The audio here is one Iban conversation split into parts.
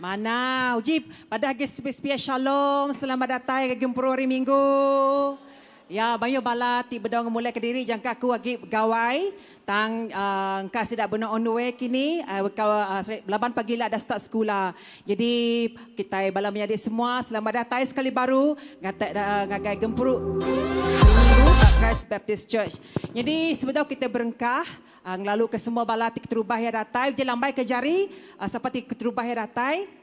Manah. Uji padah agi sepia-sepia shalom, selamat datai ngagai gempuru hari minggu. Ya, mayuh bala ti bedau ngemulai kediri jangka aku agi begawai tang uh, engka sida benung on the way kini uh, uh, laban pagila dah start sekula. Jadi kitai bala menyadi semua selamat datai sekali baru ngatai uh, ngagai gempuru minggu Christ Baptist Church. Jadi sebedau kita berengkah uh, ngelalu ke semua bala ti keterubah ya datai, uji lambai ke jari uh, siapa ti keterubah ya datai.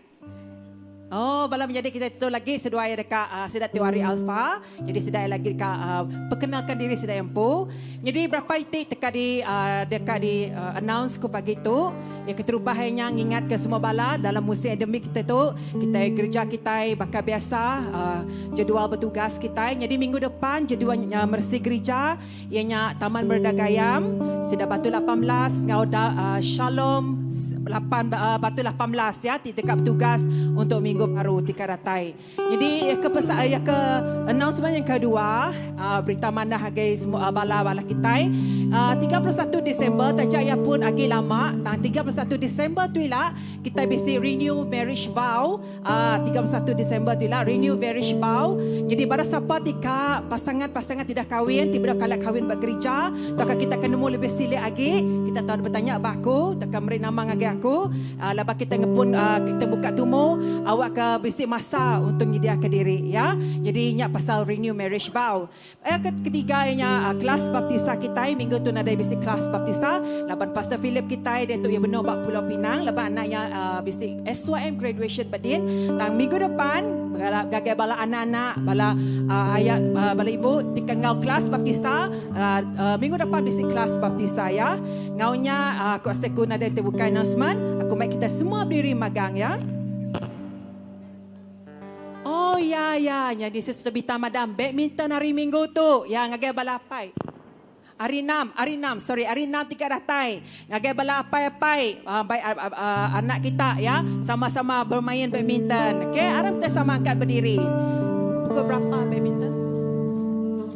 Oh, bala menyadi kita tu lagi seduai dekat uh, sida tu hari Alpha. Jadi sida lagi dekat uh, perkenalkan diri sida empu. Jadi berapa itik teka di uh, dekat di uh, announce ku pagi tu. Ya keterubah nya ngingat ke semua bala dalam musim endemik kita tu, kita gereja kita bakal biasa uh, jadual bertugas kita. Jadi minggu depan jadual uh, mersi gereja ianya Taman Merda Gayam, sida Batu 18 ngau da, uh, Shalom 8 uh, Batu 18 ya ti dekat bertugas untuk minggu baru tika datai. Jadi ya ke pesa, ya ke announcement yang kedua uh, berita manah agai semua uh, bala-bala kita uh, 31 Disember taja ya pun agi lama tang 31 Disember tu ila kita bisi renew marriage vow uh, 31 Disember tu ila renew marriage vow. Jadi pada siapa tika pasangan-pasangan tidak kahwin tiba kala kahwin bergereja taka kita kena nemu lebih silik lagi kita tahu bertanya ba aku taka meri nama ngagai aku uh, lepas kita ngepun uh, kita buka tumu awak ke bisi masa untuk menyediakan diri ya. Jadi nya pasal renew marriage vow. Eh ketiga nya uh, kelas baptisa kita minggu tu nadai bisi kelas baptisa laban Pastor Philip kita dia tu ia benar bak Pulau Pinang laban anaknya uh, bisi SYM graduation badin tang minggu depan gagai bala anak-anak bala uh, ayat uh, bala ibu tika ngau kelas baptisa uh, uh, minggu depan bisi kelas baptisa ya. Ngaunya uh, aku aseku nadai terbuka announcement aku mai kita semua berdiri magang ya. Oh ya ya, jadi Sister Bita Madam badminton hari Minggu tu ya ngagai bala apai. Hari 6, hari 6, sorry, hari 6 tiga datai. Ngagai bala apai-apai, uh, baik uh, uh, anak kita ya, sama-sama bermain badminton. Okey, arap kita sama angkat berdiri. Pukul berapa badminton?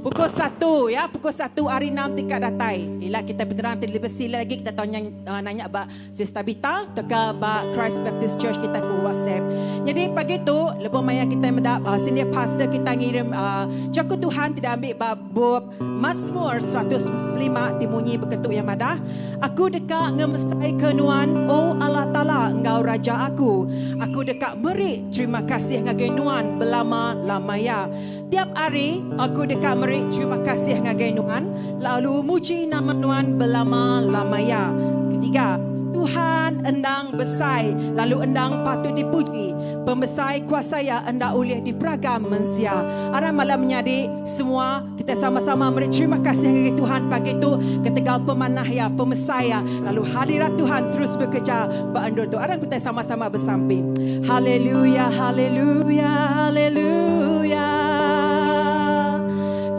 Pukul 1 ya, pukul 1 hari 6 tika datai. Ila kita berterang nanti lebih sila lagi kita tahu nanya, uh, nanya ba Sister Bita teka ba Christ Baptist Church kita ku WhatsApp. Jadi pagi tu lebuh maya kita meda uh, senior pastor kita ngirim uh, jaku Tuhan tidak ambil ba bab Mazmur 105 timunyi berketuk yang madah aku deka ngemesai ke nuan o Allah Taala engkau raja aku. Aku deka meri terima kasih ngagai nuan belama-lama ya. Tiap hari aku deka meri terima kasih ngagai nuan lalu muji nama nuan belama-lama ya. Ketiga, Tuhan endang besai lalu endang patut dipuji. Pembesai kuasa ya endak ulih diperagam mensia. Arah malam menyadi semua kita sama-sama meri terima kasih ngagai Tuhan pagi tu ketegal pemanah ya, pemesai ya. Lalu hadirat Tuhan terus bekerja berendur tu. Arah kita sama-sama bersamping. Haleluya, haleluya, haleluya.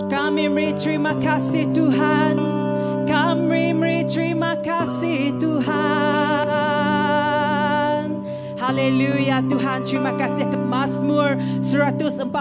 Kami beri terima kasih Tuhan. Kami beri terima kasih Tuhan. Haleluya Tuhan, terima kasih ke Mazmur 145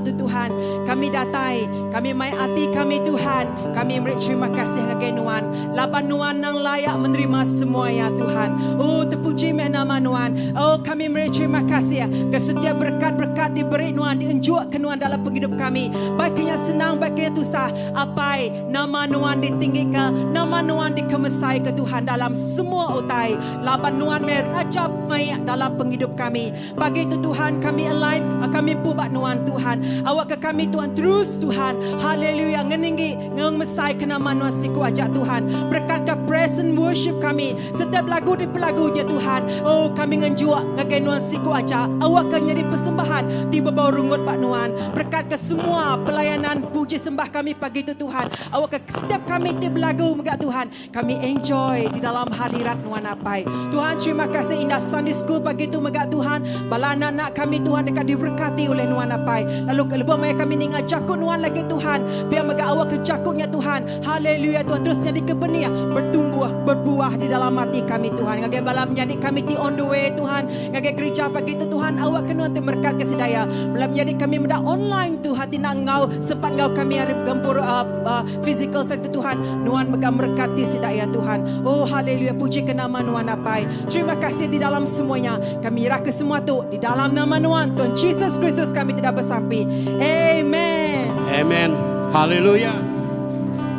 tu Tuhan. Kami datai, kami mai hati kami Tuhan. Kami beri terima kasih ngagai Nuan. Laban Nuan nang layak menerima semua ya Tuhan. Oh terpuji meh nama Nuan. Oh kami beri terima kasih ke setiap berkat-berkat diberi Nuan, dienjuk ke Nuan dalam penghidup kami. Baiknya senang, baiknya susah. Apai nama Nuan ditinggikan, nama Nuan dikemesai ke Tuhan dalam semua utai. Laban Nuan meh raja mai dalam penghidup kami. Pagi itu Tuhan kami align kami pubak Nuan Tuhan. Awak ke kami Tuhan terus Tuhan. Haleluya ngeninggi ngemesai ke nama Nuan siku ajak Tuhan. Berkat ke present worship kami. Setiap lagu di pelagu ya Tuhan. Oh kami ngenjuak ngagai Nuan siku ajak. Awak ke nyadi persembahan tiba bau rungut bak Nuan. Berkat ke semua pelayanan puji sembah kami pagi itu Tuhan. Awak ke setiap kami ti belagu megak Tuhan. Kami enjoy di dalam hadirat Nuan Apai. Tuhan terima kasih indah Sunday School pagi itu megak Tuhan. Bala anak-anak kami Tuhan dekat diberkati oleh Nuan Apai. Lalu lebuh maya kami ninga jakut Nuan lagi Tuhan. Biar megak awak ke jakutnya Tuhan. Haleluya Tuhan terus jadi kebenih bertumbuh berbuah di dalam hati kami Tuhan. Ngagai bala menyadi kami ti on the way Tuhan. Ngagai gereja pagi itu Tuhan awak kena ti merkat kesedaya. Bala menyadi kami meda online Tuhan ti nak ngau sempat ngau kami hari gempur uh, uh, physical serta Tuhan. Nuan mega merkati sedaya Tuhan. Oh haleluya puji ke nama Nuan Apai. Terima kasih di dalam semuanya. Kami nyerahka semua tu di dalam nama Nuan, Tuhan Jesus Kristus kami ti dah besampi. Amen. Amen. Haleluya.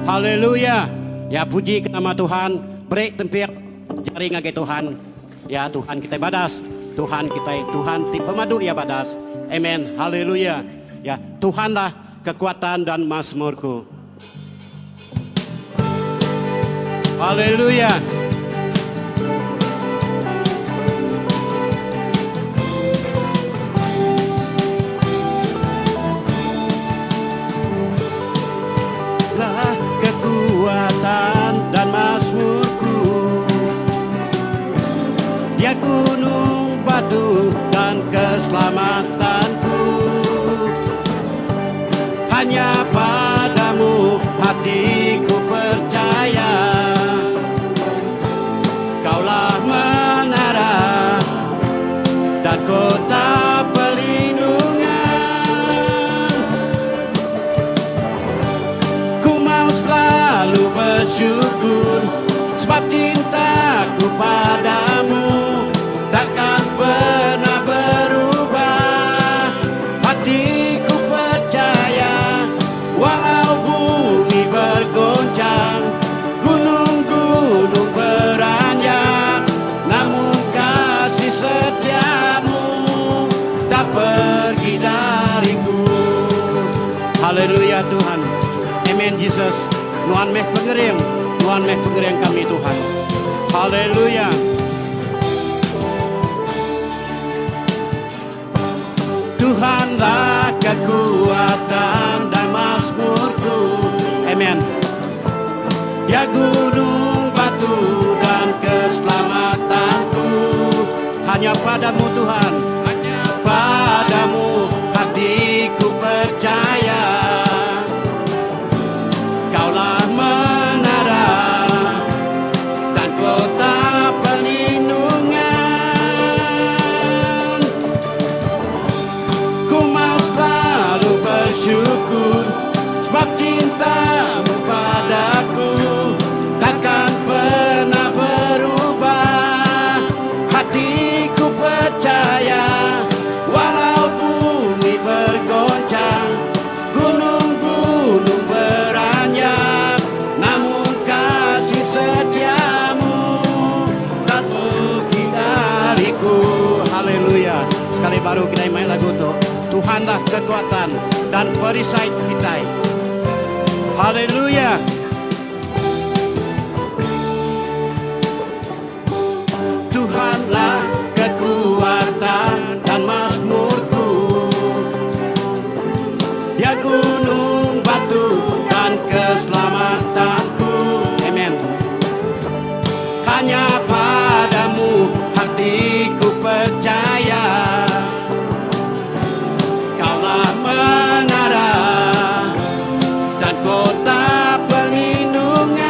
Haleluya. Ya puji ke nama Tuhan. Beri tempik jari ngagai Tuhan. Ya Tuhan kitai badas. Tuhan kitai Tuhan ti pemadu iya badas. Amen. Haleluya. Ya Tuhanlah kekuatan dan mazmurku. Haleluya. Lah kekuatan dan mazmurku. Dia gunung batu dan keselamatanku. Hanya padamu hatiku percaya. Kaulah menara dan kota perlindungan. Ku mau selalu bersyukur sebab cintaku padamu takkan pernah berubah. Hatiku percaya walau bumi bergoncang, gunung-gunung beranjak, namun kasih setiamu tak pergi dariku. Haleluya Tuhan. Amen Jesus. Nuan meh pengering, Nuan meh pengering kami Tuhan. Haleluya. Tuhanlah kekuatan dan mazmurku. Amen. Dia gunung batu dan keselamatanku. Hanya padamu Tuhan, hanya padamu hatiku percaya. Kaulah menara dan kota perlindungan. Ku mau selalu bersyukur sebab cintamu padaku takkan pernah berubah. Hatiku percaya walau bumi bergoncang, gunung-gunung beranjak, namun kasih setiamu tak pergi dariku. Haleluya. Sekali baru kita main lagu tu. Tuhanlah kekuatan dan perisai kita. Haleluya. Tuhanlah kekuatan dan mazmurku. Dia gunung batu dan keselamatanku. Amen. Hanya padamu hatiku percaya. Kaulah menara dan kota perlindungan.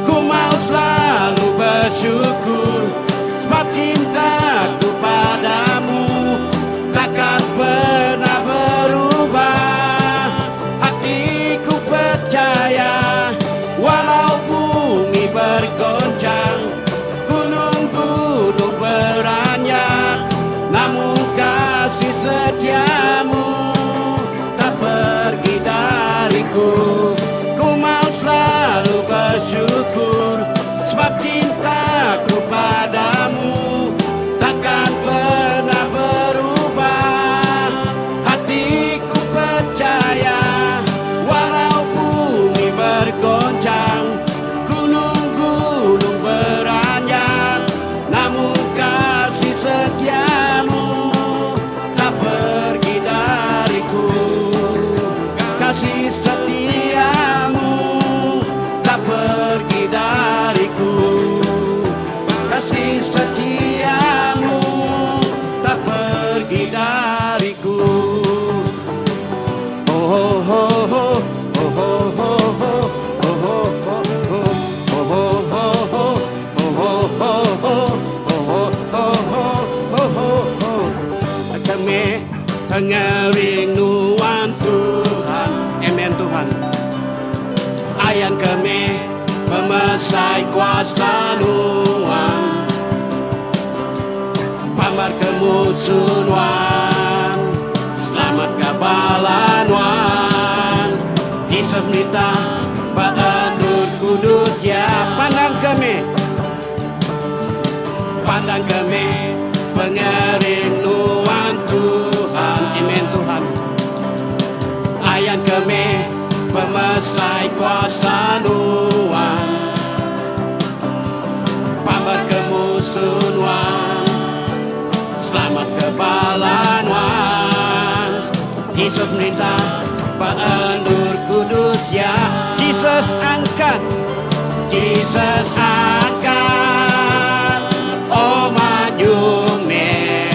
Ku mau selalu bersyukur sebab cintaku padamu takkan pernah berubah. Hatiku percaya walau bumi bergoncang, gunung-gunung beranjak, namun kasih setiamu tak pergi dariku. Ku mau selalu bersyukur sebab cintaku padamu takkan pernah berubah. Hatiku percaya walau bumi bergoncang, gunung-gunung kuasa nuan. Pambar ke musuh nuan. Selamat ka bala nuan. Jesus minta ba endur kudus ya. Pandang ke meh. Pandang ke meh pengering nuan Tuhan. Amen Tuhan. Ayan ke meh pemesai kuasa nuan. Pambar ke musuh nuan. Selamat ke bala nuan. Jesus minta ba endur kudus ya. Jesus angkat. Jesus angkat. Oh maju meh.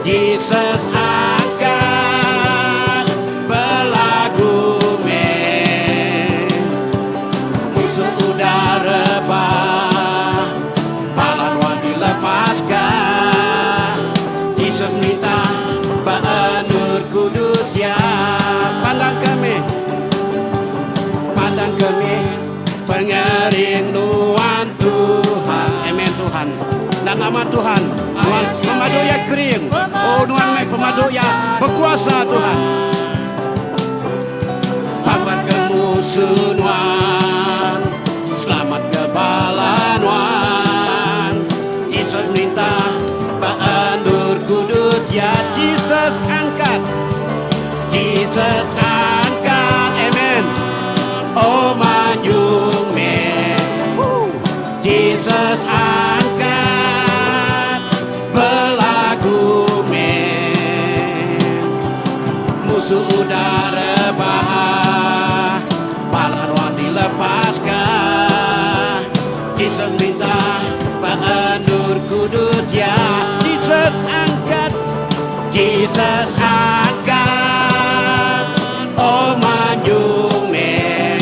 Jesus angkat. Belagu meh. Musuh udah rebah. Bala nuan dilepaska. Jesus minta ba endur kudus ya. Pandang ke meh. Pandang ke meh. Pengering nuan Tuhan. Amen Tuhan. Dan nama Tuhan. Nuan pemadu ya kering. Oh nuan meh pemadu ya berkuasa Tuhan. Pambar ke musuh nuan. Selamat ke bala nuan. Jesus minta ba endur kudus ya. Jesus angkat. Jesus angkat. Amen. Oh maju meh. Jesus angkat. Belagu meh. Musuh udah rebah. Bala nuan dilepaska. Jesus minta ba endur kudus ya. Jesus angkat. Jesus angkat. Oh maju meh.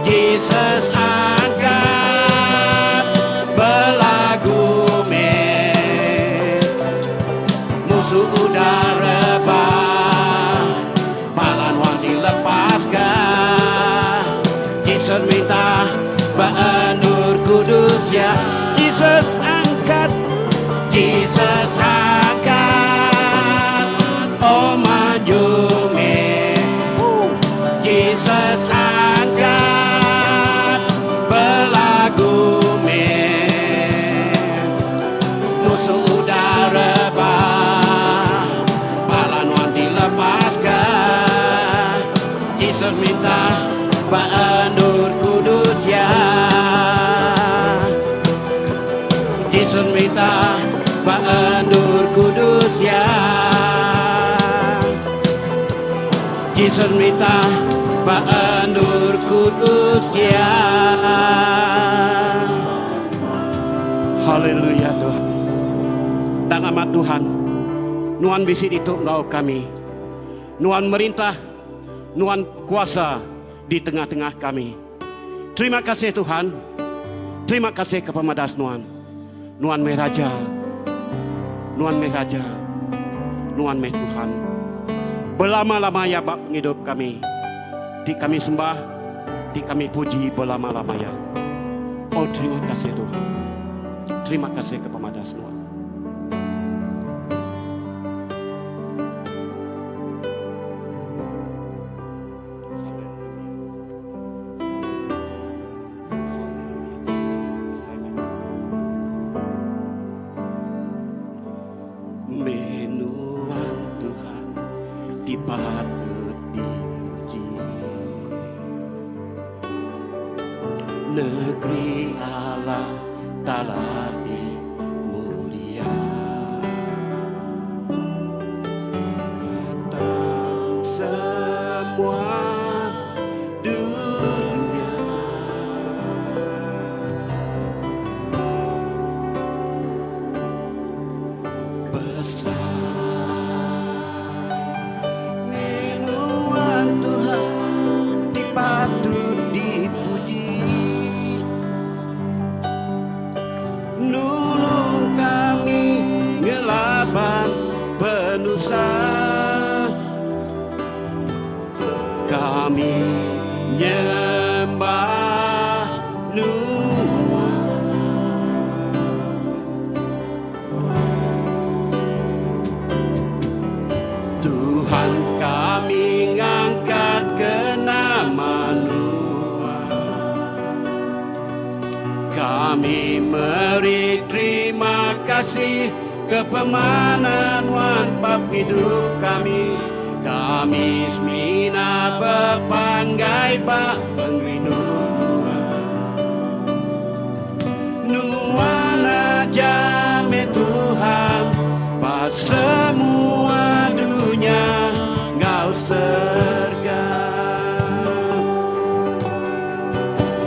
Jesus angkat. Belagu meh. Musuh udah rebah. Bala nuan dilepaska. Jesus minta ba endur kudus ya. Jesus angkat. Jesus angkat. Oh maju meh. Jesus angkat. Belagu meh. Musuh udah rebah. Bala nuan dilepaska. Jesus minta ba endur kudus ya. Jesus minta ba endur kudus ya. Jesus minta ba endur kudus ya. Haleluya Tuhan. Dan amat Tuhan, Nuan bisi ditu enggau kami. Nuan merintah, Nuan kuasa di tengah-tengah kami. Terima kasih Tuhan. Terima kasih ke pemadas Nuan. Nuan meh Raja. Nuan meh Raja. Nuan meh Tuhan. Belama-lama ya bak pengidup kami. Ti kami sembah, ti kami puji belama-lama ya. Oh terima kasih Tuhan. Terima kasih ke pemadas Nuan. Menuan Tuhan ti patut dipuji. Negeri Allah Ta'ala di mulia. Datang semua dunia. Besar Menuan Tuhan dipatut dipuji. Kami meri terima kasih ke pemanah nuan ba pengidup kami. Kami semina bepanggai ba pengerindu nuan. Nuan aja meh Tuhan ba semua dunya enggau serega.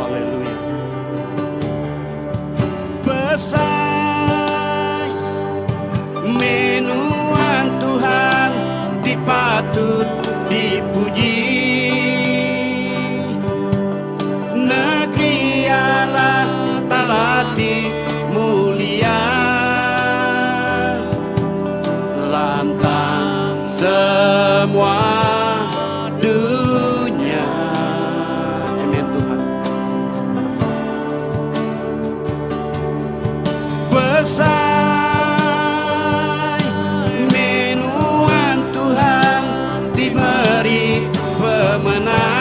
Haleluya. Besai meh nuan Tuhan ti patut dipuji. Negeri Allah Taala ti mulia. Lantang semua dunya. Amen Tuhan. Besai meh nuan Tuhan ti meri pemenang.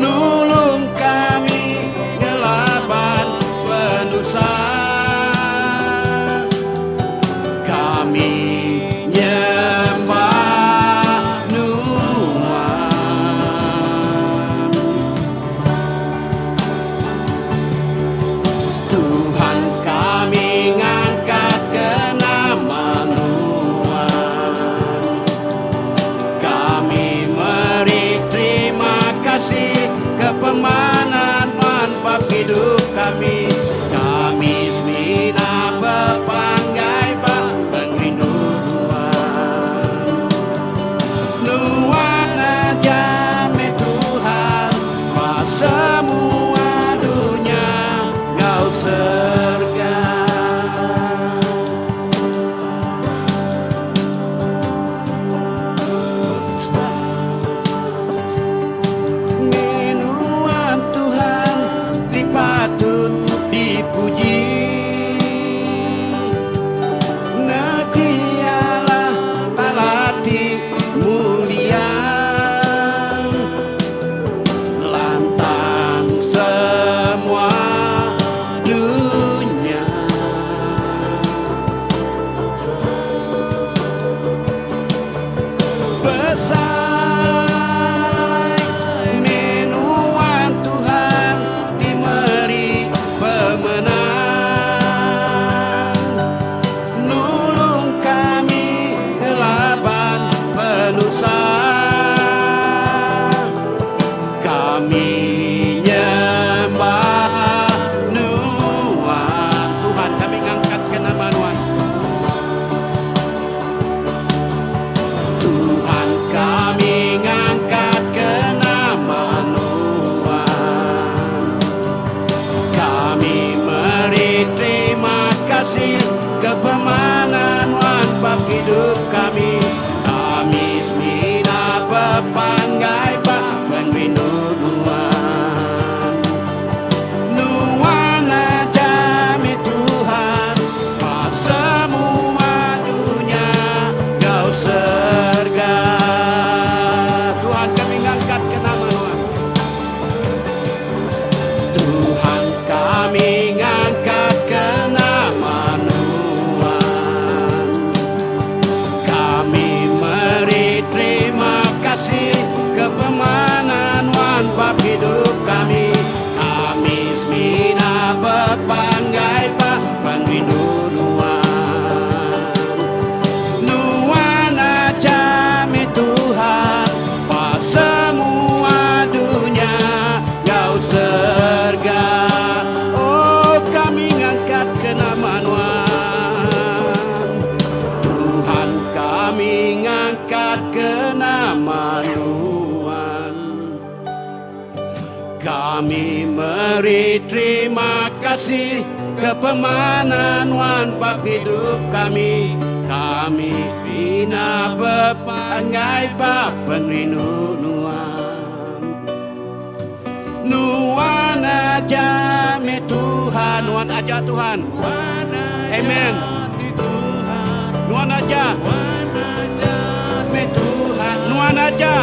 Nulung kami ngelaban penusah. Kami nyembah nuan. Tuhan kami ngangkat ke nama nuan. Kami meri terima kasih ke pemanah nuan ba pengidup kami. Kami semina bepanggai ba pengerindu nuan. Nuan aja meh Tuhan ba semua dunya enggau serega. Meh nuan Tuhan ti patut dipuji. Negeri Allah Taala ti mulia. Lantang semua dunya. Besai meh nuan Tuhan ti meri pemenang. Nulung kami ngelaban penusah. Kami nyembah nuan. Tuhan kami ngangkat ke nama nuan. Tuhan kami ngangkat ke nama nuan. Kami meri terima kasih ke pemanah nuan ba pengidup kami. Kami semina bepanggai ba pengerindu nuan. Nuan aja meh Tuhan ba semua dunya enggau serega. Tuhan kami ngangkat ke nama nuan. Tuhan kami ngangkat ke nama nuan. Kami meri terima kasih ke pemanah nuan ba pengidup kami. Kami semina bepanggai ba pengerindu nuan. Nuan aja meh Tuhan ba semua dunya enggau serega. Oh kami ngangkat ke nama nuan. Tuhan kami ngangkat ke nama nuan. Kami meri terima kasih ke pemanah nuan ba pengidup kami. Kami bina bepanggai ba pengerindu nuan. Nuan aja meh Tuhan. Nuan aja Tuhan. Amen. Nuan aja meh Tuhan. Nuan aja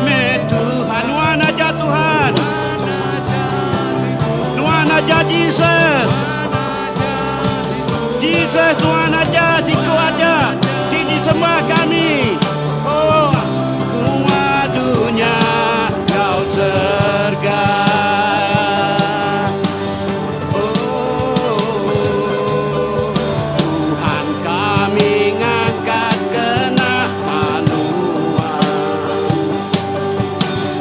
meh Tuhan. Nuan aja Tuhan. Jesus nuan aja siku aja ti disembah kami. Oh semua dunya enggau serga. Oh Tuhan kami ngangkat ke nama nuan.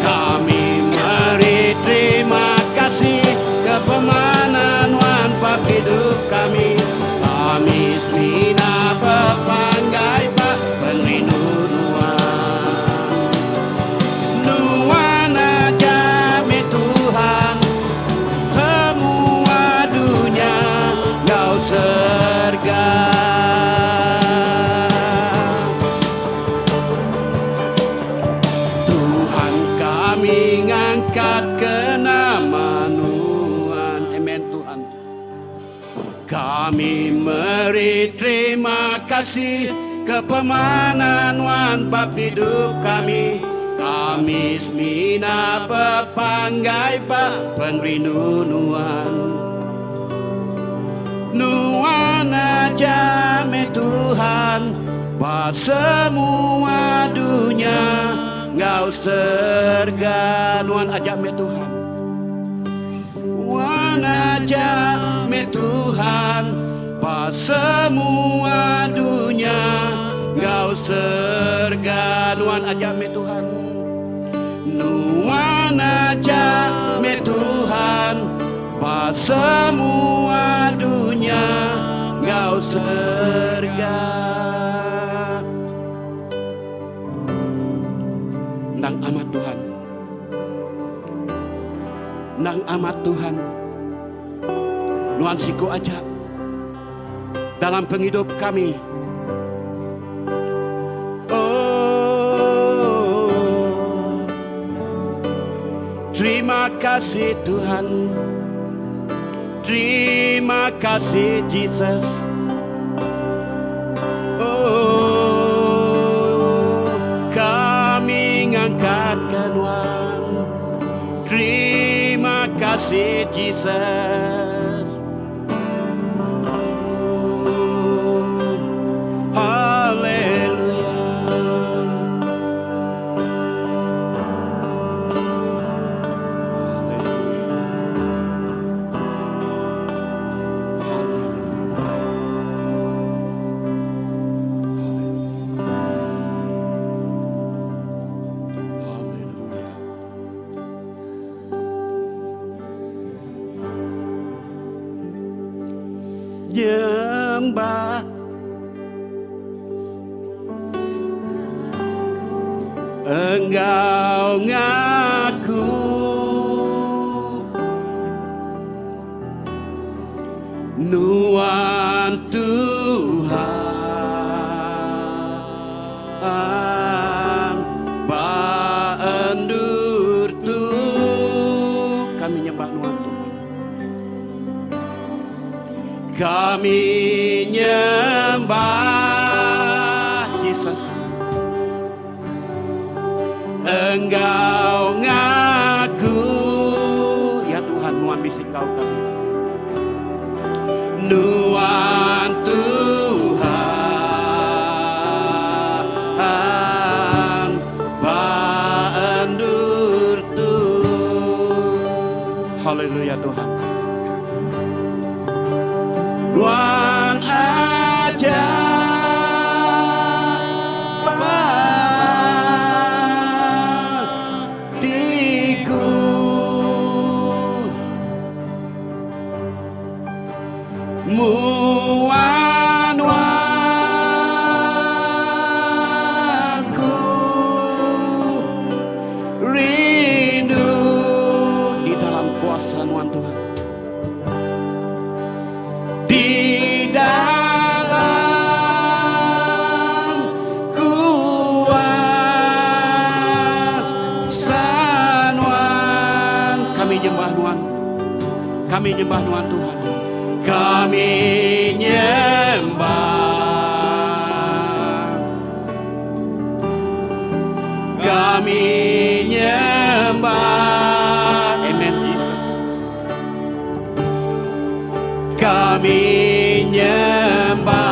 Kami meri terima kasih ke pemanah nuan ba pengidup kami. Kami semina bepanggai ba pengerindu nuan. Nuan aja meh Tuhan semua dunya enggau serega. Tuhan kami ngangkat ke nama nuan. Amen Tuhan. Kami meri terima kasih ke pemanah nuan ba pengidup kami. Kami semina bepanggai ba pengerindu nuan. Nuan aja meh Tuhan ba semua dunya enggau serega. Nuan aja meh Tuhan. Nuan aja meh Tuhan ba semua dunya enggau serega. Nuan aja meh Tuhan. Nuan aja meh Tuhan ba semua dunya enggau serega. Endang amat Tuhan. Endang amat Tuhan. Nuan siku aja dalam pengidup kami. Oh, terima kasih Tuhan. Terima kasih Jesus. Oh, kami ngangkat ke nuan. Terima kasih Jesus. Oh, haleluya. Haleluya. Nyembah enggau ngaku Nuan Tuhan ba endur tu. Kami nyembah Nuan Tuhan. Kami nyembah Jesus enggau ngaku ya Tuhan nuan bisi enggau kami. Nuan Tuhan ba endur tu. Haleluya Tuhan. Nuan aja patiku. Muan aku rindu di dalam kuasa nuan Tuhan. Di dalam kuasa nuan. Kami nyembah nuan. Kami nyembah nuan Tuhan. Kami nyembah. Kami nyembah. Amen Jesus. Kami nyembah.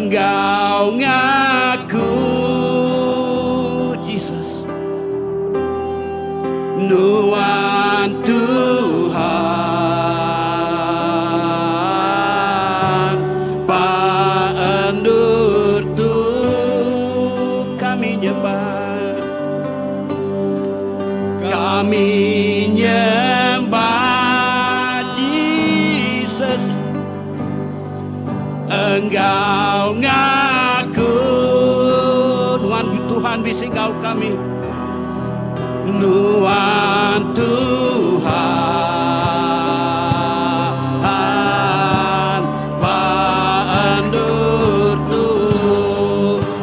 Enggau ngaku Jesus Nuan Tuhan Ba endur tu kami nyembah Kami nyembah Jesus Enggau ngaku Nuan Tuhan bisi enggau kami Nuan Tuhan Ba endur tu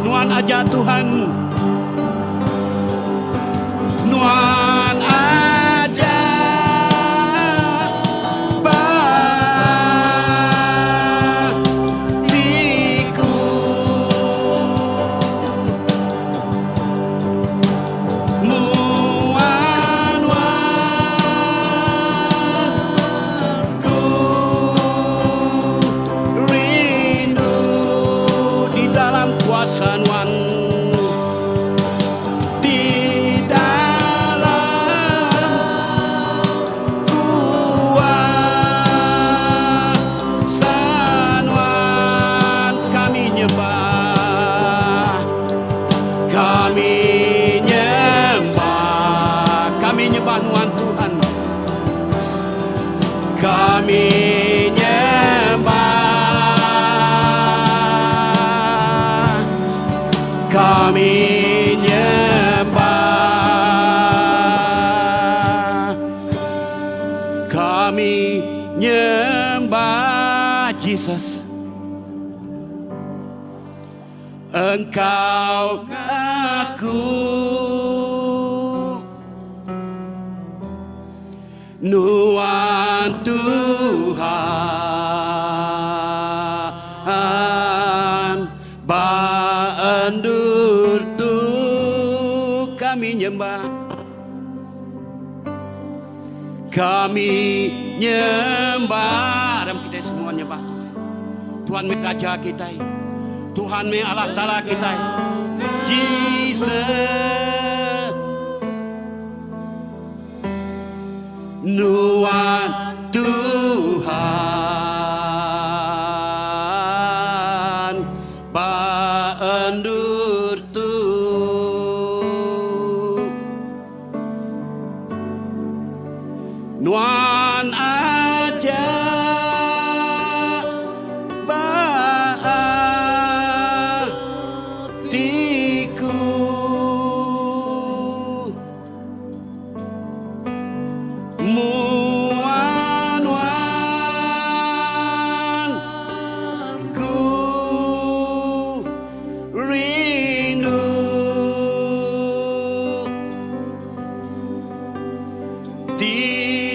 Nuan aja Tuhan Nuan aja ba tiku. Nuan ku rindu di dalam kuasa Nuan. Di dalam kuasa Nuan kami nyembah, kami nyembah, kami nyembah Nuan Tuhan. Kami nyembah, kami nyembah, kami nyembah Jesus. Engkau aku Nuan Tuhan Ba endur tu kami nyembah Kami nyembah Dalam kita semua nyembah Tuhan Tuhan meh Raja kita Tuhan meh Allah Taala kita Jesus Nuan Tuhan Ba endur tu Nuan aja ba atiku Muan wan ku rindu Di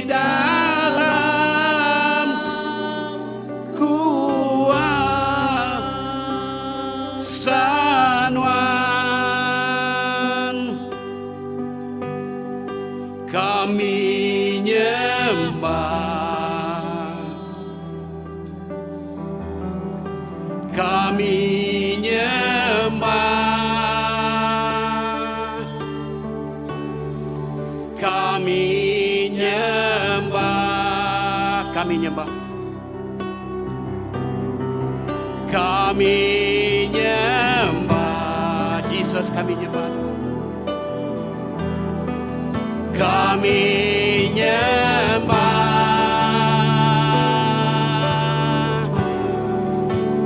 dalam kuasa Nuan Kami nyembah Kami nyembah Kami nyembah Kami nyembah Kami nyembah Jesus kami nyembah Kami nyembah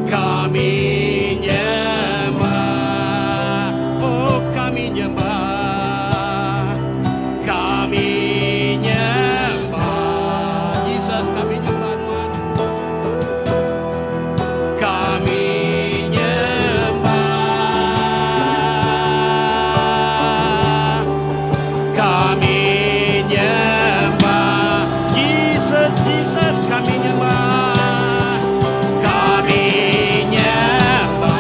Kami nyembah Oh kami nyembah Kami nyembah Jesus kami nyembah Tuhan Kami nyembah Kami nyembah Jesus Jesus kami nyembah Kami nyembah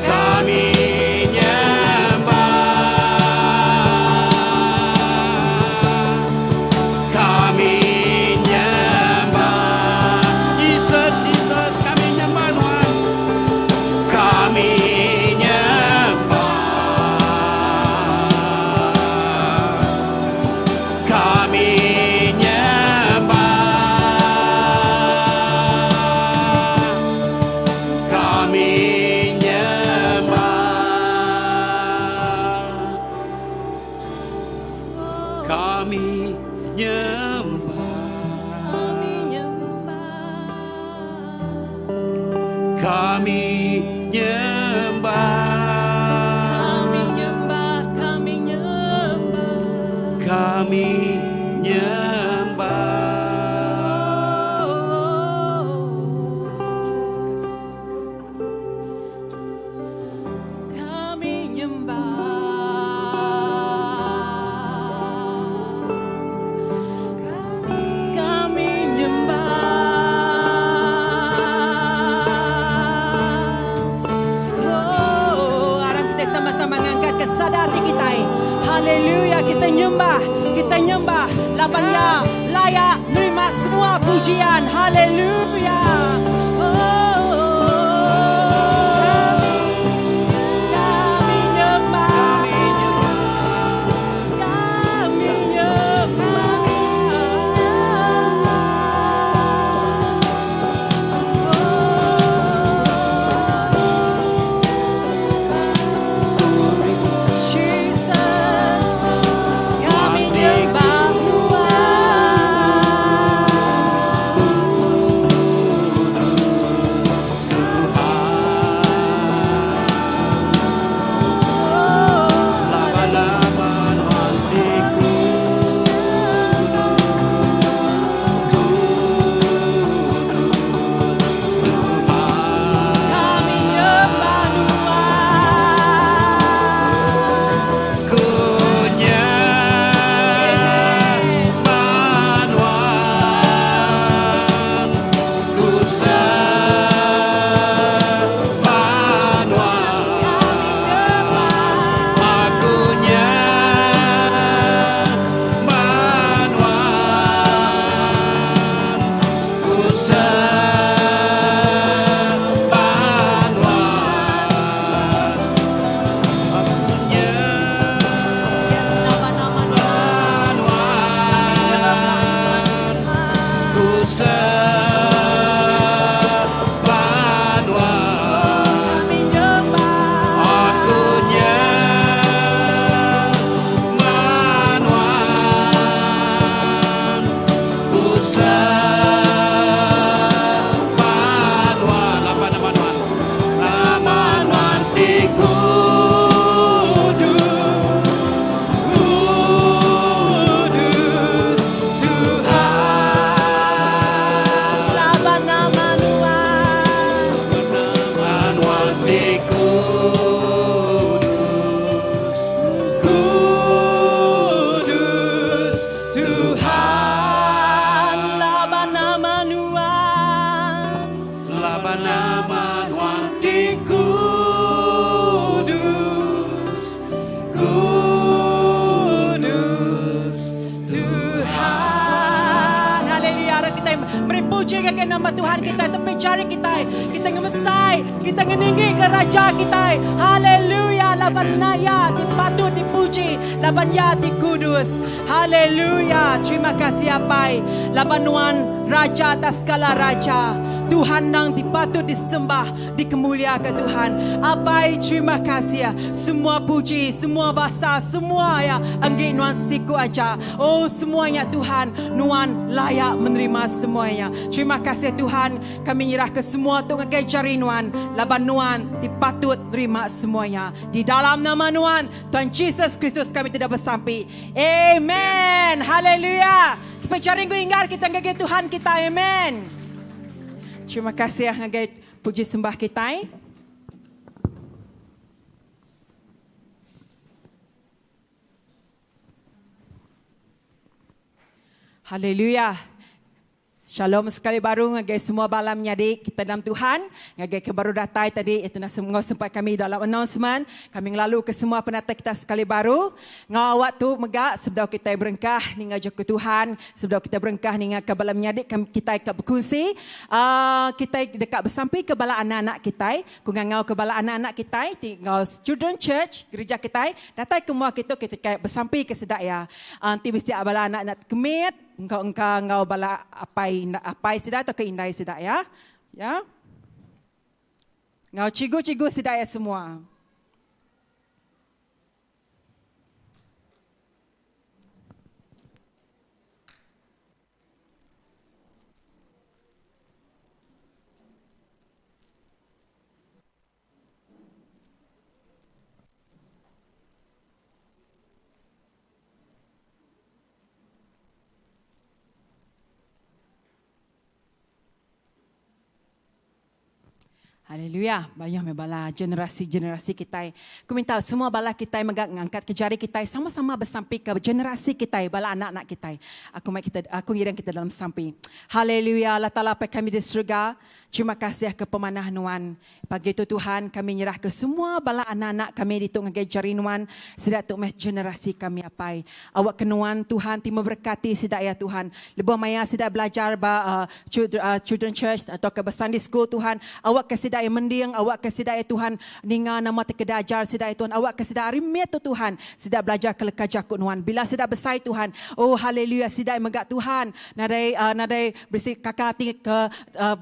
Kami nyembah. Kami nyembah. Kami nyembah. Kami nyembah. Kami nyembah, kami nyembah. Kami nyembah. Kami nyembah. Kami nyembah. Oh, aram kita sama-sama ngangkat ke sada hati kita. Haleluya, kita nyembah, kita nyembah. Laban ya layak nerima semua pujian. Haleluya. Oh, kami nyembah. Kami nyembah. Jesus, kami nyembah Tuhan. Laba-laba hatiku Kami nyembah Tuhan. Ku nyembah Tuhan. Ku sembah Tuhan. Aku nyembah Tuhan. Ku sembah Tuhan. Aku nyembah Tuhan. Ku sembah Tuhan. Kami nyembah. Aku nyembah Tuhan. Ku sembah Tuhan. Apa nama Tuhan? Nama Tuhan ti kudus, kudus Tuhan. Laban nama Tuhan. Nama Tuhan ti kudus, Kudus Tuhan. Laban nama Tuhan. Laban nama Tuhan Ti kudus, kudus Tuhan. Haleluya. Aram kita beri puji ke nama Tuhan kita. Tepi cari kita. Kita ngemesai. Kita ngeninggi ke Raja kita. Haleluya. Laban naya ti patut dipuji. Laban ya ti kudus. Haleluya. Terima kasih Apai. Laban nuan Raja atas segala raja. Tuhan nang ti patut disembah, dikemuliakan Tuhan. Apai terima kasih ya. Semua puji, semua basa, semua ya enggi nuan siku aja. Oh semuanya Tuhan, nuan layak menerima semuanya. Terima kasih Tuhan, kami nyerah ke semua tu ngagai jari nuan. Laban nuan ti patut nerima semuanya. Di dalam nama nuan, Tuhan Jesus Kristus kami tidak besampi. Amen. Haleluya. Pencari inggar kita ngagai Tuhan kita. Amen. Terima kasih ngagai puji sembah kita. Haleluya. Shalom sekali baru ngagai semua bala menyadi kita dalam Tuhan. Ngagai ke baru datai tadi itu nak semua sempat kami dalam announcement. Kami ngelalu ke semua penatai kita sekali baru. Ngau awak tu mega sebedau kita berengkah ninga jaku Tuhan. Sebedau kita berengkah ninga ke bala menyadi kita ke berkongsi. Kita dekat bersampi ke bala anak-anak kita. Ku ngangau ke bala anak-anak kita. Ngau children church gereja kita. Datai ke mua kita kita bersampi ke sedak ya. Nanti mesti bala anak-anak kemit. Engkau engkau engkau bala apai apai sida atau ke indai sida ya. Ya. Ngau cikgu-cikgu sida ya semua. Haleluya. Bayuh meh bala generasi-generasi kitai. Ku minta semua bala kitai mega ngangkat ke jari kitai sama-sama besampi ke generasi kitai, bala anak-anak kitai. Aku mai kita aku ngiring kita dalam sampi. Haleluya Allah Taala Apai kami di serega, terima kasih ke pemanah nuan. Pagi tu Tuhan kami nyerah ke semua bala anak-anak kami ditu ngagai jari nuan, sida tu meh generasi kami Apai. Awak ke nuan Tuhan ti memberkati sida iya Tuhan. Lebuh maya sida belajar ba Children Church tauka ba Sunday School Tuhan, awakka sida iya mending, awakka sida iya Tuhan ninga nama ti keda ajar sida iya Tuhan, awakka sida ari mit tu Tuhan, sida belajarka leka jaku Nuan. Bila sida besai Tuhan, oh haleluya sida iya mega Tuhan nadai nadai bisi kaka ati ke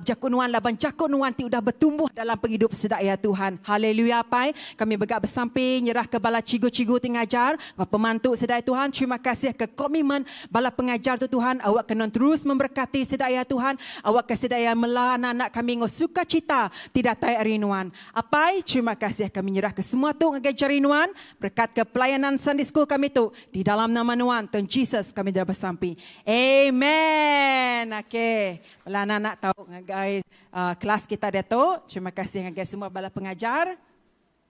jaku Nuan laban jaku Nuan ti udah betumbuh dalam pengidup sida iya Tuhan. Haleluya Apai, kami mega besampi nyerahka bala cikgu-cikgu ti ngajar enggau pemantu sida iya Tuhan, terima kasih ke komitmen Bala pengajar tu Tuhan, awakka nuan terus memberkati sida iya Tuhan, awakka sida iya mela anak-anak kami enggau sukacita ti datai ari nuan. Apai, terima kasih kami nyerahka semua tu ngagai jari nuan, berekatka pelayanan Sunday School kami tu, di dalam nama nuan, Tuan Jesus kami deka besampi. Amen. Okey, bala anak-anak tau ngagai kelas kita diatu. Terima kasih ngagai semua bala pengajar.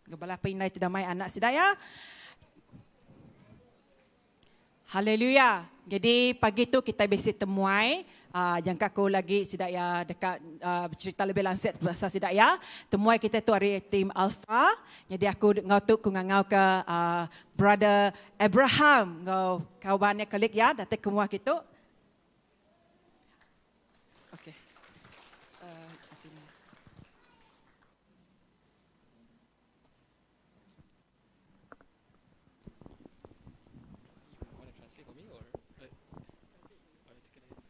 Enggau bala apai indai ti udah mai anak sida iya. Haleluya. Jadi pagi tu kitai bisi temuai uhh jangka ku lagi sida iya deka uhh becerita lebih lansik pasal sida iya. Temuai kitai tu ari team Alpha. Jadi aku enggau tu ku ngangau ke uhh brother Abraham enggau kawan iya colleague iya datai ke mua kitu. Okay. Uh,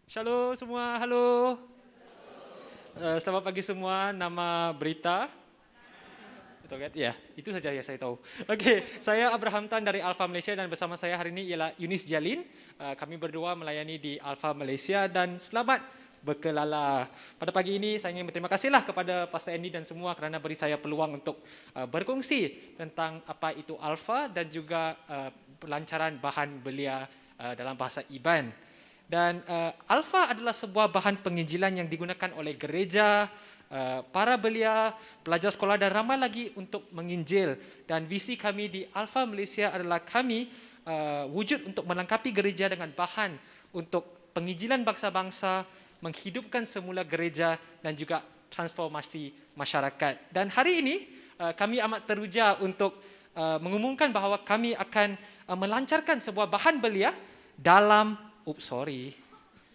Shalom semua, halo. Uh, selamat pagi semua, nama Berita. Betul kan? Ya, itu saja yang saya tahu. Okey, saya Abraham Tan dari Alpha Malaysia dan bersama saya hari ini ialah Eunice Jalin. Uh, kami berdua melayani di Alpha Malaysia dan selamat berkelala. Pada pagi ini saya ingin berterima kasihlah kepada Pastor Andy dan semua kerana beri saya peluang untuk uh, berkongsi tentang apa itu Alpha dan juga uh, pelancaran bahan belia uh, dalam bahasa Iban. Dan uh, Alpha adalah sebuah bahan penginjilan yang digunakan oleh gereja, uh, para belia, pelajar sekolah dan ramai lagi untuk menginjil. Dan visi kami di Alpha Malaysia adalah kami uh, wujud untuk melengkapi gereja dengan bahan untuk penginjilan bangsa-bangsa, menghidupkan semula gereja dan juga transformasi masyarakat. Dan hari ini uh, kami amat teruja untuk uh, mengumumkan bahawa kami akan uh, melancarkan sebuah bahan belia dalam oops sorry.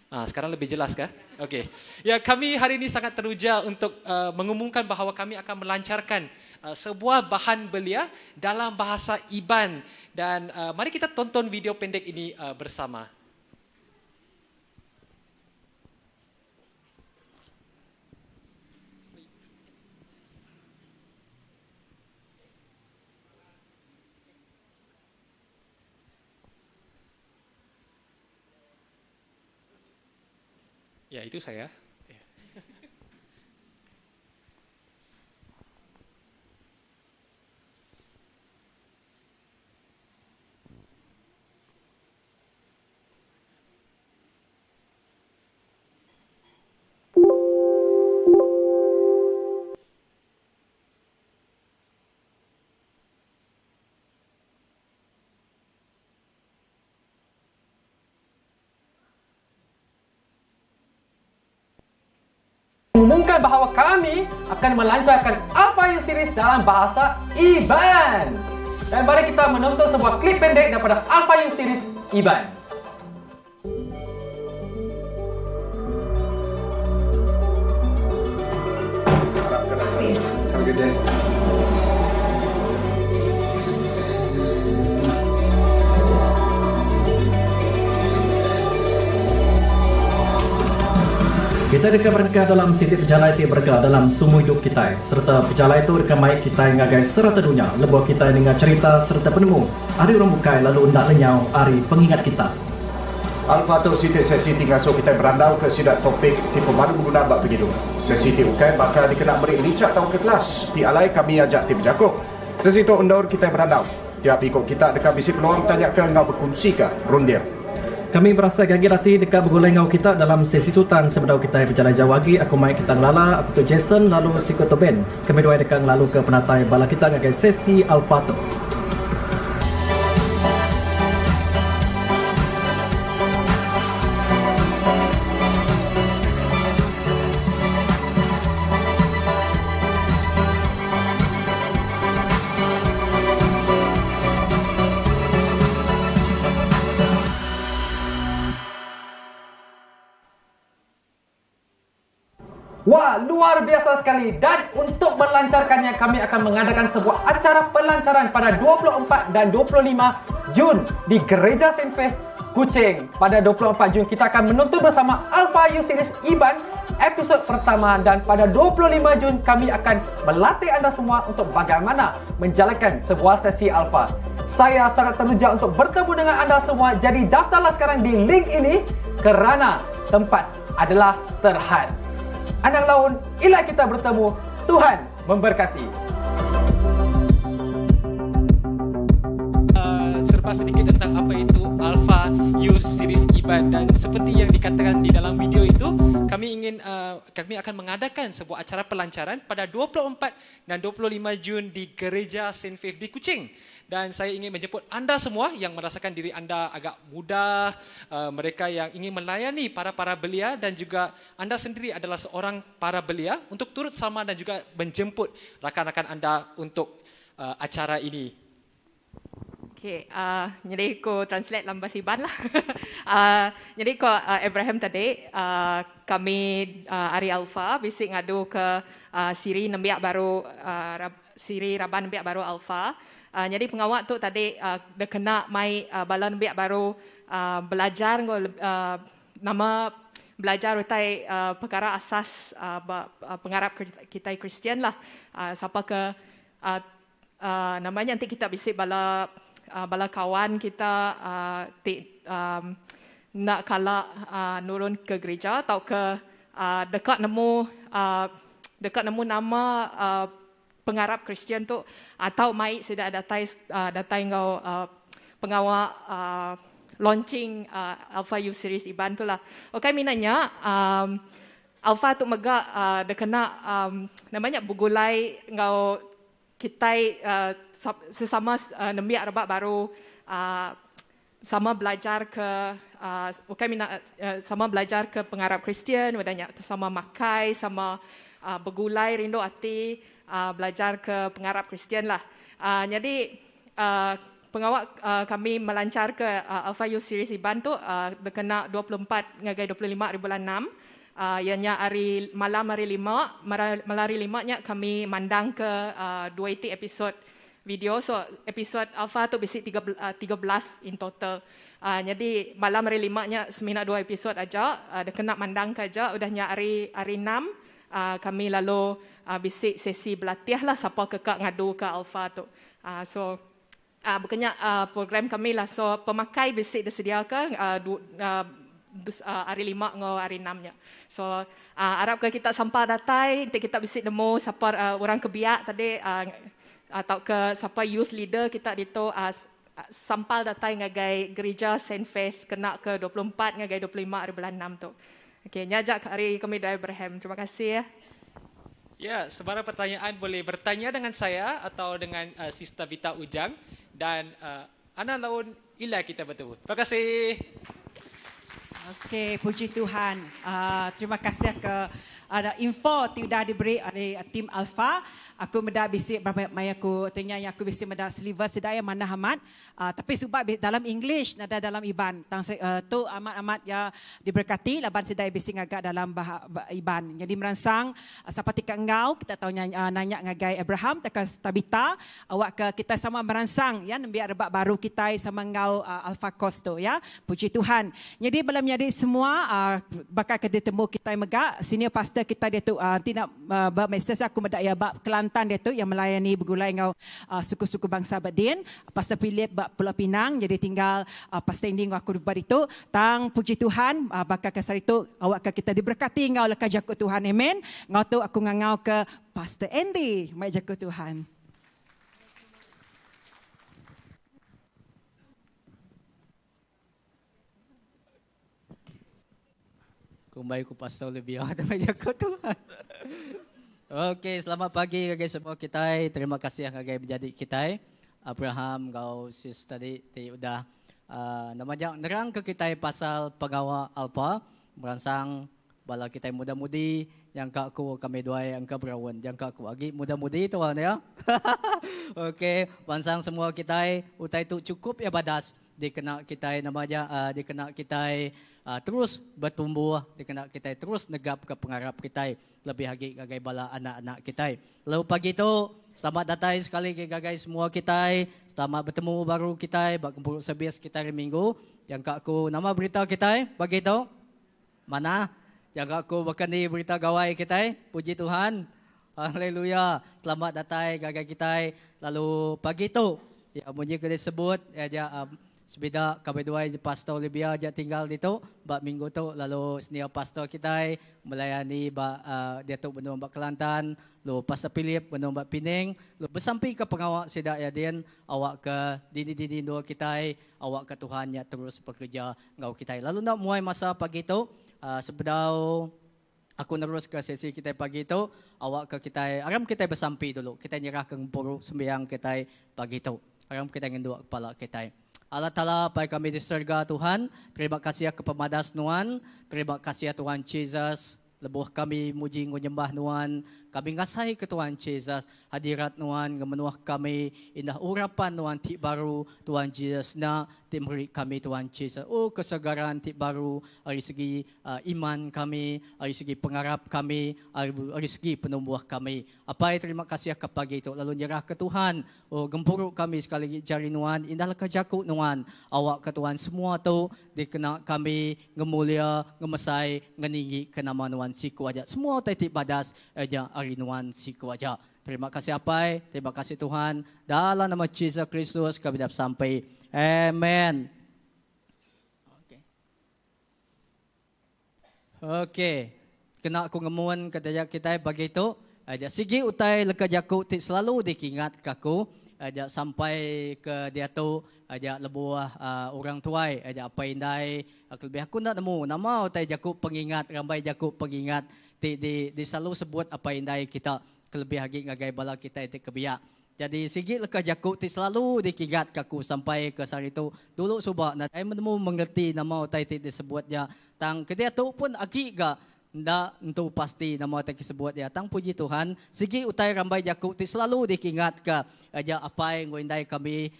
Ha, sekarang lebih jelas ke? Okey. Ya, kami hari ini sangat teruja untuk uh, mengumumkan bahawa kami akan melancarkan uh, sebuah bahan belia dalam bahasa Iban dan uh, mari kita tonton video pendek ini uh, bersama. Ya, itu saya. Mengumumkan bahawa kami akan melancarkan Alpha U Series dalam bahasa Iban. Dan mari kita menonton sebuah klip pendek daripada Alpha U Series Iban. Have a good day. Kitai deka berengkah dalam siti pejalai ti berega dalam semua idup kitai sereta pejalai tu deka mai kitai ngagai serata dunya lebuh kitai ninga cherita sereta penemu ari orang bukai lalu enda lenyau ari pengingat kita. Alpha tu siti sesi ti ngasuh kitai berandauka sida topik ti pemadu beguna ba pengidup. Sesi ti ukai baka dikena meri licha tauka kelas ti alai kami aja ti bejaku. Sesi tu endur kitai berandau. Tiap iku kita deka bisi peluang betanyaka enggau bekunsika runding. Kami berasai gagit ati deka begulai enggau kita dalam sesi tu tang sebedau kitai bejalai jauh agi aku mai kita ngelala aku tu Jason lalu siku tu Ben. Kami duai deka ngelaluka penatai bala kita ngagai sesi Alpha tu. Wah, luar biasa sekali. Dan untuk melancarkannya, kami akan mengadakan sebuah acara pelancaran pada 24 dan 25 Jun di Gereja St. Faith, Kuching. Pada 24 Jun, kita akan menonton bersama Alpha U Series Iban episod pertama dan pada 25 Jun, kami akan melatih anda semua untuk bagaimana menjalankan sebuah sesi Alpha. Saya sangat teruja untuk bertemu dengan anda semua. Jadi daftarlah sekarang di link ini kerana tempat adalah terhad. Anang laun, ila kita bertemu. Tuhan memberkati. Serba sedikit tentang apa itu Alpha Youth Series Iban dan seperti yang dikatakan di dalam video itu, kami ingin uh, kami akan mengadakan sebuah acara pelancaran pada 24 dan 25 Jun di Gereja St. Faith di Kuching. Dan saya ingin menjemput anda semua yang merasakan diri anda agak muda, uh, mereka yang ingin melayani para-para belia dan juga anda sendiri adalah seorang para belia untuk turut sama dan juga menjemput rakan-rakan anda untuk uh, acara ini. Okay, uh, jadi aku translate dalam bahasa Iban lah. uh, jadi ko uh, Abraham tadi, uh, kami uh, Ari Alpha bisi ngadu ke uh, siri nembiak baru uh, rab, siri raban nembiak baru Alpha. Uh, jadi pengawak tu tadi uh, dia kena mai uh, bala nembiak baru uh, belajar ngau uh, nama belajar utai uh, perkara asas uh, ba, uh, pengarap kita Kristian lah. Uh, siapa ke uh, uh, namanya nanti kita bisi bala uh, bala kawan kita uh, ti um, nak kala uh, nurun ke gereja atau ke uh, dekat nemu uh, dekat nemu nama uh, pengarap Kristian tu atau mai sida datai uh, datai enggau uh, pengawa uh, launching uh, Alpha Youth Series Iban tu lah. Okey minanya um, Alpha tu mega uh, dekena um, namanya begulai enggau kitai uh, sesama uh, nembiak rebak baru uh, sama belajar ke uh, bukan minat uh, sama belajar ke pengarap Kristian wadanya sama makai sama uh, begulai rindu ati uh, belajar ke pengarap Kristian lah. Uh, jadi uh, pengawak uh, kami melancar ke uh, Alpha Youth Series Iban tu uh, berkena 24 ngagai 25 hari bulan 6. Uh, ianya hari malam hari 5, malam hari 5 nya kami mandang ke uh, 2 episod video. So episod Alpha tu bisi 13 in total. Uh, jadi malam hari 5 nya semina 2 episod aja, uh, dia kena mandang ke aja udahnya hari hari 6 uh, kami lalu uh, bisi sesi berlatih lah siapa kekak ngadu ke Alpha tu. Uh, so uh, bukannya uh, program kami lah. So pemakai bisi disediakan uh, du, uh, hari 5 ngau hari 6 nya. So uh, harap ke kita sampai datai nanti kita bisi nemu siapa uh, orang kebiak tadi uh, atau ke siapa youth leader kita dito uh, sampal datai ngagai gereja Saint Faith kena ke 24 ngagai 25 hari bulan 6 tu. Okey, nyajak hari kami dari Abraham. Terima kasih ya. Ya, sebarang pertanyaan boleh bertanya dengan saya atau dengan uh, Sister Vita Ujang dan uh, Ana Laun ila kita bertemu. Terima kasih. Okey, puji Tuhan. Uh, terima kasih ke ada info ti udah diberi oleh tim Alpha. Aku meda bisi berapa maya aku tanya yang aku bisi meda sliver sedaya mana amat. Uh, tapi sebab dalam English nada dalam Iban. Tang uh, tu amat-amat ya diberkati laban sedaya bisi ngagak dalam bah, bah, Iban. Jadi merangsang uh, siapa tika engau kita tahu nanya, uh, nanya ngagai Abraham teka Tabita awak ke kita sama merangsang ya nembiak rebak baru kita sama engau uh, Alpha Course tu ya. Puji Tuhan. Jadi belum jadi semua uh, bakal ke ditemu kita mega senior pastor kita dia tu uh, nanti nak uh, ba mesej aku medak ya bab Kelantan dia tu yang melayani bergulai ngau uh, suku-suku bangsa Badin Pastor Philip bab Pulau Pinang jadi tinggal uh, Pastor Indi ngau aku bar itu tang puji Tuhan uh, bakal kasar itu awak ke kita diberkati ngau leka jaku Tuhan amen ngau tu aku ngangau ke Pastor Andy mai jaku Tuhan. Kumbai ku pastor Olivia tama jaku Tuhan. Okey, selamat pagi ngagai semua kitai. Terima kasih ngagai menyadi kitai Abraham enggau sis tadi ti udah uh, nama nya nerang ke kitai pasal pengawa Alpha meransang bala kitai muda-mudi nyangka aku kami duai engka beraun jangka aku agi muda-mudi tuan ya. Okey, bansang semua kitai utai tu chukup ya badas dikena kitai nama nya dikena kitai terus betumbuh, dikena kitai terus negapka pengarap kitai lebih agi ngagai bala anak-anak kitai. Lalu pagi tu, selamat datai sekali agi ngagai semua kitai, selamat betemu baru kitai ba gempuru servis kitai hari Minggu. Jangka aku nama berita kitai pagi tu? Manah. Jangka aku baka ni berita gawai kitai? Puji Tuhan. Haleluya. Selamat datai ngagai kitai lalu pagi tu ya munyi ke disebut ya ja um, sebida kami duai pastor Olivia ja tinggal ditu ba minggu tu lalu senior pastor kitai melayani ba uh, diatu benung ba Kelantan lalu pastor Philip benung ba Penang lalu besampi ke pengawa sida ya din awak ke dini-dini endur kitai awak ke Tuhan nya terus bekerja enggau kitai lalu enda muai masa pagi tu uh, sebedau Aku neruska sesi kitai pagi tu, awakka kitai aram kitai besampi dulu. Kitai nyerahka ngempuru sembiang kitai pagi tu. Aram kitai ngenduk kepala kitai. Allah Taala Apai kami di serega Tuhan, terima kasih ke pemadas Nuan, terima kasih Tuhan Jesus lebuh kami muji enggau nyembah Nuan, kami ngasaika Tuhan Jesus hadirat Nuan ngemenuh kami indah urapan Nuan ti baru Tuhan Jesus nya ti meri kami Tuhan Jesus. Oh kesegaran ti baru ari segi iman kami, ari segi pengarap kami, ari segi penumbuh kami. Apai terima kasih ke pagi tu lalu nyerah ke Tuhan oh gempuru kami sekali agi jari nuan indah leka jaku nuan awak ke Tuhan semua tu dikena kami ngemulia ngemesai ngeninggi ke nama nuan siku aja semua utai ti badas nya ari nuan siku aja. Terima kasih Apai, terima kasih Tuhan dalam nama Jesus Kristus kami dah besampi. Amen. Okay. Okey. Kena aku ngemun ke taja kitai pagi tu, aja sigi utai leka jaku ti selalu dikingat ke aku aja sampai ke diatu aja lebuh orang tuai aja apai indai kelebih aku enda nemu nama utai jaku pengingat rambai jaku pengingat ti di di selalu sebut apai indai kita kelebih agi ngagai bala kitai ti ke biak. Jadi sigi leka jaku ti selalu dikigat ka aku sampai ke sehari tu. Dulu suba nadai menemu mengerti nama utai ti disebut nya. Tang ke diatu pun agi ga enda entu pasti nama utai ke sebut iya. Tang puji Tuhan sigi utai rambai jaku ti selalu dikingat ka aja apai enggau indai kami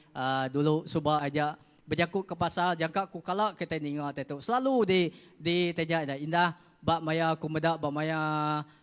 dulu suba aja bejaku ke pasal jangka ku kala kitai ninga utai tu. Selalu di di tanya indah ba maya ku meda ba maya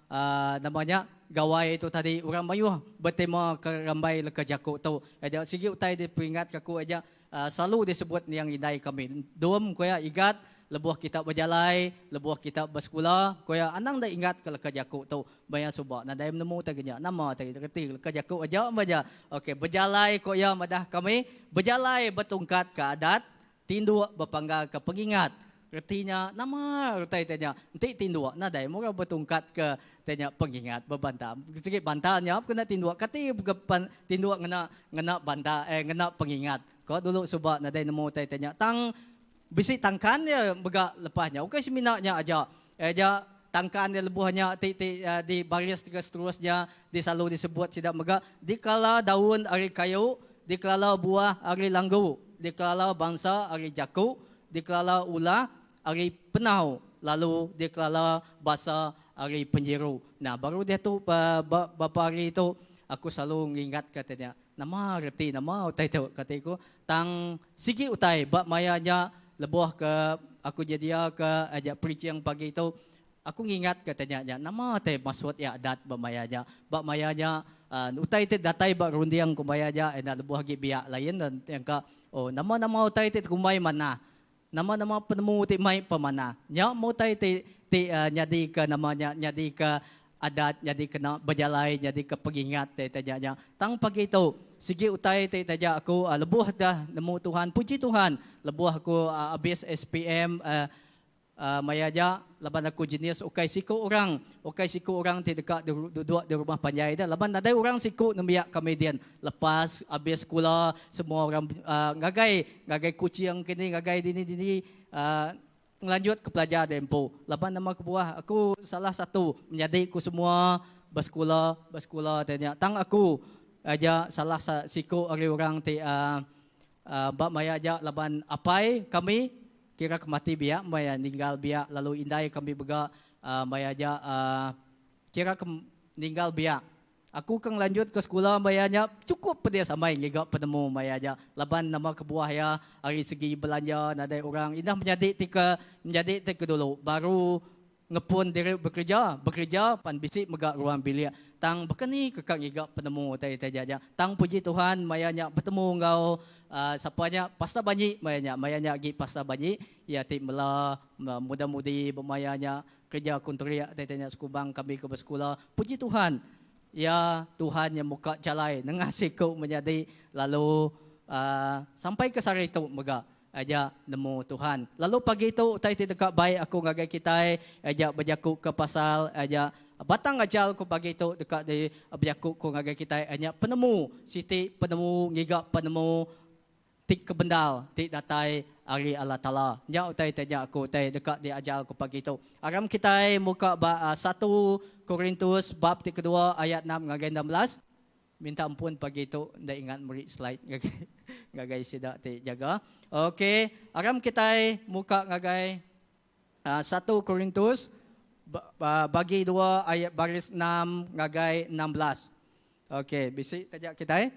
Nama nya, gawai tu tadi orang mayuh betema ke rambai leka jaku tu. Aja sigi utai diperingatka aku aja selalu disebut niang indai kami. Dum ku iya igat lebuh kita bejalai, lebuh kita besekula ku iya anang enda ingatka leka jaku tu. Maya suba nadai menemu utai ke nya. Nama utai reti leka jaku aja meh aja. Okey bejalai ku iya madah kami, bejalai betungkatka adat Tinduk bepanggalka pengingat. Reti nya nama utai ti nya? Enti tinduk nadai murah betungkatka ti nya pengingat bebanta. Sigi banta nya kena tinduk kati tinduk ngena ngena banta eh ngena pengingat. Ko dulu suba nadai nemu utai ti nya tang bisi tangkan iya mega lepas nya ukai semina nya aja. Aja tangkan iya lebuh nya ti ti di baris ke seterusnya di selalu disebut sida mega dikala daun ari kayu Dikelala buah ari langgu, dikelala bansa ari jaku, dikelala ulah ari penau lalu dikelala basa ari penjiru. Nah baru diatu ba bapa hari tu aku selalu ngingatka ti nya. Nama reti nama utai tu kati ku tang sigi utai ba maya nya lebuh ke aku nyediaka aja preaching pagi tu Aku ngingatka tanya nya, nama tai maksud iya adat ba maya nya? Ba maya nya, utai ti datai ba runding ku maya nya enda lebuh agi biak lain dan engka oh nama-nama utai ti tekumbai manah. Nama-nama penemu ti mai pemanah. Nya meh utai ti ti nyadika nama nya nyadika adat nyadi kena bejalai nyadika pengingat ti tanya nya. Tang pagi tu sigi utai ti taja aku lebuh dah nemu Tuhan, puji Tuhan lebuh aku abis SPM Maya nya laban aku jenis ukai siku orang, ukai siku orang ti deka duduk di rumah panjai deh laban nadai orang siku nembiak kami din. Lepas abis sekula semua orang ngagai ngagai Kuching kini ngagai dini dini. ngelanjut ke pelajar diri empu. Laban nama kebuah aku salah satu menyadi ku semua besekula besekula ti nya tang aku aja salah siku ari orang ti uhh ba maya aja laban apai kami kira ke mati biak maya ninggal biak lalu indai kami mega uhh maya aja uhh kira ke ninggal biak. Aku ke ngelanjut ke sekula maya nya chukup pedis amai ngiga penemu maya nya laban nama kebuah iya ari segi belanja nadai orang indah menyadi ti ke menyadi ti ke dulu baru ngepun diri bekereja bekereja pan bisi mega ruang bilik tang baka ni ke ka ngiga penemu utai utai ja nya tang puji Tuhan maya nya betemu enggau uhh sapa nya Pastor Banyi maya nya maya nya agi Pastor Banyi iya ti mela muda mudi ba maya nya Kereja kunterik ti tanya sekubang kami ke besekula. Puji Tuhan, iya Tuhan nya muka jalai nengah siku menyadi lalu uhh sampai ke sehari tu mega aja nemu Tuhan. Lalu pagi tu utai ti deka bai aku ngagai kitai aja bejaku ke pasal aja batang ajal ku pagi tu deka di bejaku ku ngagai kitai nya penemu siti penemu ngiga penemu Ti kebendar ti datai ari Allah Taala. Nya utai ti nya aku utai deka diajar aku pagi tu. Aram kitai muka ba satu Korintus bab ti kedua ayat enam ngagai 16. Minta ampun pagi tu enda ingat meri slide ngagai ngagai sida ti jaga. Okey, aram kitai muka ngagai satu Korintus bagi dua ayat baris enam ngagai 16. Okey, bisi taja kitai.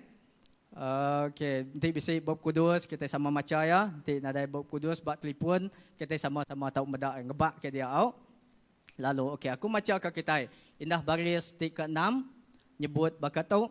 Okey, enti bisi Bup Kudus kitai sama macha iya, enti nadai Bup Kudus ba telipun kitai sama-sama tau meda ngebak ke dia au. Lalu okey aku macha ka kitai indah baris ti keenam nyebut baka tu,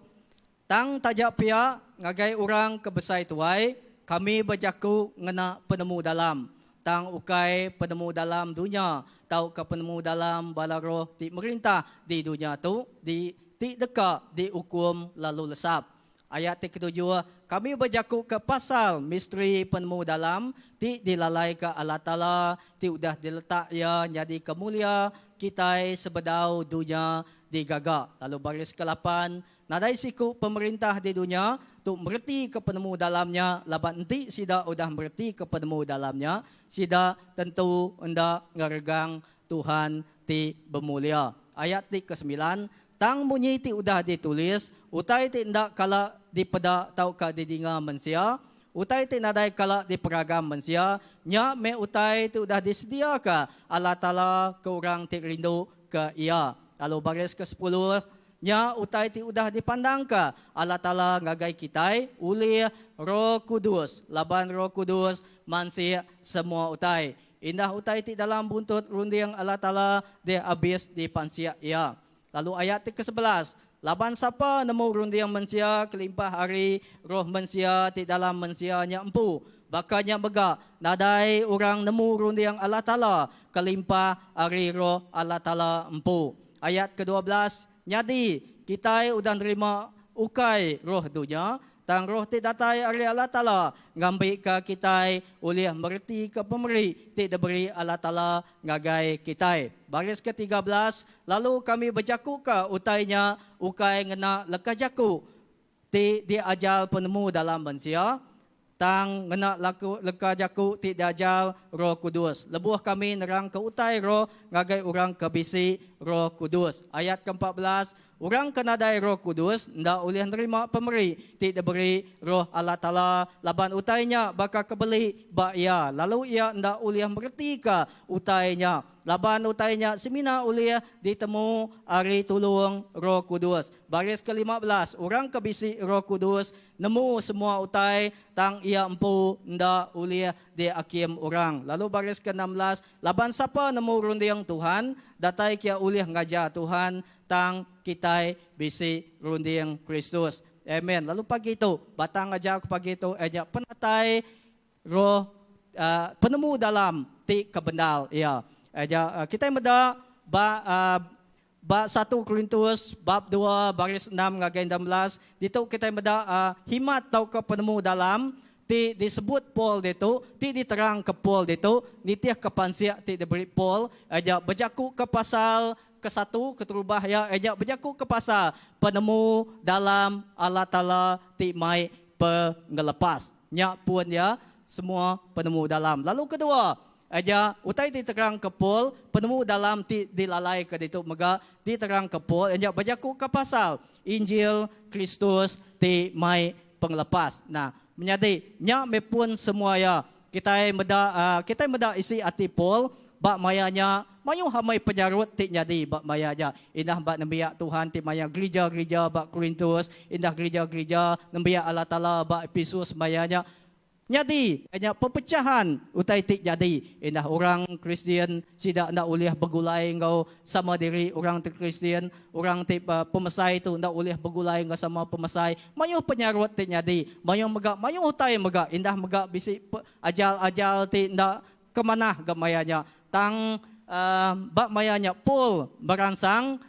Tang taja pia ngagai orang ke besai tuai kami bejaku ngena penemu dalam, tang ukai penemu dalam dunya tauka penemu dalam bala roh ti merintah di dunya tu di ti deka diukum lalu lesap. Ayat ti ketujuh, kami bejakuka pasal misteri penemu dalam ti dilalaika Allah Taala ti udah diletak Iya nyadika mulia kitai sebedau dunya digaga. Lalu baris kelapan, nadai siku pemerintah di dunya tu meretika penemu dalam nya laban enti sida udah meretika penemu dalam nya, sida tentu enda ngeregang Tuhan ti bemulia. Ayat ti kesemilan, Tang munyi ti udah ditulis, utai ti enda kala dipeda tauka didinga mensia, utai ti nadai kala diperagam mensia, nya meh utai ti udah disediaka Allah Taala ke orang ti rindu ke Iya. Lalu baris kesepuluh, nya utai ti udah dipandangka Allah Taala ngagai kitai ulih Roh Kudus, laban Roh Kudus mansik semua utai. Indah utai ti dalam buntut runding Allah Taala deh abis dipansik Iya. Lalu ayat ti kesebelas, Laban sapa nemu runding mensia kelimpah ari roh mensia ti dalam mensia nya empu? Baka nya mega, nadai orang nemu runding Allah Taala kelimpah ari roh Allah Taala empu. Ayat keduabelas, Nyadi, kitai udah nerima ukai roh dunya, Tang roh ti datai ari Allah Taala ngambika kitai ulih meretika pemeri ti diberi Allah Taala ngagai kitai. Baris ke-13, Lalu kami bejakuka utai nya ukai ngena leka jaku ti diajar penemu dalam mensia, tang ngena leka jaku ti diajar Roh Kudus lebuh kami nerangka utai roh ngagai orang ke bisi Roh Kudus. Ayat ke-14, Orang ke nadai Roh Kudus enda ulih nerima pemeri ti diberi Roh Allah Taala laban utai nya baka ke beli ba iya lalu iya enda ulih meretika utai nya laban utai nya semina ulih ditemu ari tulung Roh Kudus. Baris ke-15, Orang ke bisi Roh Kudus nemu semua utai tang iya empu enda ulih diakim orang. Lalu baris ke-16, Laban sapa nemu runding Tuhan datai kia ulih ngajar Tuhan Tang kitai bisi runding Kristus. Amen. Lalu pagi tu, batang ajar aku pagi tu iya nya penatai roh uhh penemu dalam ti kebendar iya. Iya nya kitai meda ba uhh ba satu Korintus bab dua baris enam ngagai 16 ditu kitai meda uhh himat tauka penemu dalam ti disebut Paul ditu, ti diterangka Paul ditu nitihka pansik ti diberi Paul iya nya bejakuka pasal Kesatu, keterubah iya, iya nya bejaku ke pasal penemu dalam Allah Taala ti mai pengelepas. Nya pun iya semua penemu dalam. Lalu kedua, Aja utai ti terang ke Paul, penemu dalam ti dilalai ke ditu mega diterang ke Paul nya bejaku ke pasal Injil Kristus ti mai pengelepas. Nah, menyadi, nya meh pun semua iya. Kitai meda kitai meda isi ati Paul ba maya nya mayuh amai penyarut ti nyadi ba maya nya. Indah ba nembiak Tuhan ti maya gerija-gerija ba Korintus, indah gerija-gerija nembiak Allah Taala ba Epesus maya nya. Nyadi, nya pepechahan utai ti nyadi. Indah orang Kristian sida enda ulih begulai enggau sama diri orang ti Kristian, orang ti pemesai tu enda ulih begulai enggau sama pemesai. Mayuh penyarut ti nyadi. Mayuh mega mayuh utai mega indah mega bisi ajal-ajal ti enda ke manah ga maya nya. Tang ba maya nya Paul meransang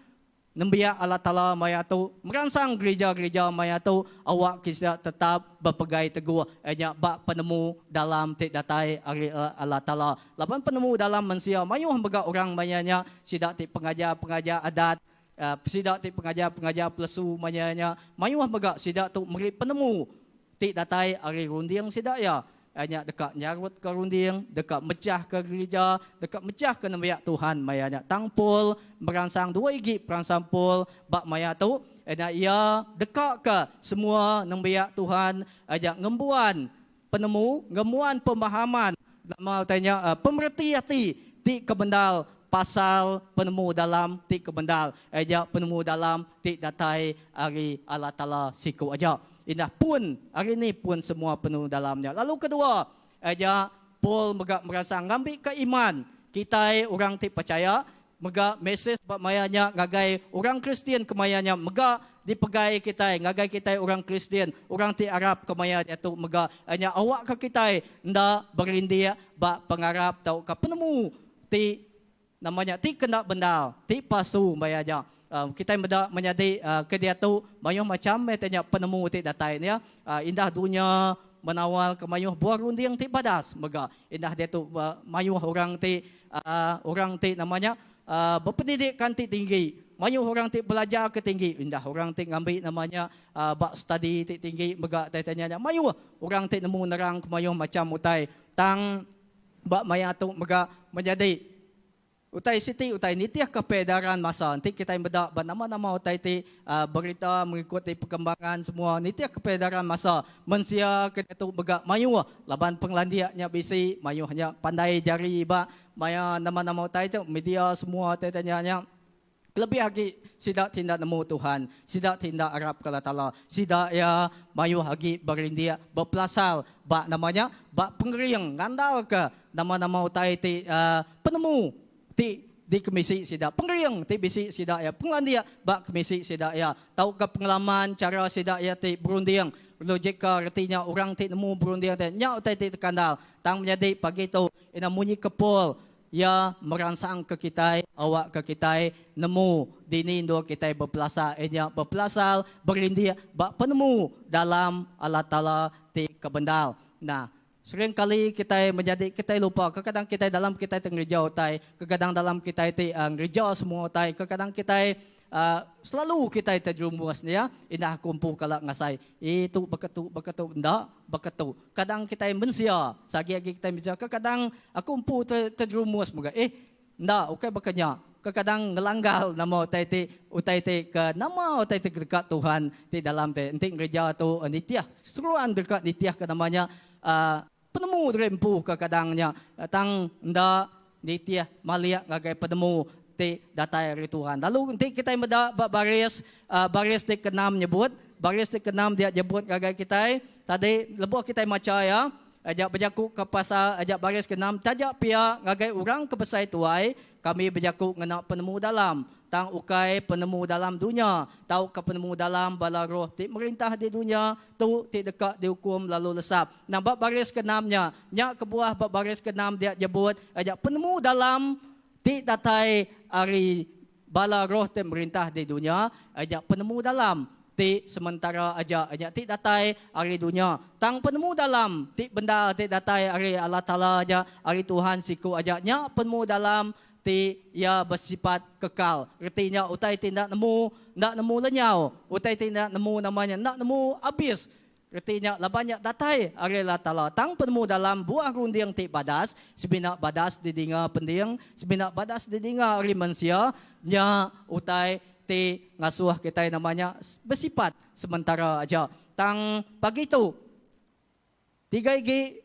Nembiak Allah Taala maya tu meransang gerija-gerija maya tu awak ke sida tetap bepegai teguh iya nya ba penemu dalam ti datai ari Allah Taala. Laban penemu dalam mensia mayuh mega orang maya nya sida ti pengajar-pengajar adat, sida ti pengajar-pengajar pelesu maya nya mayuh mega sida tu meri penemu ti datai ari runding sida iya. Iya nya deka nyarutka runding, deka mechahka gerija, deka mechahka nembiak Tuhan maya nya. Tang Paul meransang dua igi peransang Paul ba maya tu, iya nya iya dekaka semua nembiak Tuhan aja ngembuan penemu, ngembuan pemahaman nama utai nya pemereti ati ti kebendar pasal penemu dalam ti kebendar, iya nya penemu dalam ti datai ari Allah Taala siku aja. Indah pun ari ni pun semua penemu dalam nya. Lalu kedua, iya Paul mega meransang ngambika iman kitai orang ti pechaya mega mesej ba maya nya ngagai orang Kristian kemaya nya mega dipegai kitai ngagai kitai orang Kristian, orang ti arap kemaya diatu mega iya nya awakka kitai enda berindik ba pengarap tauka penemu ti Nama nya ti kena bendar, ti pasu maya nya. Kitai meda menyadi ke diatu mayuh macham meh ti nya penemu ti datai nya. Indah dunya menawal ke mayuh buah runding ti badas mega. Indah diatu mayuh orang ti orang ti nama nya bependidikan ti tinggi, mayuh orang ti belajar ke tinggi, indah orang ti ngambi nama nya ba study ti tinggi mega tai tanya nya mayuh orang ti nemu nerang ke mayuh macham utai. Tang Ba maya tu mega menyadi utai siti utai nitihka peredaran masa. Enti kitai meda ba nama-nama utai ti berita mengikut ti perkembangan semua nitihka peredaran masa. Mensia ke diatu mega mayuh laban pengelandik nya bisi mayuh nya pandai jari ba maya nama-nama utai tu media semua utai tanya nya. Kelebih agi sida ti enda nemu Tuhan, sida ti enda arapka Allah Taala, sida iya mayuh agi berindik bepelasar ba nama nya, ba pengering ngandalka nama-nama utai ti penemu ti dikemisi sida, pengering ti bisi sida iya, pengelandik ba kemisi sida iya, tauka pengalaman chara sida iya ti berunding, logika reti nya orang ti nemu berunding ti nya utai ti tekandal. Tang menyadi pagi tu ina munyi ke Paul Iya meransangka kitai awakka kitai nemu dini endur kitai bepelasar iya nya bepelasar berindik ba penemu dalam Allah Taala ti kebendar. Nah, sering kali kitai menyadi kitai lupa kekadang kitai dalam kitai ti ngereja utai, kekadang dalam kitai ti ngereja semua utai, kekadang kitai Selalu kitai tejerumus nya, indah aku empu kala ngasai, ii tu baka tu baka tu enda baka tu. Kadang kitai mensia, seagi agi kitai mensia kekadang aku empu tejerumus mega eh enda ukai baka nya. Kekadang ngelanggar nama utai ti utai ti ke nama utai ti deka Tuhan ti dalam ti enti ngereja tu nitih seruan deka nitihka nama nya uhh penemu diri empu kekadang nya tang enda nitih malik ngagai penemu ti datai ari Tuhan. Lalu enti kitai meda ba baris baris ti keenam nyebut, baris ti keenam dia nyebut ngagai kitai tadi lebuh kitai macha iya aja bejaku ke pasal aja baris keenam taja pia ngagai orang ke besai tuai kami bejaku ngena penemu dalam Tang ukai penemu dalam dunya tauka penemu dalam bala roh ti merintah di dunya tu ti deka diukum lalu lesap. Nah ba baris keenam nya, nya kebuah ba baris keenam dia nyebut aja penemu dalam ti datai ari bala roh ti merintah di dunya aja penemu dalam ti sementara aja nya ti datai ari dunya. Tang penemu dalam ti bendar ti datai ari Allah Taala aja ari Tuhan siku aja nya penemu dalam ti iya besifat kekal. Reti nya utai ti enda nemu, enda nemu lenyau. Utai ti enda nemu nama nya enda nemu abis. Reti nya laban nya datai ari Allah Taala. Tang penemu dalam buah runding ti badas, semina badas didinga pending, semina badas didinga ari mensia, nya utai ti ngasuh kitai nama nya besipat sementara aja. Tang pagi tu, Tiga igi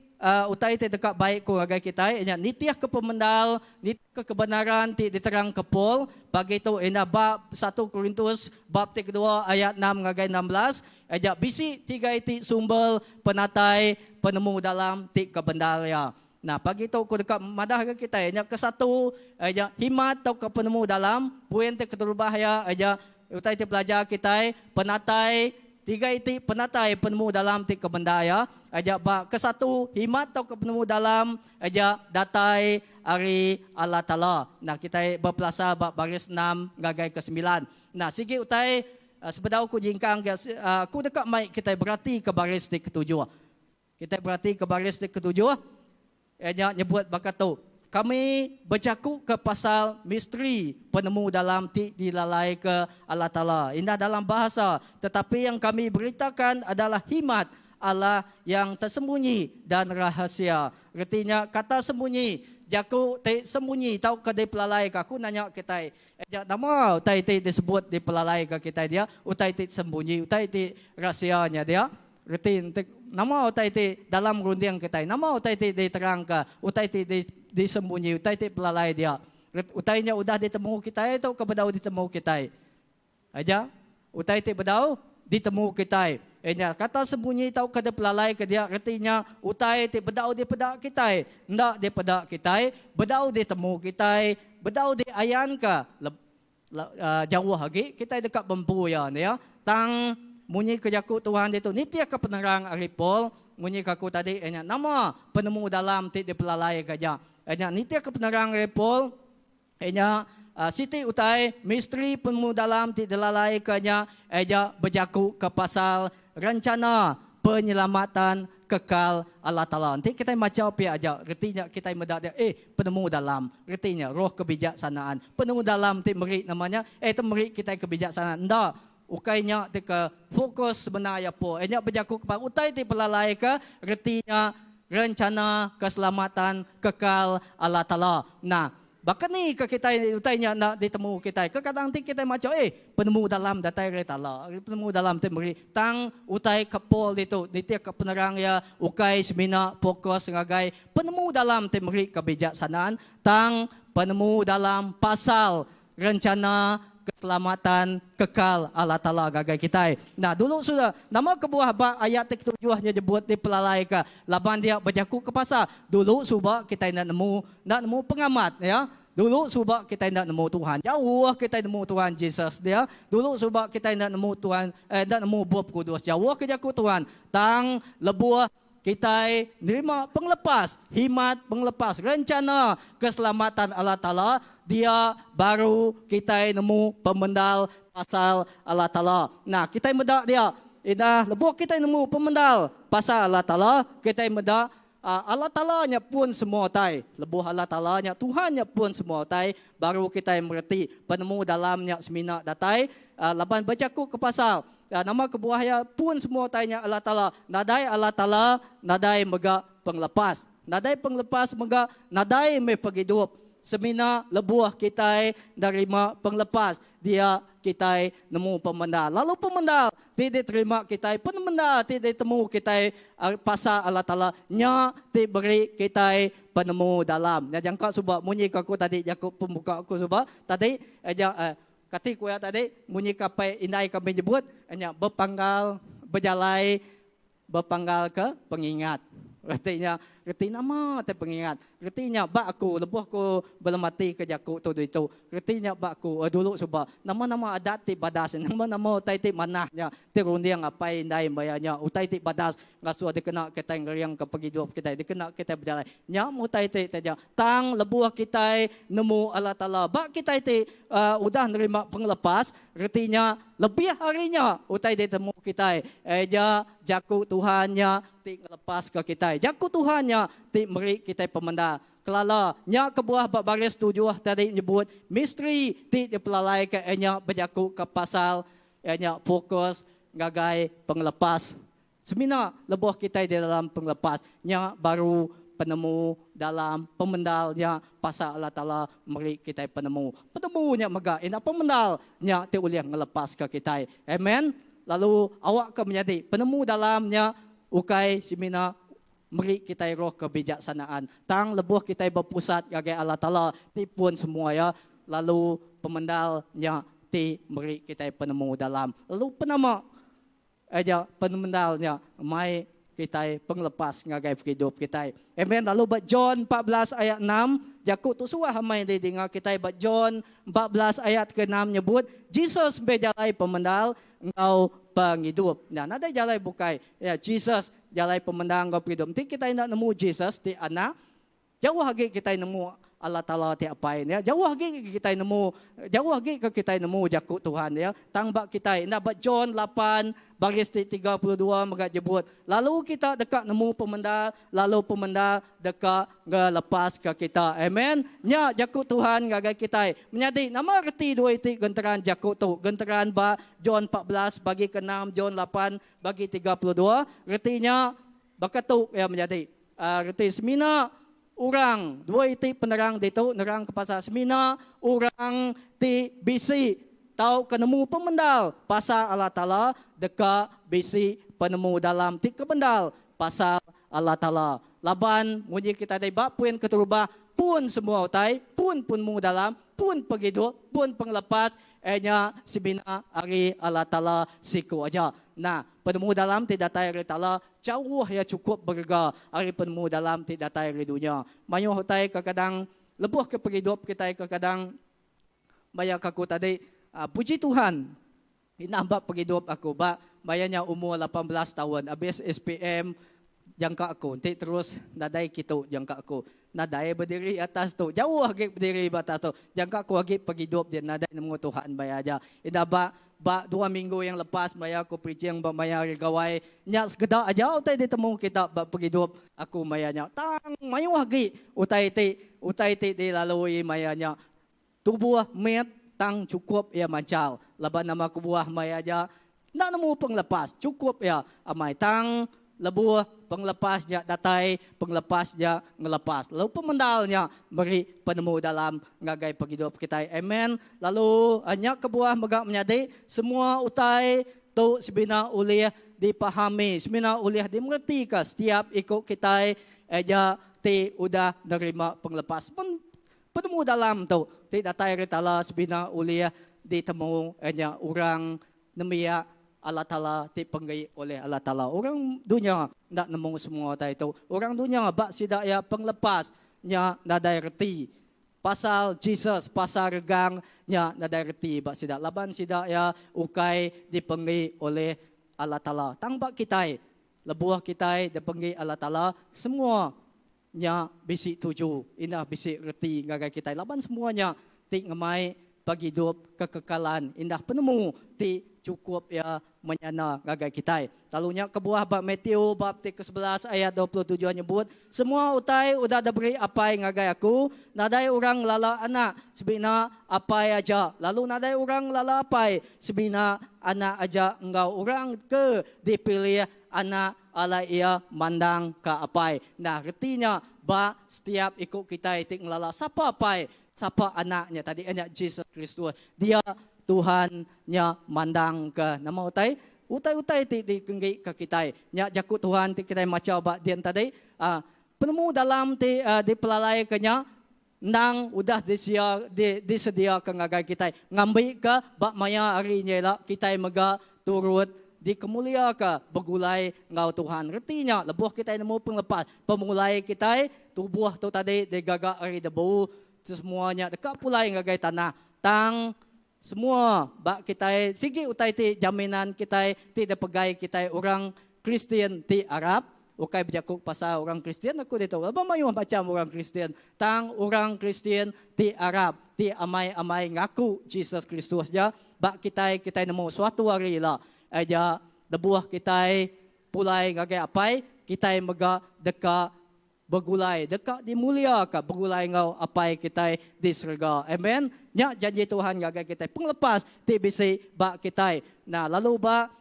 utai ti deka bai ku ngagai kitai iya nya nitihka pemendar, nitihka kebenaran ti diterangka Paul pagi tu iya nya ba satu Korintus bab ti kedua ayat enam ngagai 16 iya nya bisi tiga iti sumber penatai penemu dalam ti kebendar iya. Nah pagi tu ku deka madah ngagai kitai iya nya kesatu iya nya himat tauka penemu dalam poin ti keterubah iya iya nya Utai ti pelajar kitai, penatai tiga iti penatai penemu dalam ti kebendar iya, aja ba kesatu himat tauka penemu dalam aja datai ari Allah Taala. Nah kitai bepelasar ba baris enam ngagai kesemilan. Nah sigi utai sebedau ku jingkang ke aku deka mai kitai beratika baris ti ketujuh. Kitai beratika baris ti ketujuh, iya nya nyebut baka tu, Kami bejakuka pasal misteri penemu dalam ti dilalaika Allah Taala, indah dalam bahasa, tetapi yang kami beritakan adalah himat Allah yang tersembunyi dan rahasia. Reti nya kata sembunyi, jaku ti sembunyi tauka dipelalaika. Aku nanya kitai, nya nama utai ti disebut dipelalaika kitai dia, utai ti sembunyi, utai ti rahsia nya dia? Reti enti nama utai ti dalam runding kitai, nama utai ti diterangka, utai ti disembunyi, utai ti pelalai dia. Utai nya udah ditemu kitai tauka bedau ditemu kitai. Aja, utai ti bedau ditemu kitai. Iya nya kata sembunyi tauka dipelalaika dia reti nya utai ti bedau dipeda kitai, enda dipeda kitai, bedau ditemu kitai, bedau diayanka. Jauh agi kitai deka bempu iya nya. Tang munyi ke jaku Tuhan ditu nitihka penerang ari Paul munyi ke aku tadi iya nya nama penemu dalam ti dipelalaika nya. Iya nya nitihka penerang ari Paul iya nya siti utai misteri penemu dalam ti dilalaika nya iya nya bejaku ke pasal rencana penyelamatan kekal Allah Taala. Enti kitai macha pia aja reti nya kitai meda dia eh penemu dalam reti nya roh kebijaksanaan. Penemu dalam ti meri nama nya eh ti meri kitai kebijaksanaan. Enda ukai nya ti ke fokus sebenar iya po. Iya nya bejaku ke utai ti pelalaika reti nya rencana keselamatan kekal Allah Taala. Nah Baka ni ke kitai utai nya enda ditemu kitai? Kekadang ti kitai macha, eh, penemu dalam datai ari Taala, penemu dalam ti meri. Tang utai ke Paul ditu nitihka penerang iya ukai semina fokus ngagai penemu dalam ti meri kebijaksanaan, tang penemu dalam pasal rencana keselamatan kekal Allah Taala ngagai kitai. Nah, dulu suda, nama kebuah ba ayat ti ketujuh nya nyebut dipelalaika laban dia bejaku ke pasal dulu suba kitai enda nemu Enda nemu pengamat ya. Dulu suba kitai enda nemu Tuhan. Jauh kitai nemu Tuhan Jesus dia. Dulu suba kitai enda nemu Tuhan eh enda nemu Bup Kudus. Jauh ke jaku Tuhan. Tang lebuh kitai nerima pengelepas, himat pengelepas, rencana keselamatan Allah Taala, dia baru kitai nemu pemendar pasal Allah Taala. Nah, kitai meda dia. Indah lebuh kitai nemu pemendar pasal Allah Taala, kitai meda Allah Taala nya pun semua utai. Lebuh Allah Taala nya Tuhan nya pun semua utai, baru kitai mereti penemu dalam nya semina datai laban bejaku ke pasal nama kebuah iya pun semua utai nya Allah Taala. Nadai Allah Taala nadai mega pengelepas. Nadai pengelepas mega nadai meh pengidup. Semina lebuh kitai nerima pengelepas dia kitai nemu pemendar. Lalu pemendar ti diterima kitai, penemendar ti ditemu kitai pasal Allah Taala nya ti beri kitai penemu dalam. Nya jangka suba munyi ke aku tadi jaku pembuka aku suba tadi nya kati ku iya tadi munyi ke apai indai kami nyebut nya bepanggal bejalai Bepanggal ke pengingat. Reti nya, reti nama ti pengingat? Reti nya ba aku lebuh aku belemati ke jaku tu ditu. Reti nya ba aku dulu suba nama-nama adat ti badas, nama-nama utai ti manah nya ti runding apai indai maya nya utai ti badas ngasuh dikena kitai ngeringka pengidup kitai, dikena kitai bejalai. Nya meh utai ti taja. Tang lebuh kitai nemu Allah Taala ba kitai ti udah nerima pengelepas, Reti nya, lebih ari nya utai ditemu kitai iya jaku Tuhan nya ti ngelepaska kitai. Jaku Tuhan nya ti meri kitai pemendar. Kelala, nya kebuah ba baris tujuh tadi nyebut misteri ti dipelalaika iya nya bejakuka pasal iya nya fokus ngagai pengelepas. Semina lebuh kitai di dalam pengelepas nya baru penemu dalam pemendal nya pasal Allah Taala meri kitai penemu. Penemu nya mega enda pemendal nya ti ulih ngelepaska kitai. Amen. Lalu awakka menyadi penemu dalam nya ukai semina meri kitai roh kebijaksanaan. Tang lebuh kitai bepusat ngagai Allah Taala ti pun semua iya, lalu pemendal nya ti meri kitai penemu dalam. Lalu penama aja penemendal nya mai kitai pengelepas ngagai pengidup kitai. Amen. Lalu ba John 14 ayat 6, jaku tu suah amai didinga kitai ba John 14 ayat ke 6 nyebut, Jesus meh jalai pemendal enggau pengidup. Nya nadai jalai bukai. Ya, Jesus jalai pemendal enggau pengidup. Enti kitai enda nemu Jesus ti anak, Jauh agi kitai nemu Allah Taala ti Apai nya, jauh agi kitai nemu, jauh agi ke kitai nemu jaku Tuhan ya. Tang ba kitai enda ba John 8 baris ti 32 mega nyebut, lalu kita deka nemu pemendar, lalu pemendar deka ngelepaska kita. Amen. Nya jaku Tuhan ngagai kitai. Menyadi, nama reti dua iti genteran jaku tu? Genteran ba John 14 bagi ke 6, John 8 bagi 32. Reti nya baka tu iya menyadi. Reti semina orang, dua iti penerang ditu nerang ke pasal semina orang ti bisi tauka nemu pemendar pasal Allah Taala deka bisi penemu dalam ti kebendar pasal Allah Taala. Laban munyi kitai tadi ba poin keterubah pun semua utai, pun penemu dalam, pun pengidup, pun pengelepas iya nya semina ari Allah Taala siku aja. Nah, penemu dalam ti datai ari Taala Jauh iya chukup berega ari penemu dalam ti datai ari dunya. Mayuh utai kekadang lebuh ke pengidup kitai kekadang maya ke aku tadi puji Tuhan indah ba pengidup aku ba maya nya umur 18 taun abis SPM jangka aku enti terus nadai kitu jangka aku nadai bediri atas tu jauh agi bediri ba atas tu jangka aku agi pengidup dia nadai nemu Tuhan maya aja indah ba Ba dua minggu yang lepas maya aku preaching ba maya hari gawai nya sekeda aja utai ditemu kita ba pengidup aku maya nya. Tang mayuh agi utai ti utai ti dilalui maya nya. Tubuh mit tang chukup iya manchal laban nama kebuah maya aja enda nemu pengelepas chukup iya amai tang Lebuh pengelepas nya datai, pengelepas nya ngelepas. Lalu pemendal nya meri penemu dalam ngagai pengidup kitai. Amen. Lalu nya kebuah mega menyadi, semua utai tu semina ulih dipahami, semina ulih dimeretika setiap iku kitai aja ti udah nerima pengelepas. Penemu dalam tu ti datai ari Taala semina ulih ditemu nya orang Nembiak Allah Taala ti penggi oleh Allah Taala. Orang dunya enda nemu semua utai tu. Orang dunya ba sida iya pengelepas nya nadai reti. Pasal Jesus, pasal regang nya nadai reti ba sida laban sida iya ukai dipenggi oleh Allah Taala. Tang ba kitai, lebuh kitai dipenggi Allah Taala, semua nya bisi tuju indah bisi reti ngagai kitai laban semua nya ti ngemai pengidup kekekalan indah penemu ti chukup iya menyana ngagai kitai. Lalu nya kebuah ba Matthew bab ti kesebelas ayat 27 nyebut, Semua utai udah diberi Apai ngagai aku, nadai orang ngelala Anak semina Apai aja, lalu nadai orang ngelala Apai semina Anak aja enggau orang ke dipilih Anak alai iya mandang ka Apai. Nah, reti nya ba setiap iku kitai ti ngelala sapa Apai, sapa Anak nya tadi, iya nya Jesus Kristus. Dia Tuhan nya mandang ke nama utai? Utai-utai ti dikenggi ka kitai. Nya jaku Tuhan ti kitai macha ba din tadi. Aa penemu dalam ti dipelalaika nya endang udah disia disediaka ngagai kitai ngambika ba maya hari nya ila kitai mega turut dikemuliaka begulai enggau Tuhan. Reti nya lebuh kitai nemu pengelepas pemulai kitai, tubuh tu tadi digaga ari debu, semua nya deka pulai ngagai tanah. Tang semua ba kitai sigi utai ti jaminan kitai ti dipegai kitai orang Kristian ti arap, ukai bejaku pasal orang Kristian aku ditu laban mayuh macham orang Kristian tang orang Kristian ti arap ti amai-amai ngaku Jesus Kristus ja ba kitai kitai nemu suatu hari ila aja lebuh kitai pulai ngagai Apai kitai mega deka begulai deka dimuliaka begulai enggau Apai kitai di serega. Amen. Nya janji Tuhan ngagai kitai pengelepas ti bisi ba kitai. Nah lalu ba.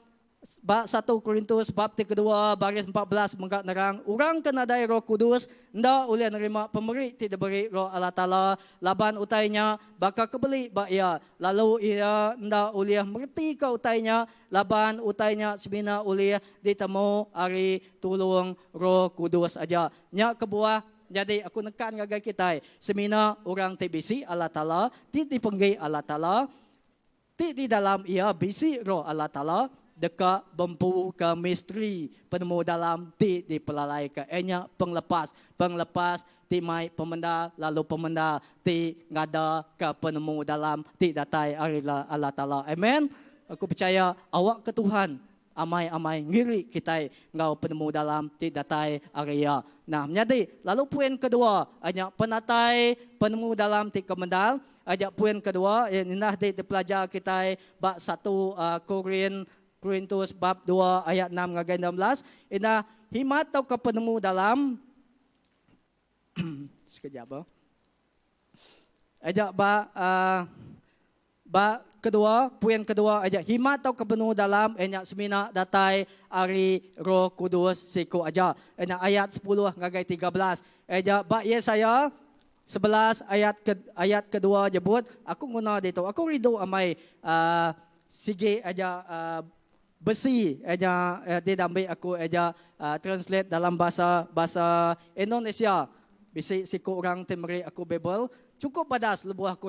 Ba satu Korintus bab ti kedua baris 14 mega nerang, orang ke nadai Roh Kudus enda ulih nerima pemeri ti diberi Roh Allah Taala laban utai nya baka ke beli ba iya, lalu iya enda ulih meretika utai nya laban utai nya semina ulih ditemu ari tulung Roh Kudus aja. Nya kebuah nyadi aku nekan ngagai kitai, semina orang ti bisi Allah Taala, ti dipenggi Allah Taala, Ti di dalam iya bisi Roh Allah Taala deka bempuka misteri penemu dalam ti dipelalaika iya nya pengelepas, pengelepas ti mai pemendar lalu pemendar ti ngadaka penemu dalam ti datai ari Allah Taala. Amen. Aku pechaya awakka Tuhan amai-amai ngiri kitai enggau penemu dalam ti datai ari Iya. Nah, menyadi, lalu poin kedua nya penatai penemu dalam ti kemendar. Aja poin kedua iya nyenah ti dipelajar kitai ba satu Korin Korintus bab dua ayat enam ngagai 16 indah himat tauka penemu dalam sekejap oh. Aja ba uh, Ba kedua, puin kedua aja himat tauka penemu dalam iya nya semina datai ari Roh Kudus siku aja. Iya nya ayat sepuluh ngagai 13. Iya nya ba Yesaya 11 ayat ke ayat kedua nyebut, aku nguna ditu. Aku rindu amai uhh sigi aja uhh besi iya nya ti diambi aku iya nya uhh translate dalam bahasa bahasa Indonesia. Bisi siku orang ti meri aku Bible Chukup badas lebuh aku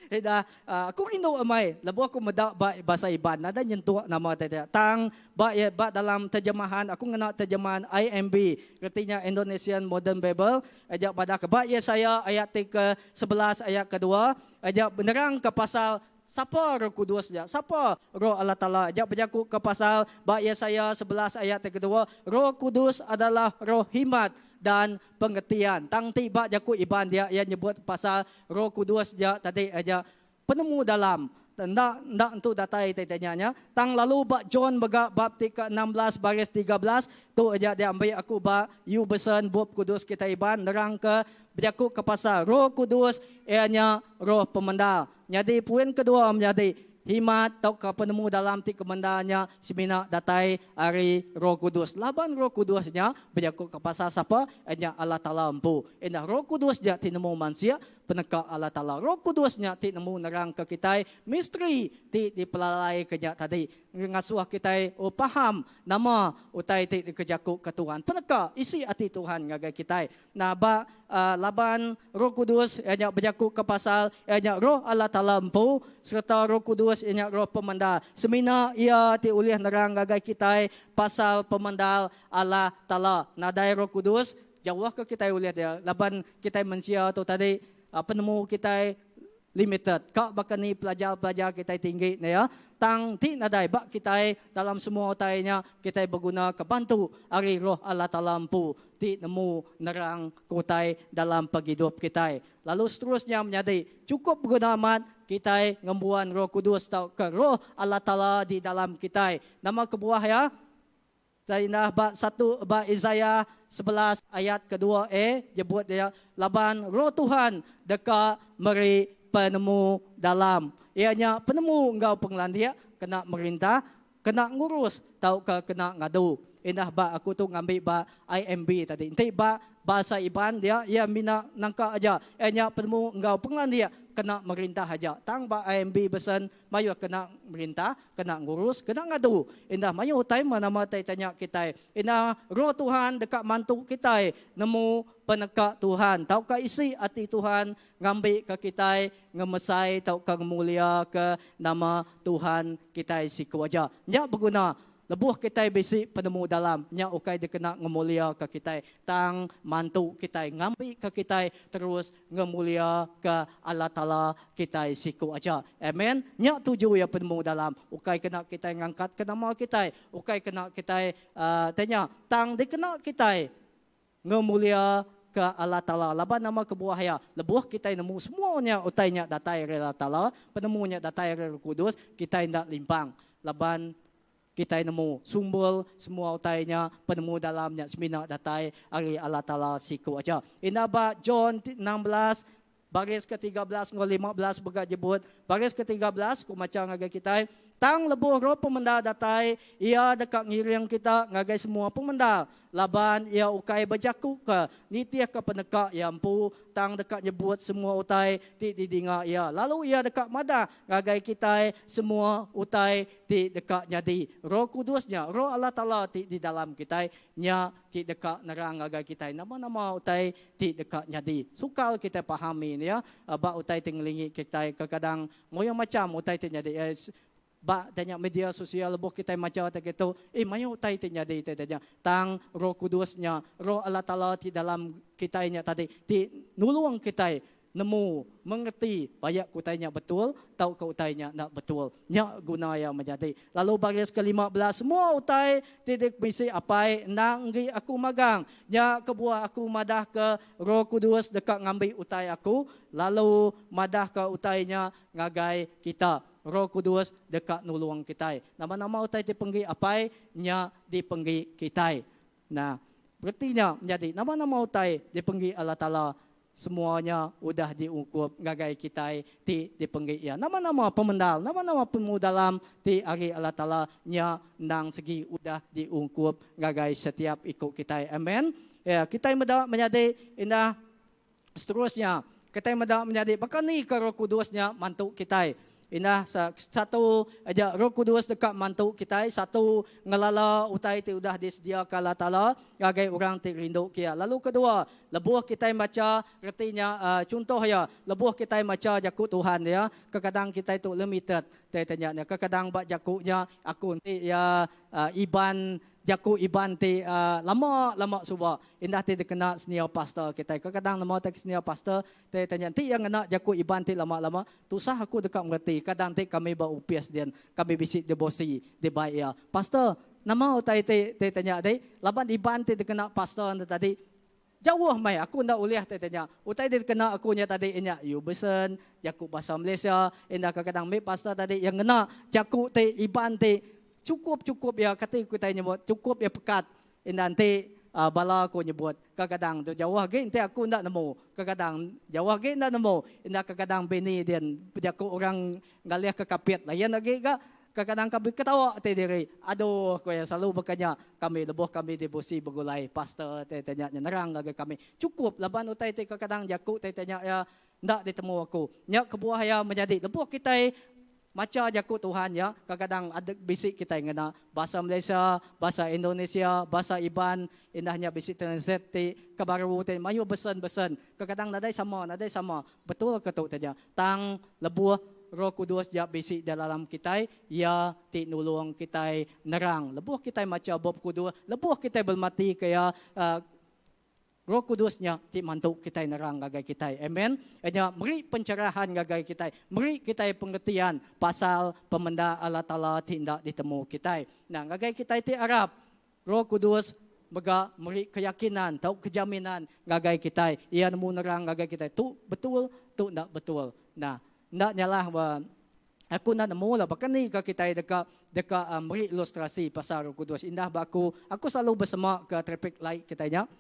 ida aku rindu amai lebuh aku meda ba bahasa Iban nadai nyentuk nama ti dia tang ba iya ba dalam terjemahan aku ngena terjemahan IMB reti nya Indonesian Modern Bible aja madah ke ba Yesaya ayat ti ke 11 ayat kedua aja nerang ke pasal sapa Roh Kudus nya sapa Roh Allah Taala aja bejaku ke pasal ba Yesaya 11 ayat ti kedua Roh Kudus adalah roh himat dan pengetian. Tang ti ba jaku Iban dia iya nyebut pasal Roh Kudus ja tadi aja penemu dalam. Enda enda entu datai ti tanya nya. Tang lalu ba John mega bab ti ke 16 baris 13 tu aja diambi aku ba YouVersion Bup Kudus Kitai Iban nerang ke bejaku ke pasal Roh Kudus iya nya Roh Pemendar. Nyadi puin kedua menyadi Himat tauka penemu dalam ti kemendar nya semina datai ari Roh Kudus. Laban Roh Kudus nya bejaku ke pasal sapa? Iya nya Allah Taala empu. Indah Roh Kudus nya ti nemu mansik peneka Allah Taala. Roh Kudus nya ti nemu nerangka kitai misteri ti dipelalaika nya tadi. Ngasuh kitai oh paham nama utai ti dikejakuka Tuhan. Peneka isi ati Tuhan ngagai kitai. Nah ba laban Roh Kudus iya nya bejaku ke pasal iya nya Roh Allah Taala empu sereta Roh Kudus iya nya Roh pemendar. Semina iya ti ulih nerang ngagai kitai pasal pemendar Allah Taala. Nadai Roh Kudus jauh ke kitai ulih dia laban kitai mensia tu tadi penemu kitai limited. Ka baka ni pelajar-pelajar kitai tinggi ne ya. Tang ti nadai ba kitai dalam semua utai nya kitai beguna ke bantu ari Roh Allah Taala empu ti nemu nerang ke utai dalam pengidup kitai. Lalu seterusnya menyadi chukup beguna amat kitai ngembuan Roh Kudus tauka Roh Allah Taala di dalam kitai. Nama kebuah ya? Indah ba satu ba Isaiah 11 ayat kedua A nyebut dia laban Roh Tuhan deka meri penemu dalam. Iya nya penemu enggau pengelandik kena merintah, kena ngurus tauka kena ngadu. Indah ba aku tu ngambi ba IMB tadi. Enti ba bahasa Iban dia iya mina nangka aja. Iya nya penemu enggau pengelandik kena merintah aja. Tang ba IMB besen Mayuh kena merintah, kena ngurus, kena ngadu. Indah mayuh utai meh nama tai tanya kitai. Indah Roh Tuhan deka mantu kitai nemu peneka Tuhan tauka isi ati Tuhan ngambika kitai ngemesai tauka ngemuliaka nama Tuhan kitai siku aja. Nya beguna Lebuh kitai bisi penemu dalam, nya ukai dikena ngemuliaka kitai, tang mantu kitai ngambika kitai terus ngemuliaka Allah Taala kitai siku aja. Amen. Nya tuju iya penemu dalam, ukai kena kitai ngangkatka nama kitai, ukai kena kitai uhh tanya, tang dikena kitai ngemuliaka Allah Taala. Laban nama kebuah iya? Lebuh kitai nemu semua nya utai nya datai ari Allah Taala, penemu nya datai ari Roh Kudus, kitai enda limpang. Laban kitai nemu sumber semua utai nya, penemu dalam nya semina datai ari Allah Taala siku aja. Indah ba John 16 baris ke 13 enggau 15 mega nyebut, baris ke 13 ku macha ngagai kitai. Tang lebuh Roh Pemendar datai, Iya deka ngiring kita ngagai semua pemendar, laban Iya ukai bejakuka nitihka peneka Iya empu, tang deka nyebut semua utai ti didinga Iya, lalu Iya deka madah ngagai kitai semua utai ti deka nyadi. Roh Kudus nya Roh Allah Taala ti di dalam kitai, nya ti deka nerang ngagai kitai nama-nama utai ti deka nyadi. Sukal kitai pahami ne ya, ba utai ti ngelingi kitai kekadang Mayuh macham utai ti nyadi. Ba tanya media sosial lebuh kitai macha utai kitu, eh mayuh utai ti nyadi ti tanya. Tang Roh Kudus nya, Roh Allah Taala ti dalam kitai nya tadi ti nulung kitai nemu, mengerti bayak ke utai nya betul tauka utai nya enda betul. Nya guna iya menyadi. Lalu baris ke 15, semua utai ti dikemisi Apai endang enggi aku magang. Nya kebuah aku madahka Roh Kudus deka ngambi utai aku lalu madahka utai nya ngagai kita. Roh Kudus deka nulung kitai. Nama-nama utai ti penggi Apai, nya dipenggi kitai. Nah, reti nya menyadi nama-nama utai dipenggi Allah Taala, semua nya udah diungkup ngagai kitai ti dipenggi Iya. Nama-nama pemendar, nama-nama penemu dalam ti ari Allah Taala nya endang segi udah diungkup ngagai setiap iku kitai. Amen. Ya, kitai meda menyadi indah Seterusnya, kitai meda menyadi baka ni ke Roh Kudus nya mantu kitai. Indah satu aja Roh Kudus deka mantu kitai, satu ngelala utai ti udah disediaka Allah Taala ngagai orang ti rindu ke Iya. Lalu kedua, lebuh kitai macha reti nya chuntoh iya, lebuh kitai macha jaku Tuhan iya, kekadang kitai tu limited tai tanya nya. Kekadang ba jaku nya aku enti iya Iban Jaku Iban ti lama-lama suba indah ti dikena senior pastor kitai. Kekadang nemu ti senior pastor ti tanya enti iya ngena jaku Iban ti lama-lama tusah aku deka mereti. Kadang ti kami ba opis din kami bisi debosi dibai iya. Pastor nama utai ti ti tanya ti laban Iban ti dikena pastor ne tadi jauh meh aku enda ulih ti tanya. Utai ti dikena aku nya tadi inya Ubesen jaku bahasa Malaysia indah kekadang mih pastor tadi iya ngena jaku ti Iban ti Chukup chukup iya kati kitai nyebut chukup iya pekat enda enti bala ku nyebut kekadang tu jauh agi enti aku enda nemu kekadang jauh agi enda nemu enda kekadang bini din bejaku orang ngalih ke kapit lain agi ga kekadang kami ketawa ti diri aduh ku iya selalu baka nya kami lebuh kami dibusi begulai pastor ti nya nerang ngagai kami chukup laban utai ti kekadang jaku ti nya iya enda ditemu aku nya kebuah iya menyadi lebuh kitai Macha jaku Tuhan nya kadang-kadang adeg bisi kitai ngena Bahasa Malaysia, Bahasa Indonesia, Bahasa Iban, indah nya bisi translate ti ke baru ti mayuh besen-besen. Kadang-kadang nadai sama, nadai sama. Betul ke tu taja. Tang lebuh Roh Kudus ja bisi dalam kitai, iya ti nulung kitai nerang. Lebuh kitai macha Bup Kudus, lebuh kitai belematika iya, Roh Kudus nya ti mantu kitai nerang ngagai kitai. Amen. Iya nya meri pencerahan ngagai kitai, meri kitai pengertian pasal pemendar Allah Taala ti enda ditemu kitai. Nah, ngagai kitai ti arap, Roh Kudus mega meri keyakinan tau kejaminan ngagai kitai. Iya nemu nerang ngagai kitai tu betul, tu enda betul. Nah, enda nyalah ba Aku enda nemu lah baka ni ka kitai deka deka meri ilustrasi pasal Roh Kudus. Indah ba aku, aku selalu besema ke traffic light kitai nya.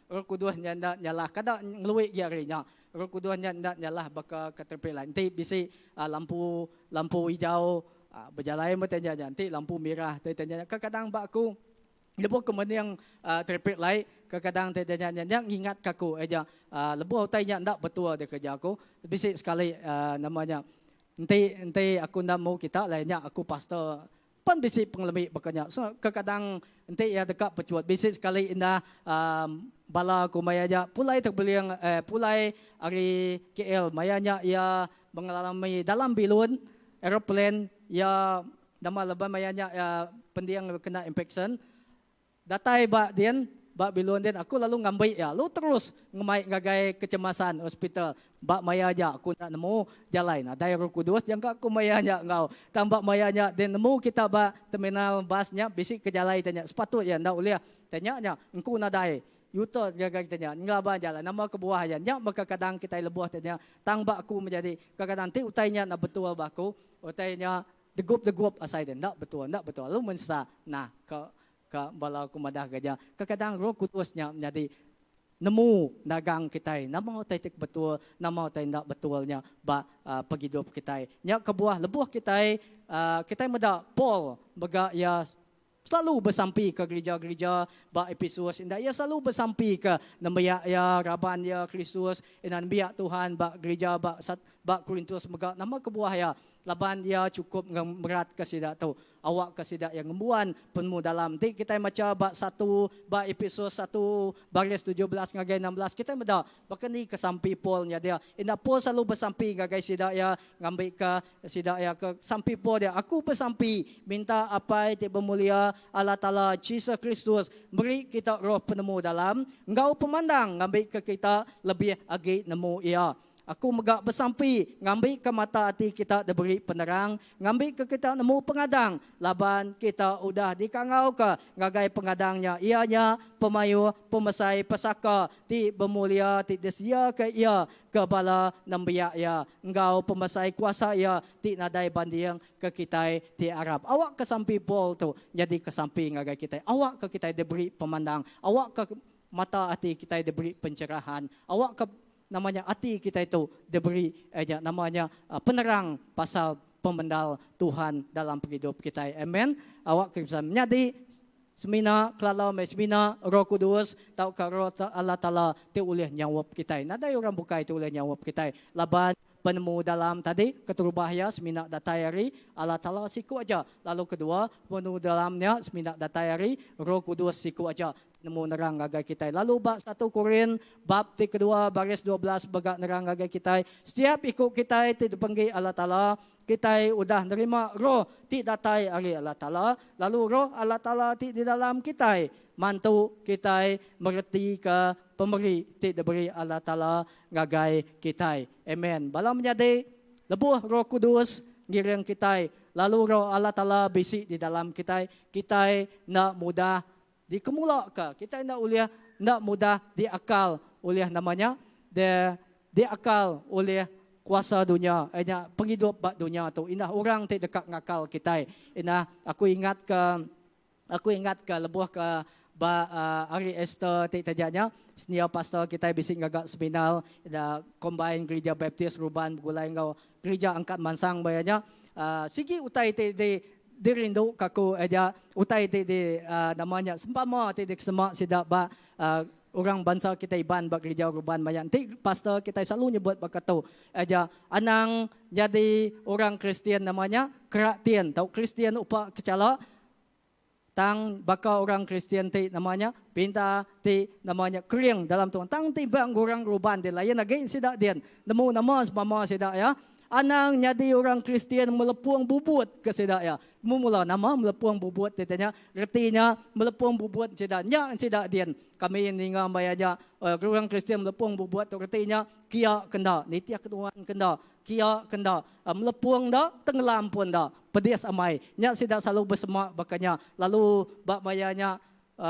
Roh Kudus nya enda nyalah kada ngelui gi ari nya. Roh Kudus nya enda nyalah baka ke traffic light. Enti bisi lampu lampu hijau bejalai meh nya nya. Enti lampu mirah ti nya nya. Kadang ba aku Lebuh ke mending traffic light, kekadang ti nya nya nya ngingatka aku aja lebuh utai nya enda betul dikereja aku. Bisi sekali nama nya enti enti aku enda mu kita lah nya aku pastor pan bisi pengelemi baka nya. So kekadang enti iya deka pecut bisi sekali indah bala ku maya nya pulai tebeling pulai ari KL maya nya iya mengalami dalam bilun aeroplane iya Nama leban maya nya pending kena infection. Datai ba din, ba bilun din aku lalu ngambi iya lalu terus ngemai ngagai kecemasan hospital. Ba maya nya aku enda nemu jalai nadai Roh Kudus jangka aku maya nya enggau. Tang ba maya nya din nemu kita ba terminal bas nya bisi ke jalai te nya sepatut iya enda ulih te nya nya engku nadai U-turn ngagai te nya ngelaban jalai nama kebuah iya nya meh kadang kitai lebuh te nya tang ba aku menjadi kadang ti utai nya enda betul ba aku Utai nya degup-degup asai deh enda betul enda betul lalu mensa nah ke ke bala ku madah ga nya kekadang roh kudus nya menyadi nemu nagang kitai nama utai ti betul nama utai enda betul nya ba pengidup kitai nya kebuah lebuh kitai. Kitai meda Paul mega iya selalu besampi ke gerija-gerija ba Epesus. Indah iya selalu besampi ke nembiak iya, raban iya Kristus, indah nembiak Tuhan ba gerija ba ba Korintus mega. Nama kebuah iya? Laban iya chukup ngemeratka sida tu. Awakka sida iya ngembuan penemu dalam. Enti kitai macha ba satu ba Epesus satu baris 17 ngagai 16 kitai meda baka ni ke sampi Paul nya dia. Enda Paul selalu besampi ngagai sida iya ngambika sida iya ke sampi Paul dia, Aku besampi minta Apai ti bemulia Allah Taala Jesus Kristus meri kita roh penemu dalam enggau pemandang ngambika kita lebih agi nemu Iya. Aku mega besampi ngambika mata ati kita diberi penerang, ngambika kita nemu pengadang, laban kita udah dikangauka ngagai pengadang nya, iya nya pemayuh pemesai pesaka ti bemulia ti disediaka Iya ke bala nembiak Iya, enggau pemesai kuasa Iya ti nadai banding ke kitai ti arap. Awakka sampi Paul tu nyadika sampi ngagai kitai. Awakka kitai diberi pemandang. Awakka mata ati kitai diberi pencerahan. Awakka Nama nya ati kitai tu diberi nya nama nya penerang pasal pemendal Tuhan dalam pengidup kitai. Amen. Awak ke bisa menyadi semina kelalau meh semina Roh Kudus tauka Roh Allah Taala ti ulih nyaup kitai. Nadai orang bukai ti ulih nyaup kitai laban penemu dalam tadi keterubah iya semina datai ari Allah Taala siku aja lalu kedua penemu dalam nya semina datai ari Roh Kudus siku aja. Nemu nerang ngagai kitai. Lalu ba satu Korin bab ti kedua baris 12 mega nerang ngagai kitai, setiap iku kitai ti dipenggi Allah Taala, kitai udah nerima roh ti datai ari Allah Taala, lalu roh Allah Taala ti di dalam kitai mantu kitai meretika pemeri ti diberi Allah Taala ngagai kitai. Amen. Bala menyadi, lebuh Roh Kudus ngiring kitai, lalu roh Allah Taala bisi di dalam kitai, kitai enda mudah Dikemulaka, kitai enda ulih enda mudah diakal ulih nama nya, de diakal ulih kuasa dunya, iya nya pengidup ba dunya tu. Indah orang ti deka ngakal kitai. Indah aku ingatka aku ingatka lebuh ke ba hari Easter ti taja nya, senior pastor kitai bisi ngaga seminar da combine Gerija Baptist Ruban begulai enggau Gerija Angkat Mansang ba iya nya. Sigi utai ti di Dirindu ka aku aja utai ti di nama nya sempama ti dikesema sida ba orang bansa kitai Iban ba gerija Ruban maya enti pastor kitai selalu nyebut baka tu aja anang nyadi orang Kristian nama nya kerak tin tau Kristian upa kechala tang baka orang Kristian ti nama nya pinta ti nama nya kering dalam Tuhan tang ti ba orang Ruban ti lain agi sida din nemu nama sempama sida iya Anang nyadi orang Kristian melepung bubut ke sida iya. Mula nama melepung bubut ti tanya, reti nya melepung bubut sida nya sida din. Kami ninga maya nya orang Kristian melepung bubut tu reti nya kia ke enda, nitih ke Tuhan ke enda, kia ke enda, melepung enda, tenggelam pun enda. Pedis amai. Nya sida selalu besema baka nya. Lalu ba maya nya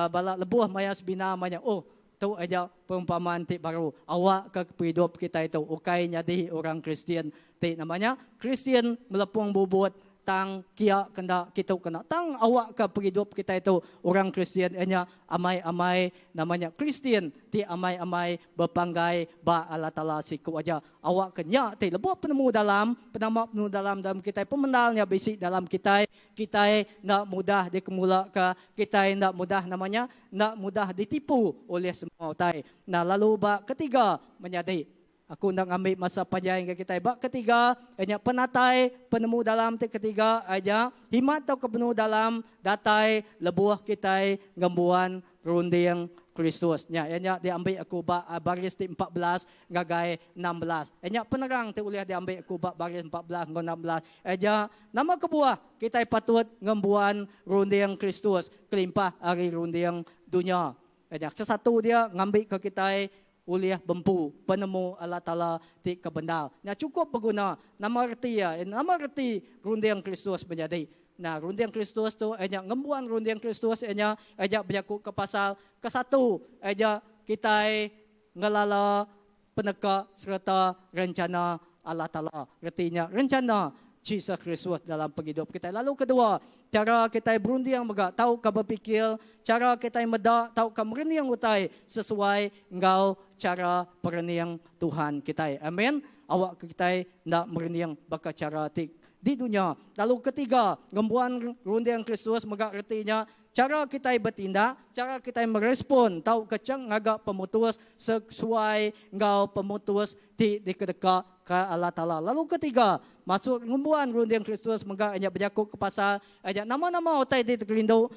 bala lebuh maya sebina maya oh Tu aja perumpamaan ti baru awakka pengidup kitai tu ukai nyadi orang Kristian ti nama nya Kristian melepung bubut tang kia kenda kitu kena tang awakka pengidup kitai tu orang Kristian iya nya amai-amai nama nya Kristian ti amai-amai bepanggai ba Allah Taala siku aja awakka nya ti lebuh penemu dalam penama penemu dalam dalam kitai pemendar nya bisi dalam kitai Kitai enda mudah dikemulaka, kitai enda mudah nama nya, enda mudah ditipu ulih semua utai. Nah lalu ba ketiga menyadi, aku enda ngambi masa panjai ngagai kitai. Ba ketiga iya nya penatai penemu dalam ti ketiga iya nya himat tauka penemu dalam datai lebuh kitai ngembuan runding Kristus. Nya iya nya diambi aku ba baris ti 14 ngagai 16. Iya nya penerang ti ulih diambi aku ba baris 14 enggau 16. Iya nya nama kebuah kitai patut ngembuan runding Kristus kelimpah ari runding dunya. Iya nya kesatu dia ngambika kitai ulih bempu penemu Allah Taala ti kebendar. Nya chukup beguna. Nama reti iya? Nama reti runding Kristus menyadi? Nah, runding Kristus tu iya nya ngembuan runding Kristus iya nya iya nya bejaku ke pasal kesatu iya nya kitai ngelala peneka sereta rencana Allah Taala. Reti nya rencana Jesus Kristus dalam pengidup kitai. Lalu kedua, chara kitai berunding mega tauka bepikir, chara kitai meda tauka merening utai sesuai enggau chara perening Tuhan kitai. Amen. Awakka kitai enda merening baka chara ti. di dunya. Lalu ketiga, ngembuan runding Kristus mega reti nya chara kitai betindak, chara kitai merespon tauka cheng ngaga pemutus sesuai enggau pemutus ti dikedeka ke Allah Taala. Lalu ketiga, masuk ngembuan runding Kristus mega nya bejaku ke pasal nya nama-nama utai ti dikerindu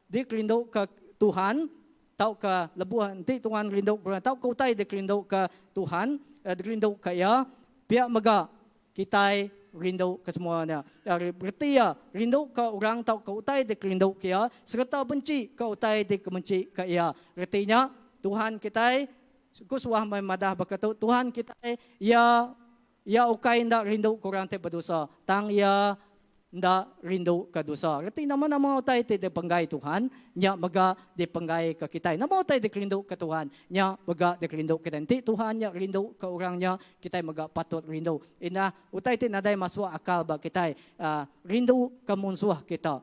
dikerindu ke Tuhan tauka lebuh enti Tuhan rindu ke tauka utai dikerindu ke Tuhan dikerindu ke iya pia mega Kitai rindu ke semua nya. Reti iya, rindu ke orang tauka utai ti kerindu ke iya sereta benchi ke utai ti kemenchi ke iya. Reti nya, Tuhan kitai, ku suah meh madah baka tu, Tuhan kitai iya iya ukai enda rindu ke orang ti bedosa, tang iya enda rindu ke dosa. Reti nama-nama utai ti dipenggai Tuhan, nya mega dipenggai ke kitai. Nama utai dikerindu ke Tuhan, nya mega dikerindu kitai. Enti Tuhan nya rindu ke orang nya, kitai mega patut rindu. Indah utai ti nadai masuk akal ba kitai, rindu ke munsuh kita.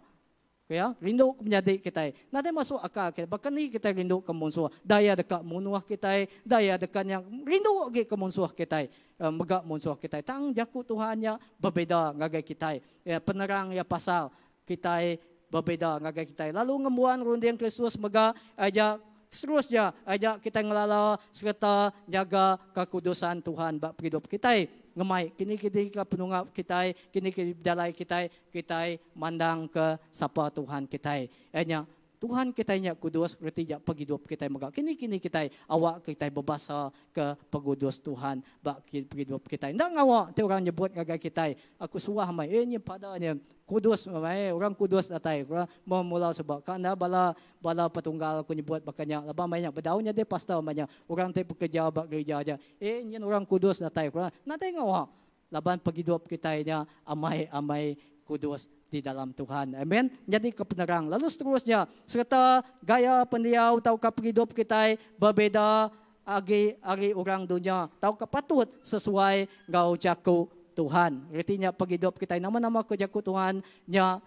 Ku iya, rindu ke menyadi kitai. Nadai masuk akal kitai. Baka ni kitai rindu ke munsuh? Daya deka munuh kitai, daya deka nya rindu agi ke munsuh kitai. Mega munsuh kitai. Tang jaku Tuhan nya bebeda ngagai kitai. Penerang iya pasal kitai bebeda ngagai kitai. Lalu ngembuan runding Kristus mega aja seterusnya aja kitai ngelala sereta nyaga kekudusan Tuhan ba pengidup kitai. Ngemai kini kini ke penunga kitai, kini kini pejalai kitai, kitai mandangka sapa Tuhan kitai. Iya nya, Tuhan kitai nya kudus, reti nya pengidup kitai mega. Kini-kini kitai awakka kitai bebasa ke pengudus Tuhan ba pengidup kitai. Enda ngawa ti orang nyebut ngagai kitai, aku suah amai, eh nya pada nya kudus amai, orang kudus datai. Meh mula suba ka enda bala bala petunggal aku nyebut baka nya laban maya nya bedau nyadi pastor maya nya. Orang ti bekereja ba gerija aja, eh nyin orang kudus datai. Nadai ngawa. Laban pengidup kitai nya amai-amai kudus di dalam Tuhan. Amen. Nyadika penerang. Lalu seterusnya, sereta gaya pendiau tauka pengidup kitai bebeda agi ari orang dunya tauka patut sesuai enggau jaku Tuhan. Reti nya pengidup kitai nama-nama ke jaku Tuhan nya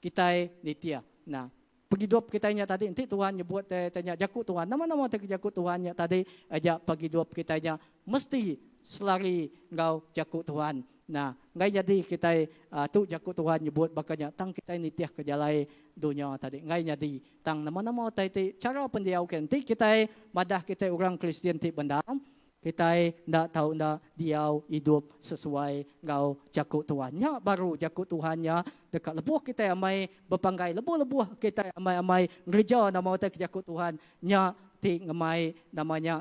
Kitai nitih. Nah, pengidup kitai nya tadi enti Tuhan nyebut te te nya jaku Tuhan, nama-nama te jaku Tuhan nya tadi aja pengidup kitai nya mesti selari enggau jaku Tuhan. Nah, enggai nyadi kitai uhh tu jaku Tuhan nyebut baka nya tang kitai nitih ke jalai dunya tadi. Enggai nyadi. Tang nama-nama utai ti chara pendiau ke enti kitai madah kitai orang Kristian ti bendar, Kitai enda tau enda diau idup sesuai enggau jaku Tuhan. Nya baru jaku Tuhan nya deka lebuh kitai amai bepanggai, lebuh-lebuh kitai amai-amai ngereja nama utai ke jaku Tuhan nya ti ngemai nama nya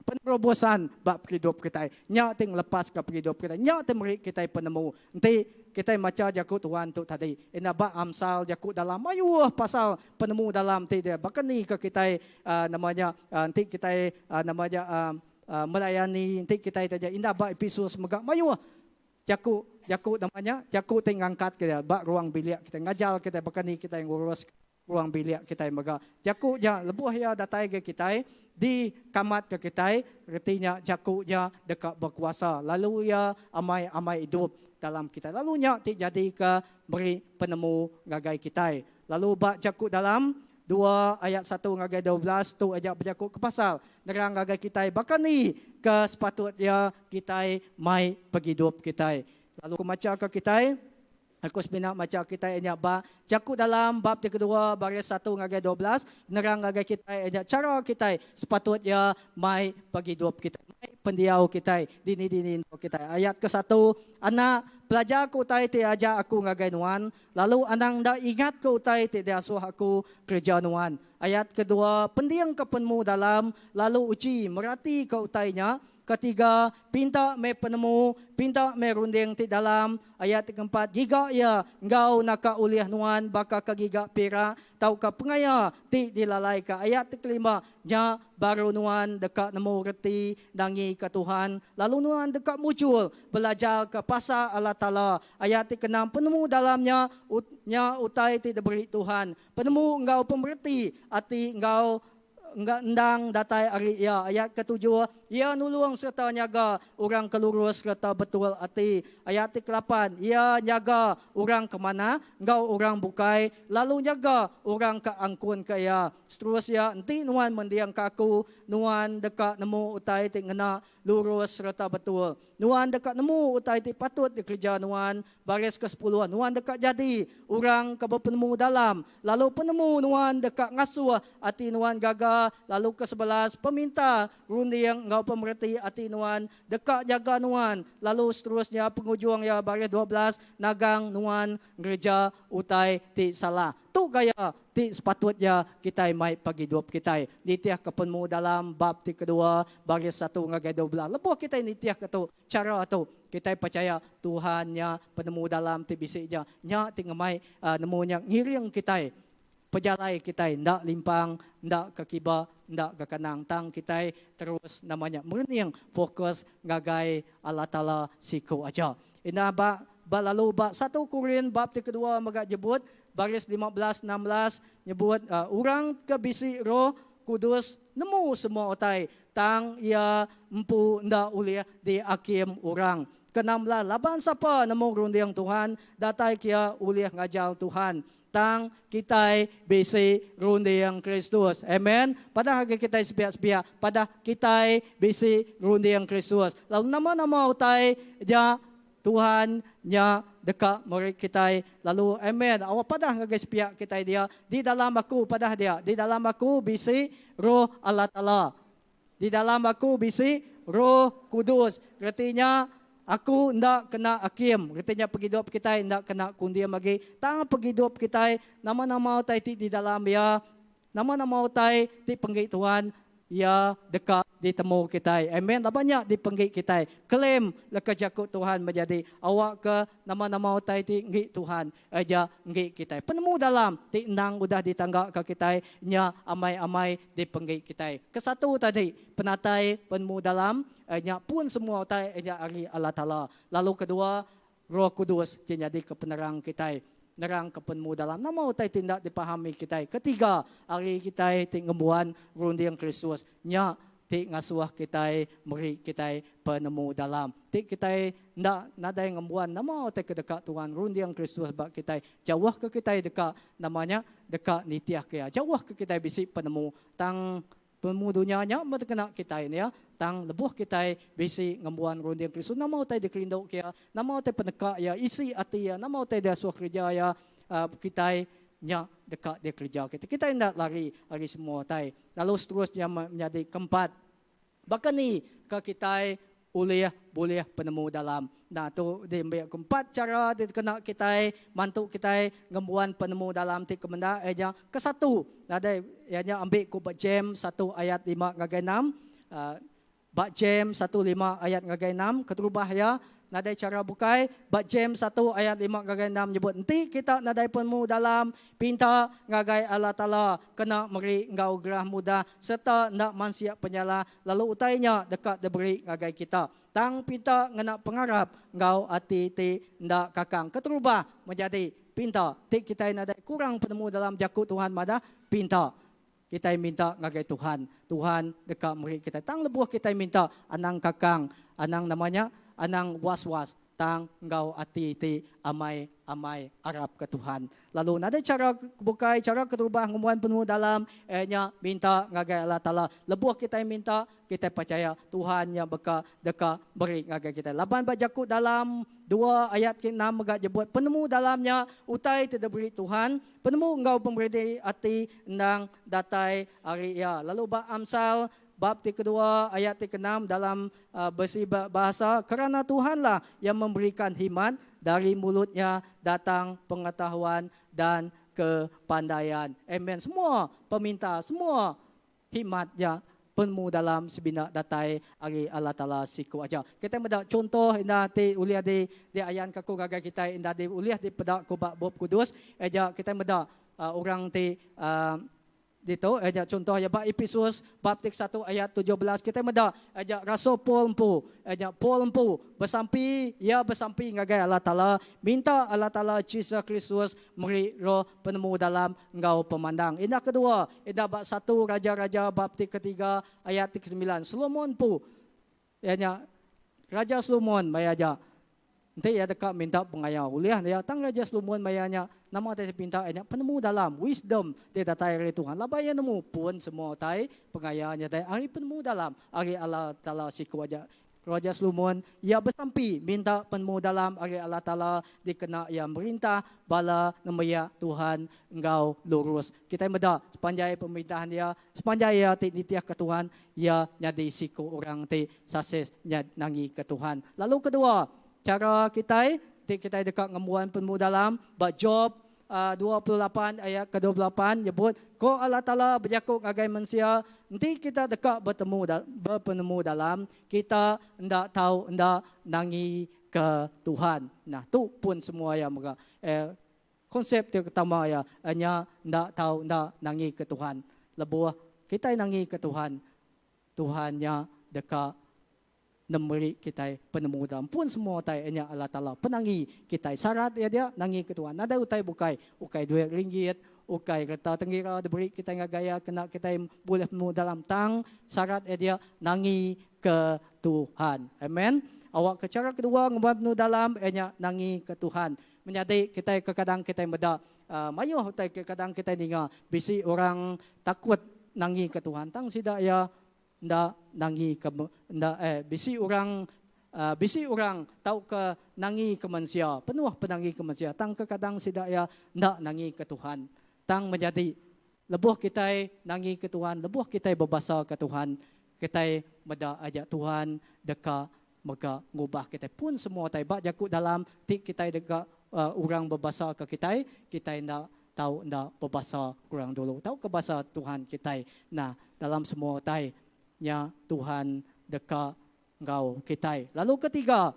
penerobosan ba pengidup kitai. Nya ti ngelepaska pengidup kitai. Nya ti meri kitai penemu. Enti kitai macha jaku Tuhan tu tadi, enda ba amsal jaku dalam mayuh pasal penemu dalam ti dia baka ni ke kitai nama nya enti kitai nama nya melayani enti kitai taja indah ba Epesus mega mayuh jaku jaku nama nya jaku ti ngangkat ke ba ruang bilik kitai ngajar kitai baka ni kitai ngurus ruang bilik kitai mega jaku nya lebuh iya datai ke kitai di kamat ke kitai reti nya jaku nya deka bekuasa lalu iya amai amai idup dalam kitai lalu nya ti nyadi ke meri penemu ngagai kitai lalu ba jaku dalam Dua ayat satu ngagai 12 tu aja bejaku ke pasal nerang ngagai kitai baka ni ke sepatut iya kitai mai pengidup kitai. Lalu aku macha ke kitai, aku semina macha kitai nya ba jaku dalam bab ti kedua baris satu ngagai 12 nerang ngagai kitai nya chara kitai sepatut iya mai pengidup kitai, mai pendiau kitai dini-dini endur kitai. Ayat ke satu, Anak, pelajar ke utai ti ajar aku ngagai nuan, Lalu anang enda ingatka utai ti diasuh aku kereja nuan. Ayat kedua, Pendingka penemu dalam, lalu uji meratika utai nya. Ketiga, pinta meh penemu, pinta meh runding ti dalam. Ayat ti keempat, Giga iya enggau naka ulih nuan baka ke giga pirak tauka pengaya ti dilalaika. Ayat ti kelima, Nya baru nuan deka nemu reti nangika Tuhan, lalu nuan deka mujur belajarka pasal Allah Taala. Ayat ti keenam, penemu dalam nya nya utai ti diberi Tuhan. Penemu enggau pemereti ati enggau endang datai ari Iya. Ayat ketujuh, Iya nulung sereta nyaga orang ke lurus sereta betul ati. Ayat ti kelapan, Iya nyaga orang ke manah enggau orang bukai lalu nyaga orang ke angkunka Iya. Seterus iya, enti nuan mendingka aku, nuan deka nemu utai ti ngena. lurus sereta betul. Nuan deka nemu utai ti patut dikereja nuan. Baris kesepuluh, nuan deka jadi orang ke bepenemu dalam, lalu penemu nuan deka ngasuh ati nuan gaga, lalu kesebelas, peminta runding enggau pemereti ati nuan deka nyaga nuan, lalu seterusnya pengujung iya baris 12, nagang nuan ngereja utai ti salah. Tu gaya ti sepatutnya kitai mai pengidup kitai nitihka penemu dalam bab ti kedua baris satu ngagai 12. Lebuh kitai nitihka tu chara tu, kitai pechaya Tuhan nya penemu dalam ti bisi nya. Nya ti ngemai nemu nya ngiring kitai pejalai kitai enda limpang, enda ke kiba, enda ke kanang tang kitai terus nama nya merening fokus ngagai Allah Taala siku aja. Indah ba ba lalu ba satu Korin bab ti kedua mega nyebut baris 15 16 nyebut orang ke bisi Roh Kudus nemu semua utai tang iya empu enda ulih diakim orang. Ke 16 laban sapa nemu runding Tuhan datai kia ulih ngajar Tuhan. Tang kitai bisi runding Kristus. Amen. Padah agi kitai sepiak-sepiak, padah kitai bisi runding Kristus. Lalu nama-nama utai nya Tuhan nya deka meri kitai. Lalu amen. Awak padah ngagai sepiak kitai dia, di dalam aku padah dia, di dalam aku bisi Roh Allah Taala. Di dalam aku bisi Roh Kudus. Reti nya, aku enda kena akim. Reti nya pengidup kitai enda kena kundim agi. Tang pengidup kitai, nama-nama utai ti di dalam iya, nama-nama utai ti penggi Tuhan, iya deka ditemu kitai. Amen. Laban nya dipenggi kitai. Claim leka jaku Tuhan menjadi awakka nama-nama utai ti enggi Tuhan. Aja enggi kitai. Penemu dalam ti endang udah ditanggaka kitai nya amai-amai dipenggi kitai. Kesatu tadi, penatai penemu dalam nya pun semua utai nya ari Allah Taala. Lalu kedua, Roh Kudus ti nyadika penerang kitai, nerangka penemu dalam nama utai ti enda dipahami kitai. Ketiga, ari kitai ti ngembuan runding Kristus nya ti ngasuh kitai meri kitai penemu dalam. Ti kitai enda nadai ngembuan nama utai ke deka Tuhan runding Kristus ba kitai, jauh ke kitai deka nama nya deka nitihka iya. Jauh ke kitai bisi penemu tang penemu dunya nya meh dikena kitai nya. Tang lebuh kitai bisi ngembuan runding Kristus nama utai dikerinduka iya, nama utai peneka iya, isi ati iya, nama utai diasuh kereja iya, kitai nya deka dikereja kitai. Kitai enda lari ari semua utai. Lalu seterusnya menyadi keempat, baka ni ke kitai ulih bulih penemu dalam. Nah tu diambi aku empat chara ti dikena kitai mantu kitai ngembuan penemu dalam ti kemenda iya nya kesatu nadai iya nya ambi ku ba James satu ayat lima ngagai enam. Ba James satu lima ayat ngagai enam, keterubah iya, nadai chara bukai, ba James satu ayat lima ngagai enam nyebut, Enti kita nadai penemu dalam, pinta ngagai Allah Taala kena meri enggau gerah mudah sereta enda mansik penyalah, lalu utai nya deka diberi ngagai kita. Tang pinta ngena pengarap enggau ati ti enda kakang. Keterubah menyadi, pinta ti kitai nadai kurang penemu dalam jaku Tuhan madah, pinta. Kitai minta ngagai Tuhan, Tuhan deka meri kitai. Tang lebuh kitai minta, anang kakang, anang nama nya, anang was-was, tang enggau ati ti amai-amai arapka Tuhan. Lalu nadai chara bukai, chara keterubah ngembuan penemu dalam iya nya minta ngagai Allah Taala. Lebuh kitai minta, kitai pechaya Tuhan nya beka deka meri ngagai kitai. Laban ba jaku dalam dua ayat ke enam mega nyebut penemu dalam nya utai ti diberi Tuhan, Penemu enggau pemereti ati endang datai ari Iya. Lalu ba Amsal bab ti kedua ayat ti keenam dalam besi bahasa, Kerana Tuhanlah yang memberikan hikmat, dari mulutnya datang pengetahuan dan kepandaian. Amen. Semua peminta, semua Hikmat nya penemu dalam semina datai ari Allah Taala siku aja. Kitai meda chunto enda ti ulih di diayanka ku ngagai kitai enda di ulih dipeda ku ba Bup Kudus aja kitai meda orang ti ditu aja chunto iya ba Epesus bab ti kesatu ayat 17 kitai meda aja rasul Paul empu aja Paul empu besampi iya besampi ngagai Allah Taala minta Allah Taala Jesus Kristus meri roh penemu dalam enggau pemandang. Indah kedua, indah ba satu Raja-Raja bab ti ketiga ayat ti kesembilan. Solomon empu, iya nya Raja Solomon maya aja enti iya deka minta pengaya ulih iya. Tang Raja Solomon maya nya nama ti dipinta iya nya penemu dalam, wisdom ti datai ari Tuhan. Laban iya nemu pun semua utai pengaya nya dai ari penemu dalam, ari Allah Taala siku aja. Raja Solomon, iya besampi minta penemu dalam ari Allah Taala dikena iya merintah bala nembiak Tuhan enggau lurus. Kitai meda sepanjai pemerintahan iya, sepanjai iya ti nitihka Tuhan, iya nyadi siku orang ti sukses nya nangika Tuhan. Lalu kedua, chara kitai ti kitai deka ngembuan penemu dalam ba Job 28 ayat ke 28 nyebut, Ko Allah Taala bejaku ngagai mensia, Enti kita deka betemu bepenemu dalam, kita enda tau enda nangi ke Tuhan. Nah, tu pun semua iya mega. Eh, konsep ti ketama iya, nya enda tau enda nangi ke Tuhan. Lebuh kitai nangi ke Tuhan, Tuhan nya deka Nemeri kitai penemu dalam pun semua utai inya Allah Taala penangi kitai syarat iya dia nangi ke Tuhan nadai utai bukai ukai duit ringgit ukai reta tengira diberi kitai ngagai iya kena kitai bulih penemu dalam tang syarat iya dia nangi ke Tuhan amen awak ke chara kedua ngembuan penemu dalam iya nya nangi ke Tuhan menyadi kitai kekadang kitai meda mayuh utai kekadang kitai ninga bisi orang takut nangi ke Tuhan tang sida iya Enda nangi ke enda eh bisi orang bisi orang tauka nangi ke mensia penuh penangi ke mensia tang kekadang sida iya enda nangi ke Tuhan. Tang menyadi lebuh kitai nangi ke Tuhan lebuh kitai bebasa ke Tuhan kitai meda aja Tuhan deka mega ngubah kitai pun semua utai ba jaku dalam ti kitai deka orang bebasa ke kitai kitai enda tau enda bebasa orang dulu tauka basa Tuhan kitai nah dalam semua utai nya Tuhan deka enggau kitai. Lalu ketiga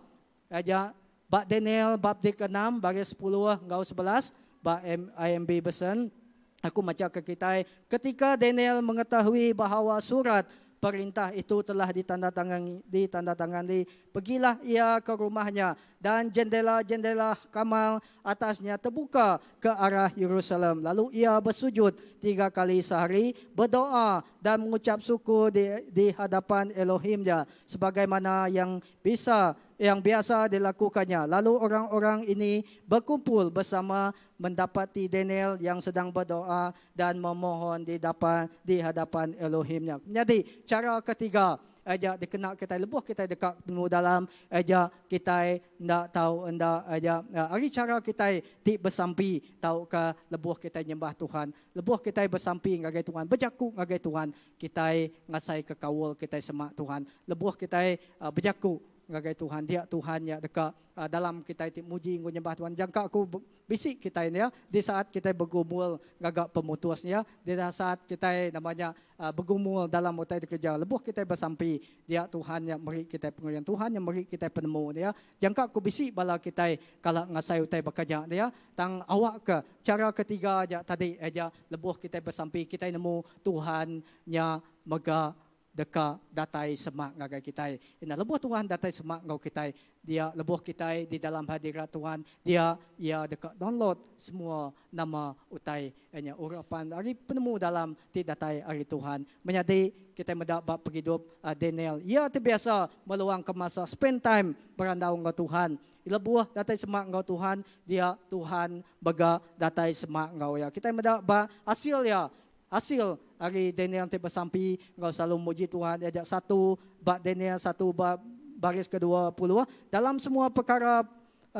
aja ba Daniel bab ti keenam baris sepuluh enggau 11 ba IMB Version aku macha ke kitai ketika Daniel mengetahui bahawa surat perintah itu telah ditandatangani ditandatangani pergilah ia ke rumahnya dan jendela-jendela kamar atasnya terbuka ke arah Yerusalem. Lalu ia bersujud tiga kali sehari, berdoa dan mengucap syukur di, di hadapan Elohimnya sebagaimana yang bisa yang biasa dilakukannya. Lalu orang-orang ini berkumpul bersama mendapati Daniel yang sedang berdoa dan memohon di depan di hadapan Elohimnya. Jadi cara ketiga aja dikena kitai lebuh kitai deka nemu dalam aja kitai enda tau enda aja ari chara kitai ti besampi tauka lebuh kitai nyembah Tuhan lebuh kitai besampi ngagai Tuhan bejaku ngagai Tuhan kitai ngasaika kaul kitai semak Tuhan lebuh kitai bejaku ngagai Tuhan dia Tuhan nya deka dalam kitai ti muji enggau nyembah Tuhan. Jangka aku bisi kitai nya di saat kitai begumul ngaga pemutus nya, di saat kitai nama nya begumul dalam utai dikereja lebuh kitai besampi dia Tuhan nya meri kitai pengering, Tuhan nya meri kitai penemu dia. Jangka aku bisi bala kitai kala ngasai utai baka nya dia tang awakka chara ketiga aja tadi aja lebuh kitai besampi kitai nemu Tuhan nya mega deka datai semak ngagai kitai. Enda lebuh Tuhan datai semak enggau kitai, dia lebuh kitai di dalam hadirat Tuhan, dia Iya deka download semua nama utai iya nya urapan ari penemu dalam ti datai ari Tuhan. Menyadi, kitai meda ba pengidup Daniel, iya ti biasa meluangka masa spend time berandau enggau Tuhan. Lebuh datai semak enggau Tuhan, dia Tuhan mega datai semak enggau iya. Kitai meda ba asil iya, Asil ari Daniel ti besampi enggau selalu muji Tuhan iya ja satu ba Daniel satu ba baris kedua puluh dalam semua pekara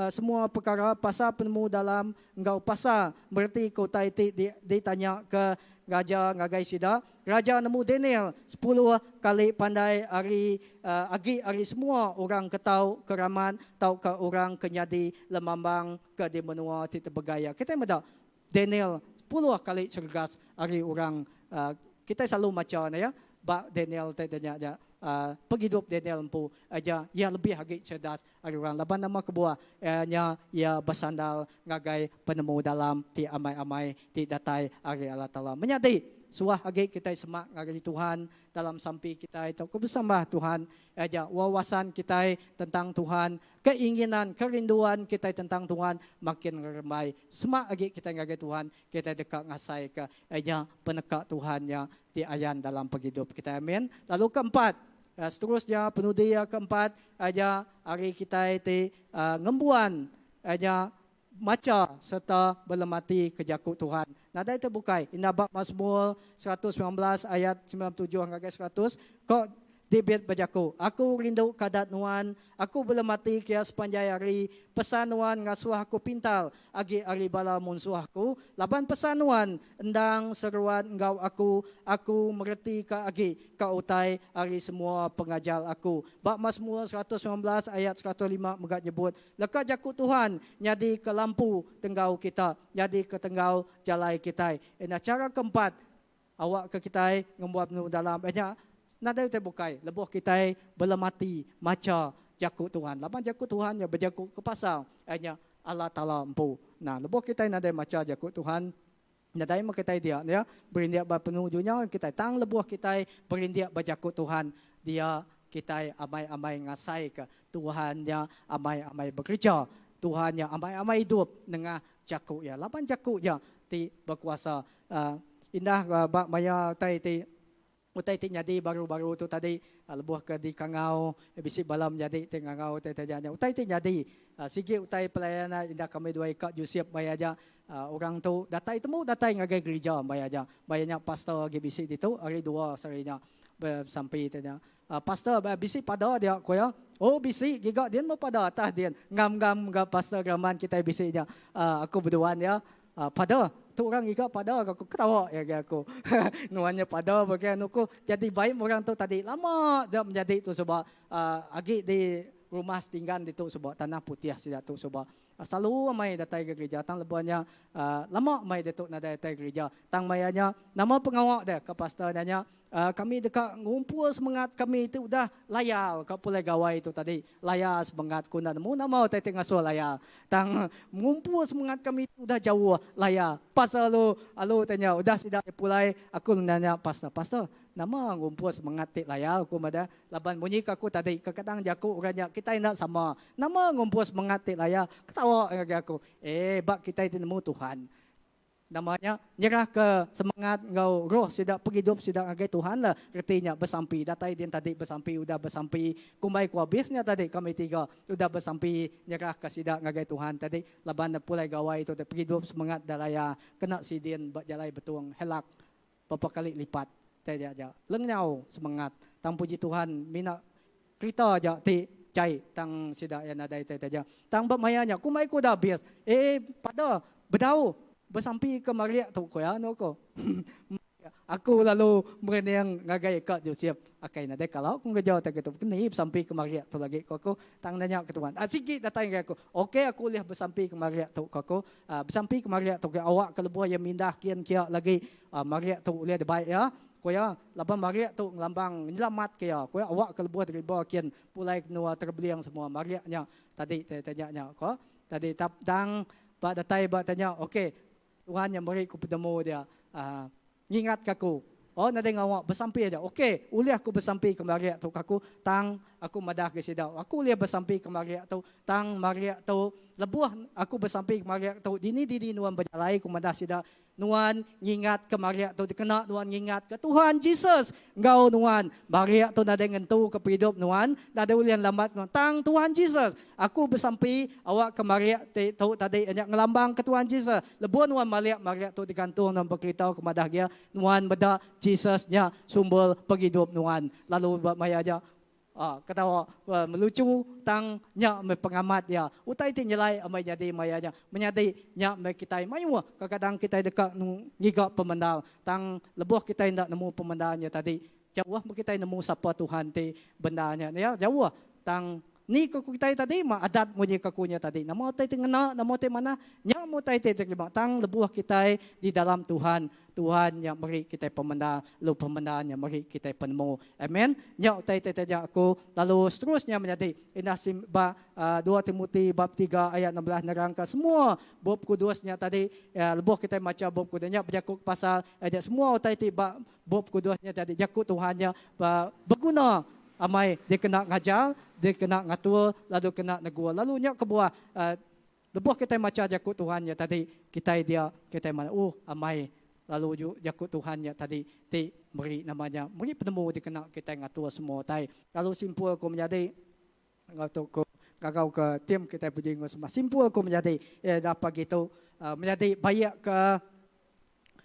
semua pekara pasal penemu dalam enggau pasal mereti ke utai ti ditanya ke raja ngagai sida. Raja nemu Daniel sepuluh kali pandai ari agi ari semua orang ke tau ke ramat tauka orang ke nyadi lemambang ke di menua ti tebegai iya. Kitai meda Daniel sepuluh kali cergas ari orang kitai selalu macha ne ya ba Daniel ti nya nya pengidup Daniel empu aja iya lebih agi cerdas ari orang laban nama kebuah nya iya besandar ngagai penemu dalam ti amai-amai ti datai ari Allah Taala. Menyadi suah agi kitai semak ngagai Tuhan dalam sampi kitai tauka besembah Tuhan aja wawasan kitai tentang Tuhan Keinginan, kerinduan kitai tentang Tuhan makin ngerembai. Semak agi kitai ngagai Tuhan, kitai deka ngasaika nya peneka Tuhan nya ti ayan dalam pengidup kitai. Amin. Lalu keempat, seterusnya penudi iya keempat nya ari kitai ti ngembuan nya macha sereta belemati ke jaku Tuhan. Nadai te bukai, indah ba Masmur 119 ayat 97 ngagai 100, ko. David bejaku, Aku rindu ka adat Nuan, aku belemati kia sepanjai hari, pesan Nuan ngasuh aku pintar agi ari bala munsuh aku, laban pesan Nuan endang seruan enggau aku, aku meretika agi ka utai ari semua pengajar aku. Ba Masmur 119 ayat 105 mega nyebut, Leka jaku Tuhan nyadi ke lampu tenggau kita, nyadi ke tenggau jalai kitai. Enda chara keempat Awakka kitai ngembuan penemu dalam iya nya nadai utai bukai lebuh kitai belemati macha Jaku Tuhan. Laban Jaku Tuhan nya bejaku ke pasal iya nya Allah Taala empu. Nah, lebuh kitai nadai macha Jaku Tuhan, nadai meh kitai dia nya berindik ba penemu dunya kitai. Tang lebuh kitai berindik ba Jaku Tuhan, dia kitai amai-amai ngasaika Tuhan nya amai-amai bekereja. Tuhan nya amai-amai idup nengah Jaku Iya. Laban Jaku nya ti bekuasa. Indah ba maya utai ti utai ti nyadi baru-baru tu tadi lebuh ke dikangau bisi bala menyadi ti ngangau utai taja nya. Utai ti nyadi sigi utai pelayanan indah kami duai ka Joseph maya nya orang tu datai temu datai ngagai gerija maya nya. Maya nya pastor agi bisi ditu hari dua sehari nya besampi ti nya. Pastor bisi pada dia ku iya. Oh bisi giga din meh pada atas din ngam-ngam ga pastor Graman kitai bisi nya. Aku beduan iya. Pada, tu orang ngiga pada ga aku ketawa iya agi aku. Nuan nya pada bagi anu ku jadi baik orang tu tadi lama da menyadi tu suba agi di rumah setinggan ditu suba tanah putih sida tu suba. Selalu amai datai ga gerija tang lebuh nya lama amai ditu nadai datai gerija. Tang maya nya nama pengawa deh ka pastor nanya Kami deka ngumpul semengat kami ti udah layar ka pulai gawai tu tadi. Layar semengat ku enda nemu nama utai ti ngasuh layar. Tang ngumpul semengat kami ti udah jauh layar. Pasal alu alu utai nya udah sida pulai aku nanya pastor, pastor nama ngumpul semengat ti layar ku madah laban munyi ka aku tadi kekadang jaku orang nya kitai enda sama. Nama ngumpul semengat ti layar ketawa ngagai aku. Eh ba kitai ti nemu Tuhan. Nama nya nyerahka semengat enggau roh sida pengidup sida ngagai Tuhan lah reti nya besampi datai din tadi besampi udah besampi kumbai ku abis nya tadi kami tiga udah besampi nyerahka sida ngagai Tuhan tadi laban ne pulai gawai tu pengidup semengat da raya kena sidin ba jalai betung helak berapa kali lipat tai dia aja lenyau semengat tang puji Tuhan mina kerita aja ti jai tang sida iya nadai tai taja tang ba maya nya kumbai ku udah abis eh pada bedau besampi ke marik tu ku iya anu ku aku lalu merening ngagai ka Joseph akai nadai kala ku ngereja tai kitu keni besampi ke marik tu lagi ku aku tang nanya ke Tuhan sigi datai ngagai aku ok aku ulih besampi ke marik tu ku aku besampi ke marik tu awak ke lebuh iya mindah kin kia lagi marik tu ulih dibai iya Ku iya, laban marik tu ngelambang nyelamatka iya, ku iya, awakka lebuh deriba kin pulai ke menua terebeling semua marik nya tadi ti tanya nya ko. Tadi tap tang ba datai ba tanya ok Tuhan nya meri ku penemu dia uhh ngingatka aku. Oh nadai ngawa besampi aja ok ulih aku besampi ke marik tu ka aku tang aku madah ke sida aku ulih besampi ke marik tu tang marik tu lebuh aku besampi ke marik tu dini dini nuan bejalai ku madah sida Nuan ngingatka marik tu dikena nuan ngingatka Tuhan Jesus enggau nuan. Marik tu nadai ngentuka pengidup nuan, nadai ulih ngelambat nuan. Tang Tuhan Jesus, aku besampi awakka marik ti tu tadi nya ngelambangka Tuhan Jesus. Lebuh nuan malik marik tu digantung nuan bekeritau ke madah gia, nuan meda Jesus nya sumber pengidup nuan. Lalu ba maya nya Ketawa melucu tang nya meh pengamat iya. Utai ti nyelai amai nyadi maya nya. Menyadi nya meh kitai mayuh. Kadang-kadang kitai deka ngiga pemendar tang lebuh kitai enda nemu pemendar nya tadi jauh meh kitai nemu sapa Tuhan ti bendar nya. Iya jauh tang ni ke ku kitai tadi mah adat munyi ke ku nya tadi. Nama utai ti ngena nama utai manah nya meh utai ti diterima tang lebuh kitai di dalam Tuhan Tuhan nya meri kitai pemendar, lalu pemendar nya meri kitai penemu. Amen. Nya utai ti taja aku. Lalu seterusnya menyadi indah sim ba 2 Timoti bab 3 ayat 16 nerangka semua Bup Kudus nya tadi lebuh kitai macha Bup Kudus nya bejaku pasal aja semua utai ti ba Bup Kudus nya tadi jaku Tuhan nya beguna amai dikena ngajar, dikena ngatur lalu kena negur. Lalu nya kebuah Lebuh kitai macha jaku Tuhan nya tadi, kitai dia kitai madah, Oh, amai lalu jaku Tuhan nya tadi ti meri nama nya, meri penemu dikena kitai ngatur semua utai. Lalu simpul ku menyadi enggau tu ku gagau ke tim kitai puji enggau sembah. Simpul ku menyadi iya dah pagi tu menyadi baik ke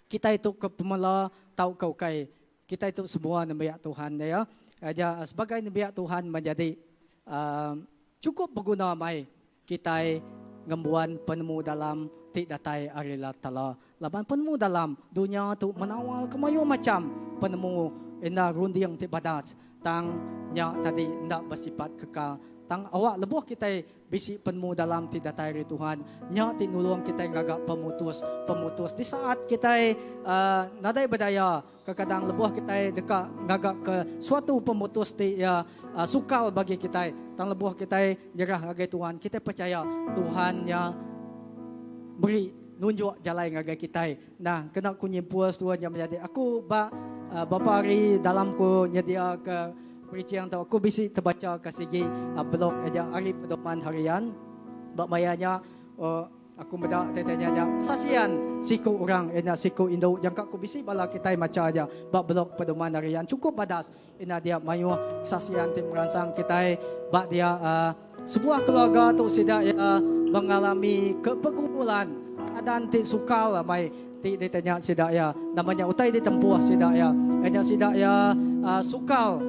kitai tu ke pemela tauka ukai. Kitai tu semua nembiak Tuhan dia. Aja sebagai nembiak Tuhan menjadi uh, cukup berguna mai kitai ngembuan penemu dalam ti datai ari Allah Taala. Laban penemu dalam dunya tu menawal ke mayuh macham penemu enda runding ti badas tang nya tadi enda besifat kekal. Tang awak lebuh kitai Bisi penemu dalam ti datai ari Tuhan, nya ti nulung kitai ngaga pemutus. Pemutus di saat kitai uh, nadai bedaya, kekadang lebuh kitai deka ngaga ke suatu pemutus ti ya uh, sukal bagi kitai, tang lebuh kitai nyerah ngagai Tuhan, kitai percaya Tuhan nya beri nunjuk jalai ngagai kitai. Nah, kena ku nyimpul seduai nya menyadi aku ba uh, beberapa hari dalam ku nyedia ke preaching tu aku bisi terbaca ke sigi uh, blog aja hari pedoman harian ba maya nya uh, aku meda tanya nya saksian siku orang ina siku indu jangka aku bisi bala kitai maca aja ba blog pedoman harian cukup badas ina dia mayuh saksian ti meransang kitai ba dia uh, sebuah keluarga tu sida ya mengalami kepergumulan keadaan ti sukar lah mai ti ditanya sida ya namanya utai ditempuh sida ya nya sida ya uh, sukar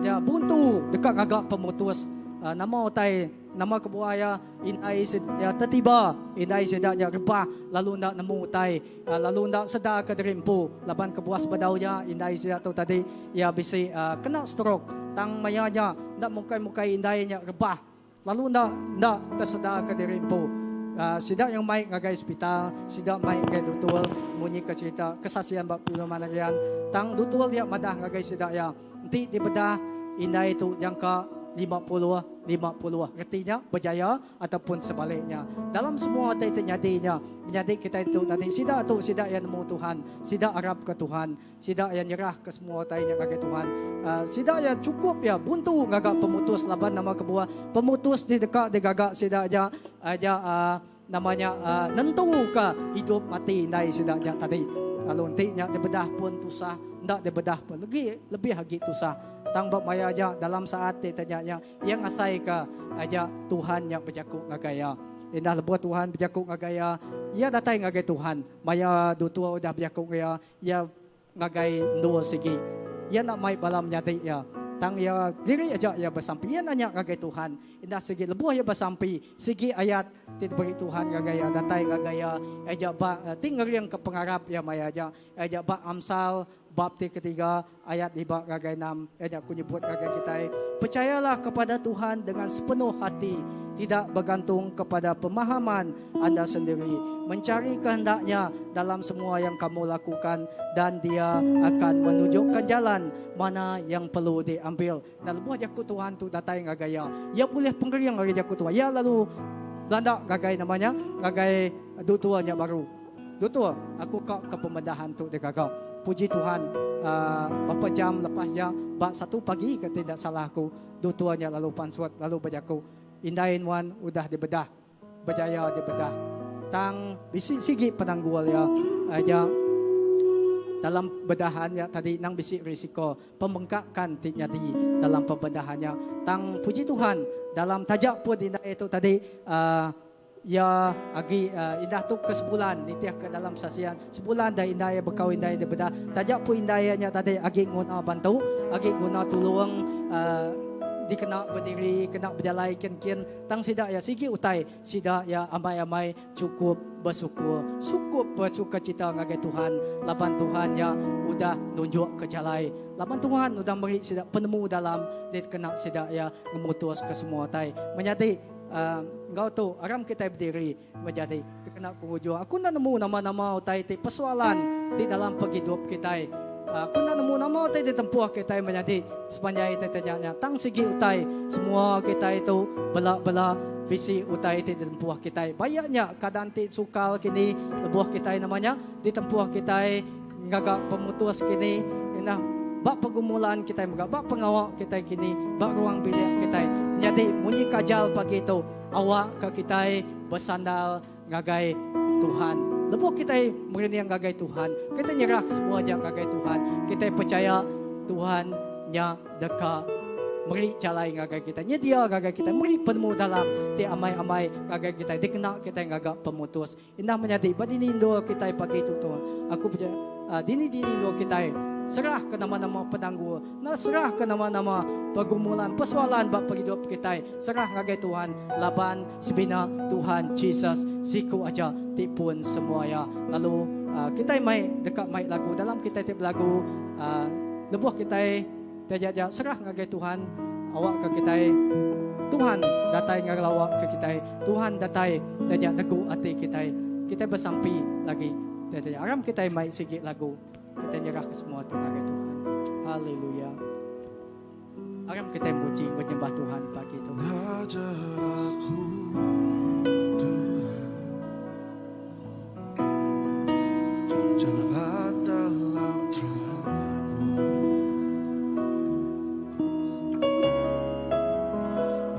ya buntu deka ngaga pemutus uh, nama utai nama kebuah ya indai ya tertiba indai sida nya rebah lalu ndak nemu utai uh, lalu ndak sedar ke diri empu laban kebuah sebedau nya indai sida tu tadi ya bisi uh, kena stroke tang maya nya ndak mukai-mukai indai nya rebah lalu ndak ndak tersedar ke diri empu. Uh, sida yang mai ngagai hospital, sida mai ngagai dutul munyi ke cerita kesaksian bab pedoman harian. Tang dutul dia madah ngagai sida ya, enti dibedah indai tu jangka 50 50 retinya berjaya ataupun sebaliknya. Dalam semua utai terjadinya, menjadi kita itu tadi sida tu sida yang nemu Tuhan, sida arap ke Tuhan, sida yang nyerah ke semua utai nya ngagai Tuhan. Uh, sida yang cukup ya buntu ngaga pemutus laban nama kebuah pemutus di dekat digaga sida aja aja uh, namanya uh, nentu ke hidup mati indai sida nya tadi. Lalu nanti nya dibedah pun tusah, ndak dibedah pun lagi lebih lagi tusah. Tang bab maya aja dalam saat ti tanya nya yang ngasai ke aja Tuhan nya berjaku ngagai ya. Indah lebuh Tuhan berjaku ngagai ya, ia datai ngagai Tuhan. Maya dutua udah berjaku ngagai ya, ia ngagai endur sigi. Ia nak mai bala menyadi ia. Tang ia diri aja ia bersampi. Ia nanya ngagai Tuhan. Indah sigi lebuh ia bersampi, sigi ayat ti diberi Tuhan ngagai ia datai ngagai ia aja ba ti ngering ke pengarap ia maya aja. Aja ba Amsal bab ti ketiga ayat 5 ngagai 6 aja aku nyebut ngagai kitai. Percayalah kepada Tuhan dengan sepenuh hati, tidak bergantung kepada pemahaman anda sendiri. Mencari kehendaknya dalam semua yang kamu lakukan dan dia akan menunjukkan jalan mana yang perlu diambil. Dan lebuh jaku Tuhan tu datai ngagai ia. Ia boleh pengering ari jaku Tuhan. Ia lalu belanda ngagai namanya, ngagai dutuanya baru. Dutua, aku ka ke pembedahan tu digaga. Puji Tuhan, uh, berapa jam lepas dia, bak satu pagi ke tidak salah aku, dutuanya lalu pansut, lalu berjaku, indai nuan udah dibedah, berjaya dibedah. Tang bisi sigi penanggul ya, aja dalam bedahan ya tadi nang bisi risiko pembengkakan ti nyadi dalam pembedahannya. Tang puji Tuhan dalam tajak pun indai itu tadi uh, ya agi uh, indah tu ke sebulan nitih ke dalam sasian sebulan dah indai bekau indai dia bedah tajak pun indai nya tadi agi guna bantu agi guna tulung uh, dikena berdiri kena berjalai kin-kin tang sida ya sigi utai sida ya amai-amai cukup bersyukur cukup bersuka cita ngagai Tuhan laban Tuhan ya udah nunjuk ke jalai laban Tuhan udah beri sida penemu dalam dia kena sida ya ngemutus ke semua utai menyadi uh, ngau tu aram kita berdiri menjadi terkena penghujung aku nak nemu nama-nama utai ti persoalan ti dalam penghidup kita aku nak nemu nama utai ditempuh kita menjadi sepanjang kita tanya tang segi utai semua kita itu bela-bela bisi utai ti ditempuh kita banyaknya keadaan ti sukal kini lebuh kita namanya ditempuh kita ngaga pemutus kini nah bak pergumulan kita juga bak pengawak kita kini bak ruang bilik kita jadi munyi kajal pagi itu awak ke kita bersandar ngagai Tuhan. Lebuh kita merinding ngagai Tuhan, kita nyerah semua aja ngagai Tuhan. Kita percaya Tuhan nya deka meri jalai ngagai kita. Nyedia ngagai kita, meri penemu dalam ti amai-amai ngagai kita. Dikena kita ngaga pemutus. Indah menyadi, ba dini endur kita pagi tu Tuhan. Aku percaya, uh, dini-dini endur kita. Serah ke nama-nama penanggul, enda serah ke nama-nama pergumulan, persoalan ba pengidup kitai. Serah ngagai Tuhan laban semina Tuhan Jesus siku aja ti pun semua iya. Lalu kitai mai deka mai lagu dalam kitai ti belagu lebuh kitai ti aja-aja serah ngagai Tuhan awakka kitai Tuhan datai ngelawa ke kitai, Tuhan datai ti aja negu ati kitai. Kitai besampi lagi ti aja. Aram kitai mai sigi lagu. Kitai nyerahka semua tu ngagai Tuhan. Haleluya. Aram kitai muji enggau nyembah Tuhan pagi tu. Ngajar aku Tuhan Jalan dalam terangmu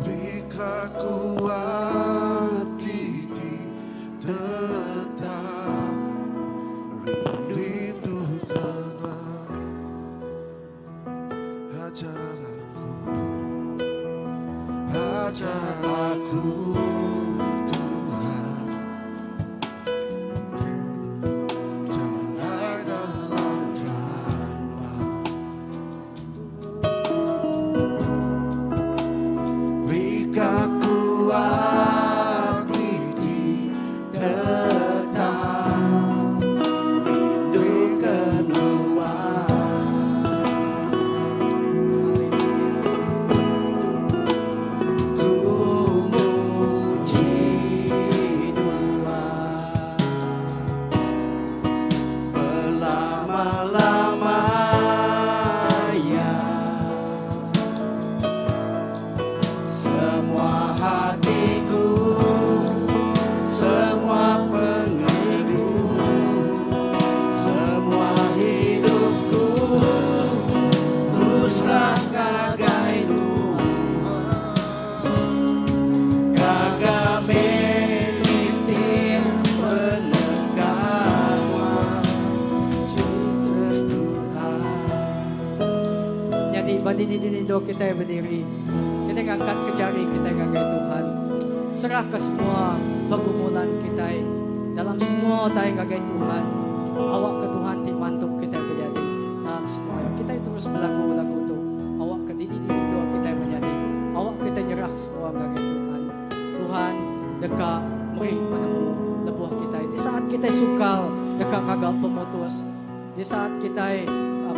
Berikan kuat ti tetap Rindukanlah Ajar aku Ajar aku Tuhan Jalan dalam terang Berikan kuat ti tetap rindu ke Nuan. Ku muji Nuan Belama-lamanya. Semua hatiku, semua penghidup, semua hidupku, ku serah ngagai Nuan. Gaga menitin penegak Jesus Tuhan. Jadi ba dini-dini endur kita berdiri. Kita ngangkat ke jari kita ngagai Tuhan. Serah ke semua pergumulan kita dalam semua tai ngagai Tuhan. Awak ke Tuhan ti mantu kita menjadi dalam semua yang kita terus belagu lagu tu. Awak ke dini-dini endur kita menjadi. Awak kita nyerah semua ngagai Tuhan. Tuhan deka meri penemu lebuh kita. Di saat kita sukal deka ngaga pemutus. Di saat kita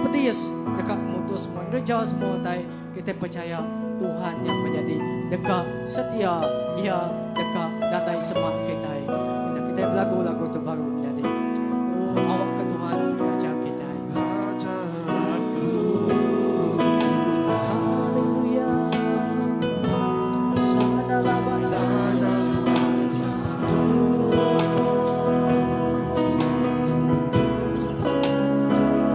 pedis deka mutus semua kerja semua tai kita percaya Tuhan yang menjadi deka setia ia deka datai semak kita. Dan kita belagu lagu tu baru menjadi. Oh awak ke Tuhan ngajar kita. Ajar aku Haleluya.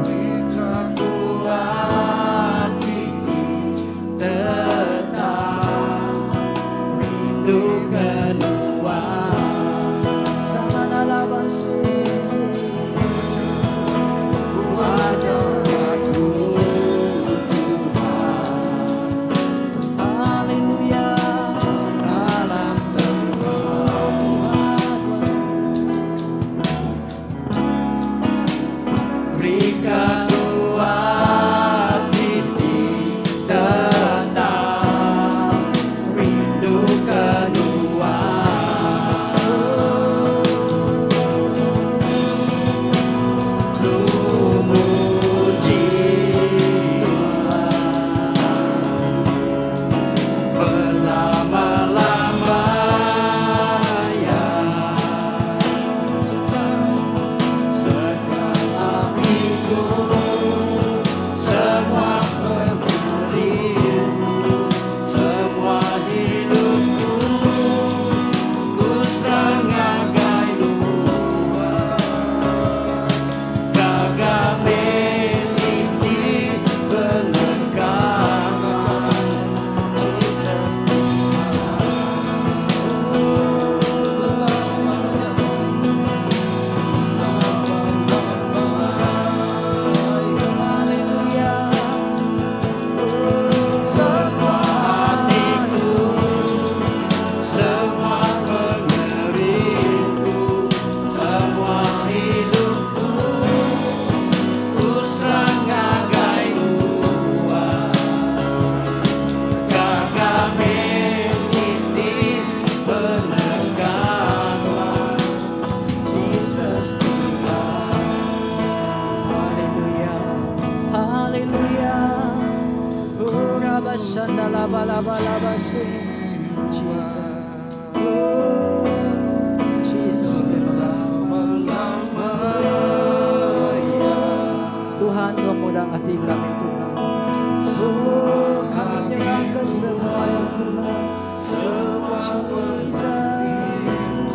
Berikan kuat tetap rindu ke Nuan. Samanalabasi. Ajar aku Tuhan. Haleluya. Dalam Tuhan. Berikan kuat tetap rindu ke Nuan.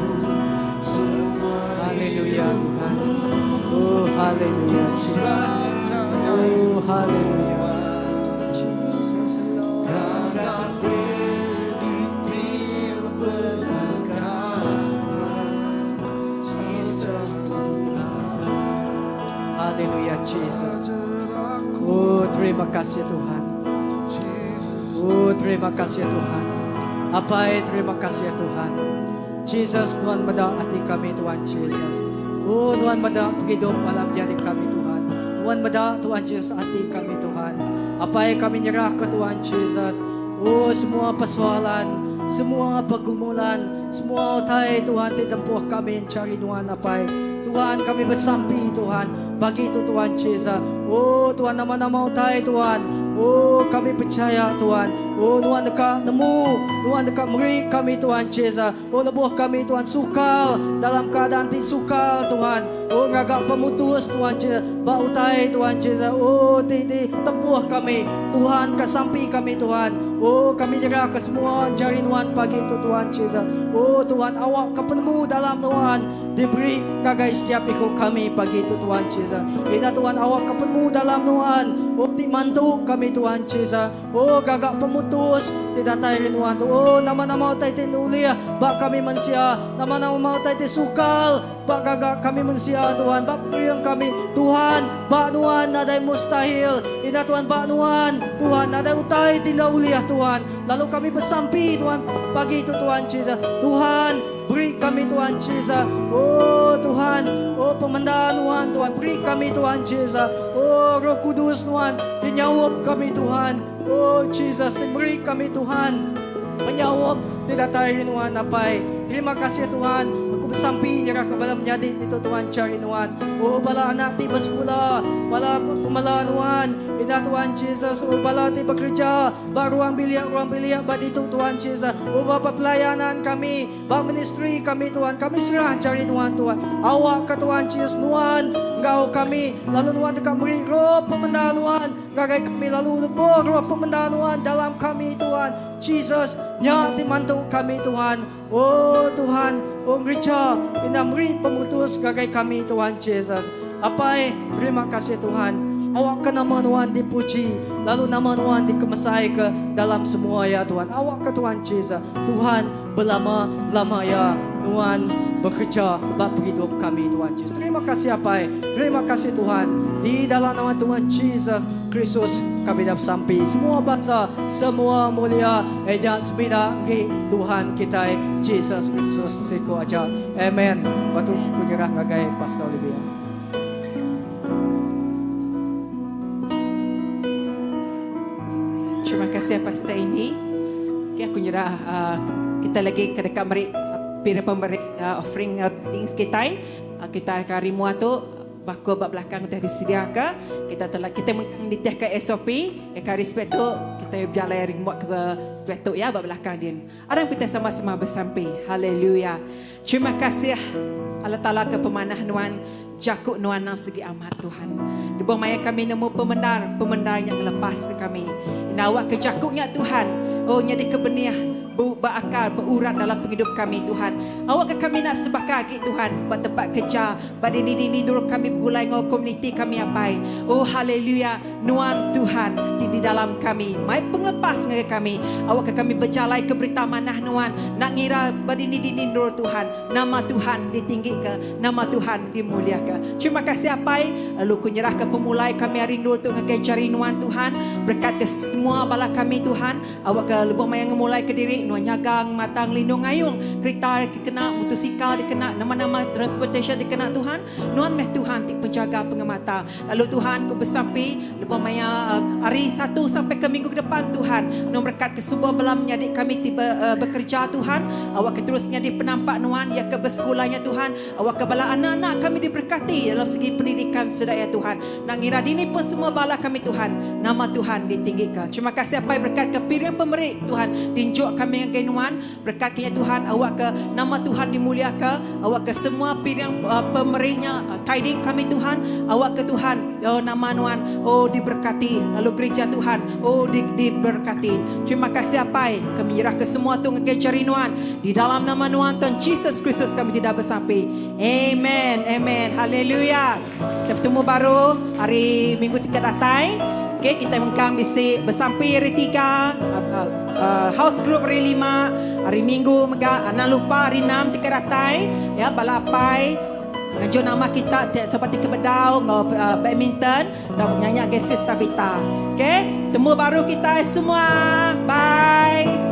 Jesus. Haleluya Tuhan. Oh haleluya Jesus. Oh haleluya. Jesus Lord. Haleluya Jesus. Oh terima kasih Tuhan. Oh terima kasih Tuhan. Apai terima kasih Tuhan. Jesus Tuhan meda ati kami Tuhan Jesus. Oh Tuhan meda pengidup alam jadi kami Tuhan. Tuhan meda Tuhan Jesus ati kami Tuhan. Apai kami nyerah ke Tuhan Jesus. Oh semua persoalan, semua pergumulan, semua utai Tuhan ti tempuh kami cari Tuhan apai. Tuhan kami besampi Tuhan bagi itu Tuhan Jesus. Oh Tuhan nama-nama utai Tuhan. Oh kami percaya Tuhan. Oh Tuhan dekat nemu. Tuhan dekat meri kami Tuhan Jesus. Oh lebuh kami Tuhan sukal dalam keadaan ti sukal Tuhan. Oh ngagak pemutus Tuhan Jesus. Ba utai Tuhan Jesus. Oh ti ti tempuh kami Tuhan kesampi kami Tuhan. Oh kami nyerah ke semua jari Tuhan pagi itu Tuhan Jesus. Oh Tuhan awak ke penemu dalam Tuhan diberi kagai setiap ikut kami pagi itu Tuhan Jesus. Ina Tuhan awak ke penemu dalam Tuhan. Oh ti mantu kami Tuhan Jesus. Oh gagak pemutus ti datai Tuhan tu. Oh nama-nama utai ti nulia bak kami manusia. Nama-nama utai ti sukal bak gagak kami manusia Tuhan. Bak periang kami Tuhan. Bak Tuhan nadai mustahil. Ina Tuhan bak Tuhan. Tuhan nadai utai ti uliah Tuhan. Lalu kami bersampi Tuhan pagi itu Tuhan Jesus. Tuhan beri kami Tuhan Jesus. Oh Tuhan, oh pemandaan Tuhan, Tuhan beri kami Tuhan Jesus. Oh Roh Kudus Tuhan, dinyawab kami Tuhan. Oh Jesus, beri kami Tuhan. Penyawab tidak tahu Tuhan apai. Terima kasih Tuhan. Aku bersampi nyerah ke bala menyadi itu Tuhan cari Tuhan. Oh bala anak ti bersekolah, bala pemala Tuhan. Ina Tuhan Jesus, oh bala ti bekerja, ba ruang bilik ruang bilik ba itu Tuhan Jesus. Oh bapa pelayanan kami, ba ministry kami Tuhan. Kami serah cari Tuhan Tuhan. Awak ke Tuhan Jesus Tuhan, engkau kami lalu Tuhan dekat beri roh pemendaan Tuhan. Gagai kami lalu lebur roh pemendaan Tuhan dalam kami Tuhan. Jesus nya ti mantu kami Tuhan. Oh Tuhan, oh gereja ina beri pemutus gagai kami Tuhan Jesus. Apai, terima kasih Tuhan. Awak ke nama Tuhan dipuji, lalu nama Tuhan dikemesai ke dalam semua ya Tuhan. Awak ke Tuhan Jesus. Tuhan berlama-lama ya Tuhan bekerja bab hidup kami Tuhan Jesus. Terima kasih Apai. Terima kasih Tuhan. Di dalam nama Tuhan Jesus Kristus kami dapat sampai semua bangsa, semua mulia ejak semina ke Tuhan kita Jesus Kristus siko aja. Amen. Waktu kunyerah ngagai Pastor Olivia. Terima kasih Pastor ini. Okay, aku nyerah uh, kita lagi ke dekat meri pira pemberi uh, offering uh, things kita. Uh, kita akan rimua tu bakul bab belakang dah disediakan. Kita telah kita menitih ke SOP, ya kari respect tu kita berjalan rimua ke respect tu ya bab belakang din. Arang kita sama-sama bersampi. Haleluya. Terima kasih Allah Taala ke pemanah nuan jakuk nuan nang segi amat Tuhan. Di bawah maya kami nemu pemendar, pemendar yang lepas ke kami. Nawak ke jakuknya Tuhan. Oh nyadi kebeniah bu berakar berurat dalam penghidup kami Tuhan. Awak ke kami nak sebakar agi Tuhan, buat tempat kerja, buat dini-dini dulu kami bergulai ngau komuniti kami apai. Oh haleluya, nuan Tuhan di, di dalam kami. Mai penglepas ngagai kami. Awak ke kami berjalai ke berita manah nuan, nak ngira badini-dini nur Tuhan. Nama Tuhan ditinggi ke, nama Tuhan dimuliakan. Terima kasih apai, lalu ku nyerah ke pemulai kami hari nur tu ngagai jari nuan Tuhan. Berkat ke semua bala kami Tuhan. Awak ke lebuh maya ngemulai ke diri nuan nyagang matang lindung ayung kereta dikena motosikal dikena nama-nama transportation dikena Tuhan nuan meh Tuhan ti penjaga pengemata lalu Tuhan ku bersampi lebuh maya uh, hari satu sampai ke minggu ke depan Tuhan nuan berkat ke sebuah belam menyadik kami tiba uh, bekerja Tuhan awak ke terusnya di penampak nuan ya ke bersekolahnya Tuhan awak ke bala anak-anak kami diberkati dalam segi pendidikan sedaya Tuhan nak ngira dini pun semua bala kami Tuhan nama Tuhan ditinggikan terima kasih apa berkat ke piring pemeri Tuhan dinjuk kami. kami ngagai Nuan. Berekat ke nya Tuhan, awakka nama Tuhan dimuliaka, awakka semua piring uh, pemeri nya uh, tithing kami Tuhan, awakka Tuhan oh nama Nuan oh diberkati lalu gereja Tuhan oh di, diberkati. Terima kasih Apai, kami nyerahka semua tu ngagai jari Nuan. Di dalam nama Nuan Tuhan Jesus Kristus kami ti besampi. Amen. Amen. Haleluya. Kita betemu baru hari Minggu ti datai. Okay, kita mengkang bisi besampi hari tiga, uh, uh, uh, house group hari lima, hari Minggu mega, anang lupa hari enam ti datai, ya bala apai ngajuk nama kita seperti kebedau ngau uh, badminton dan nyanyi Sis Tabita. Okay, temu baru kita semua. Bye.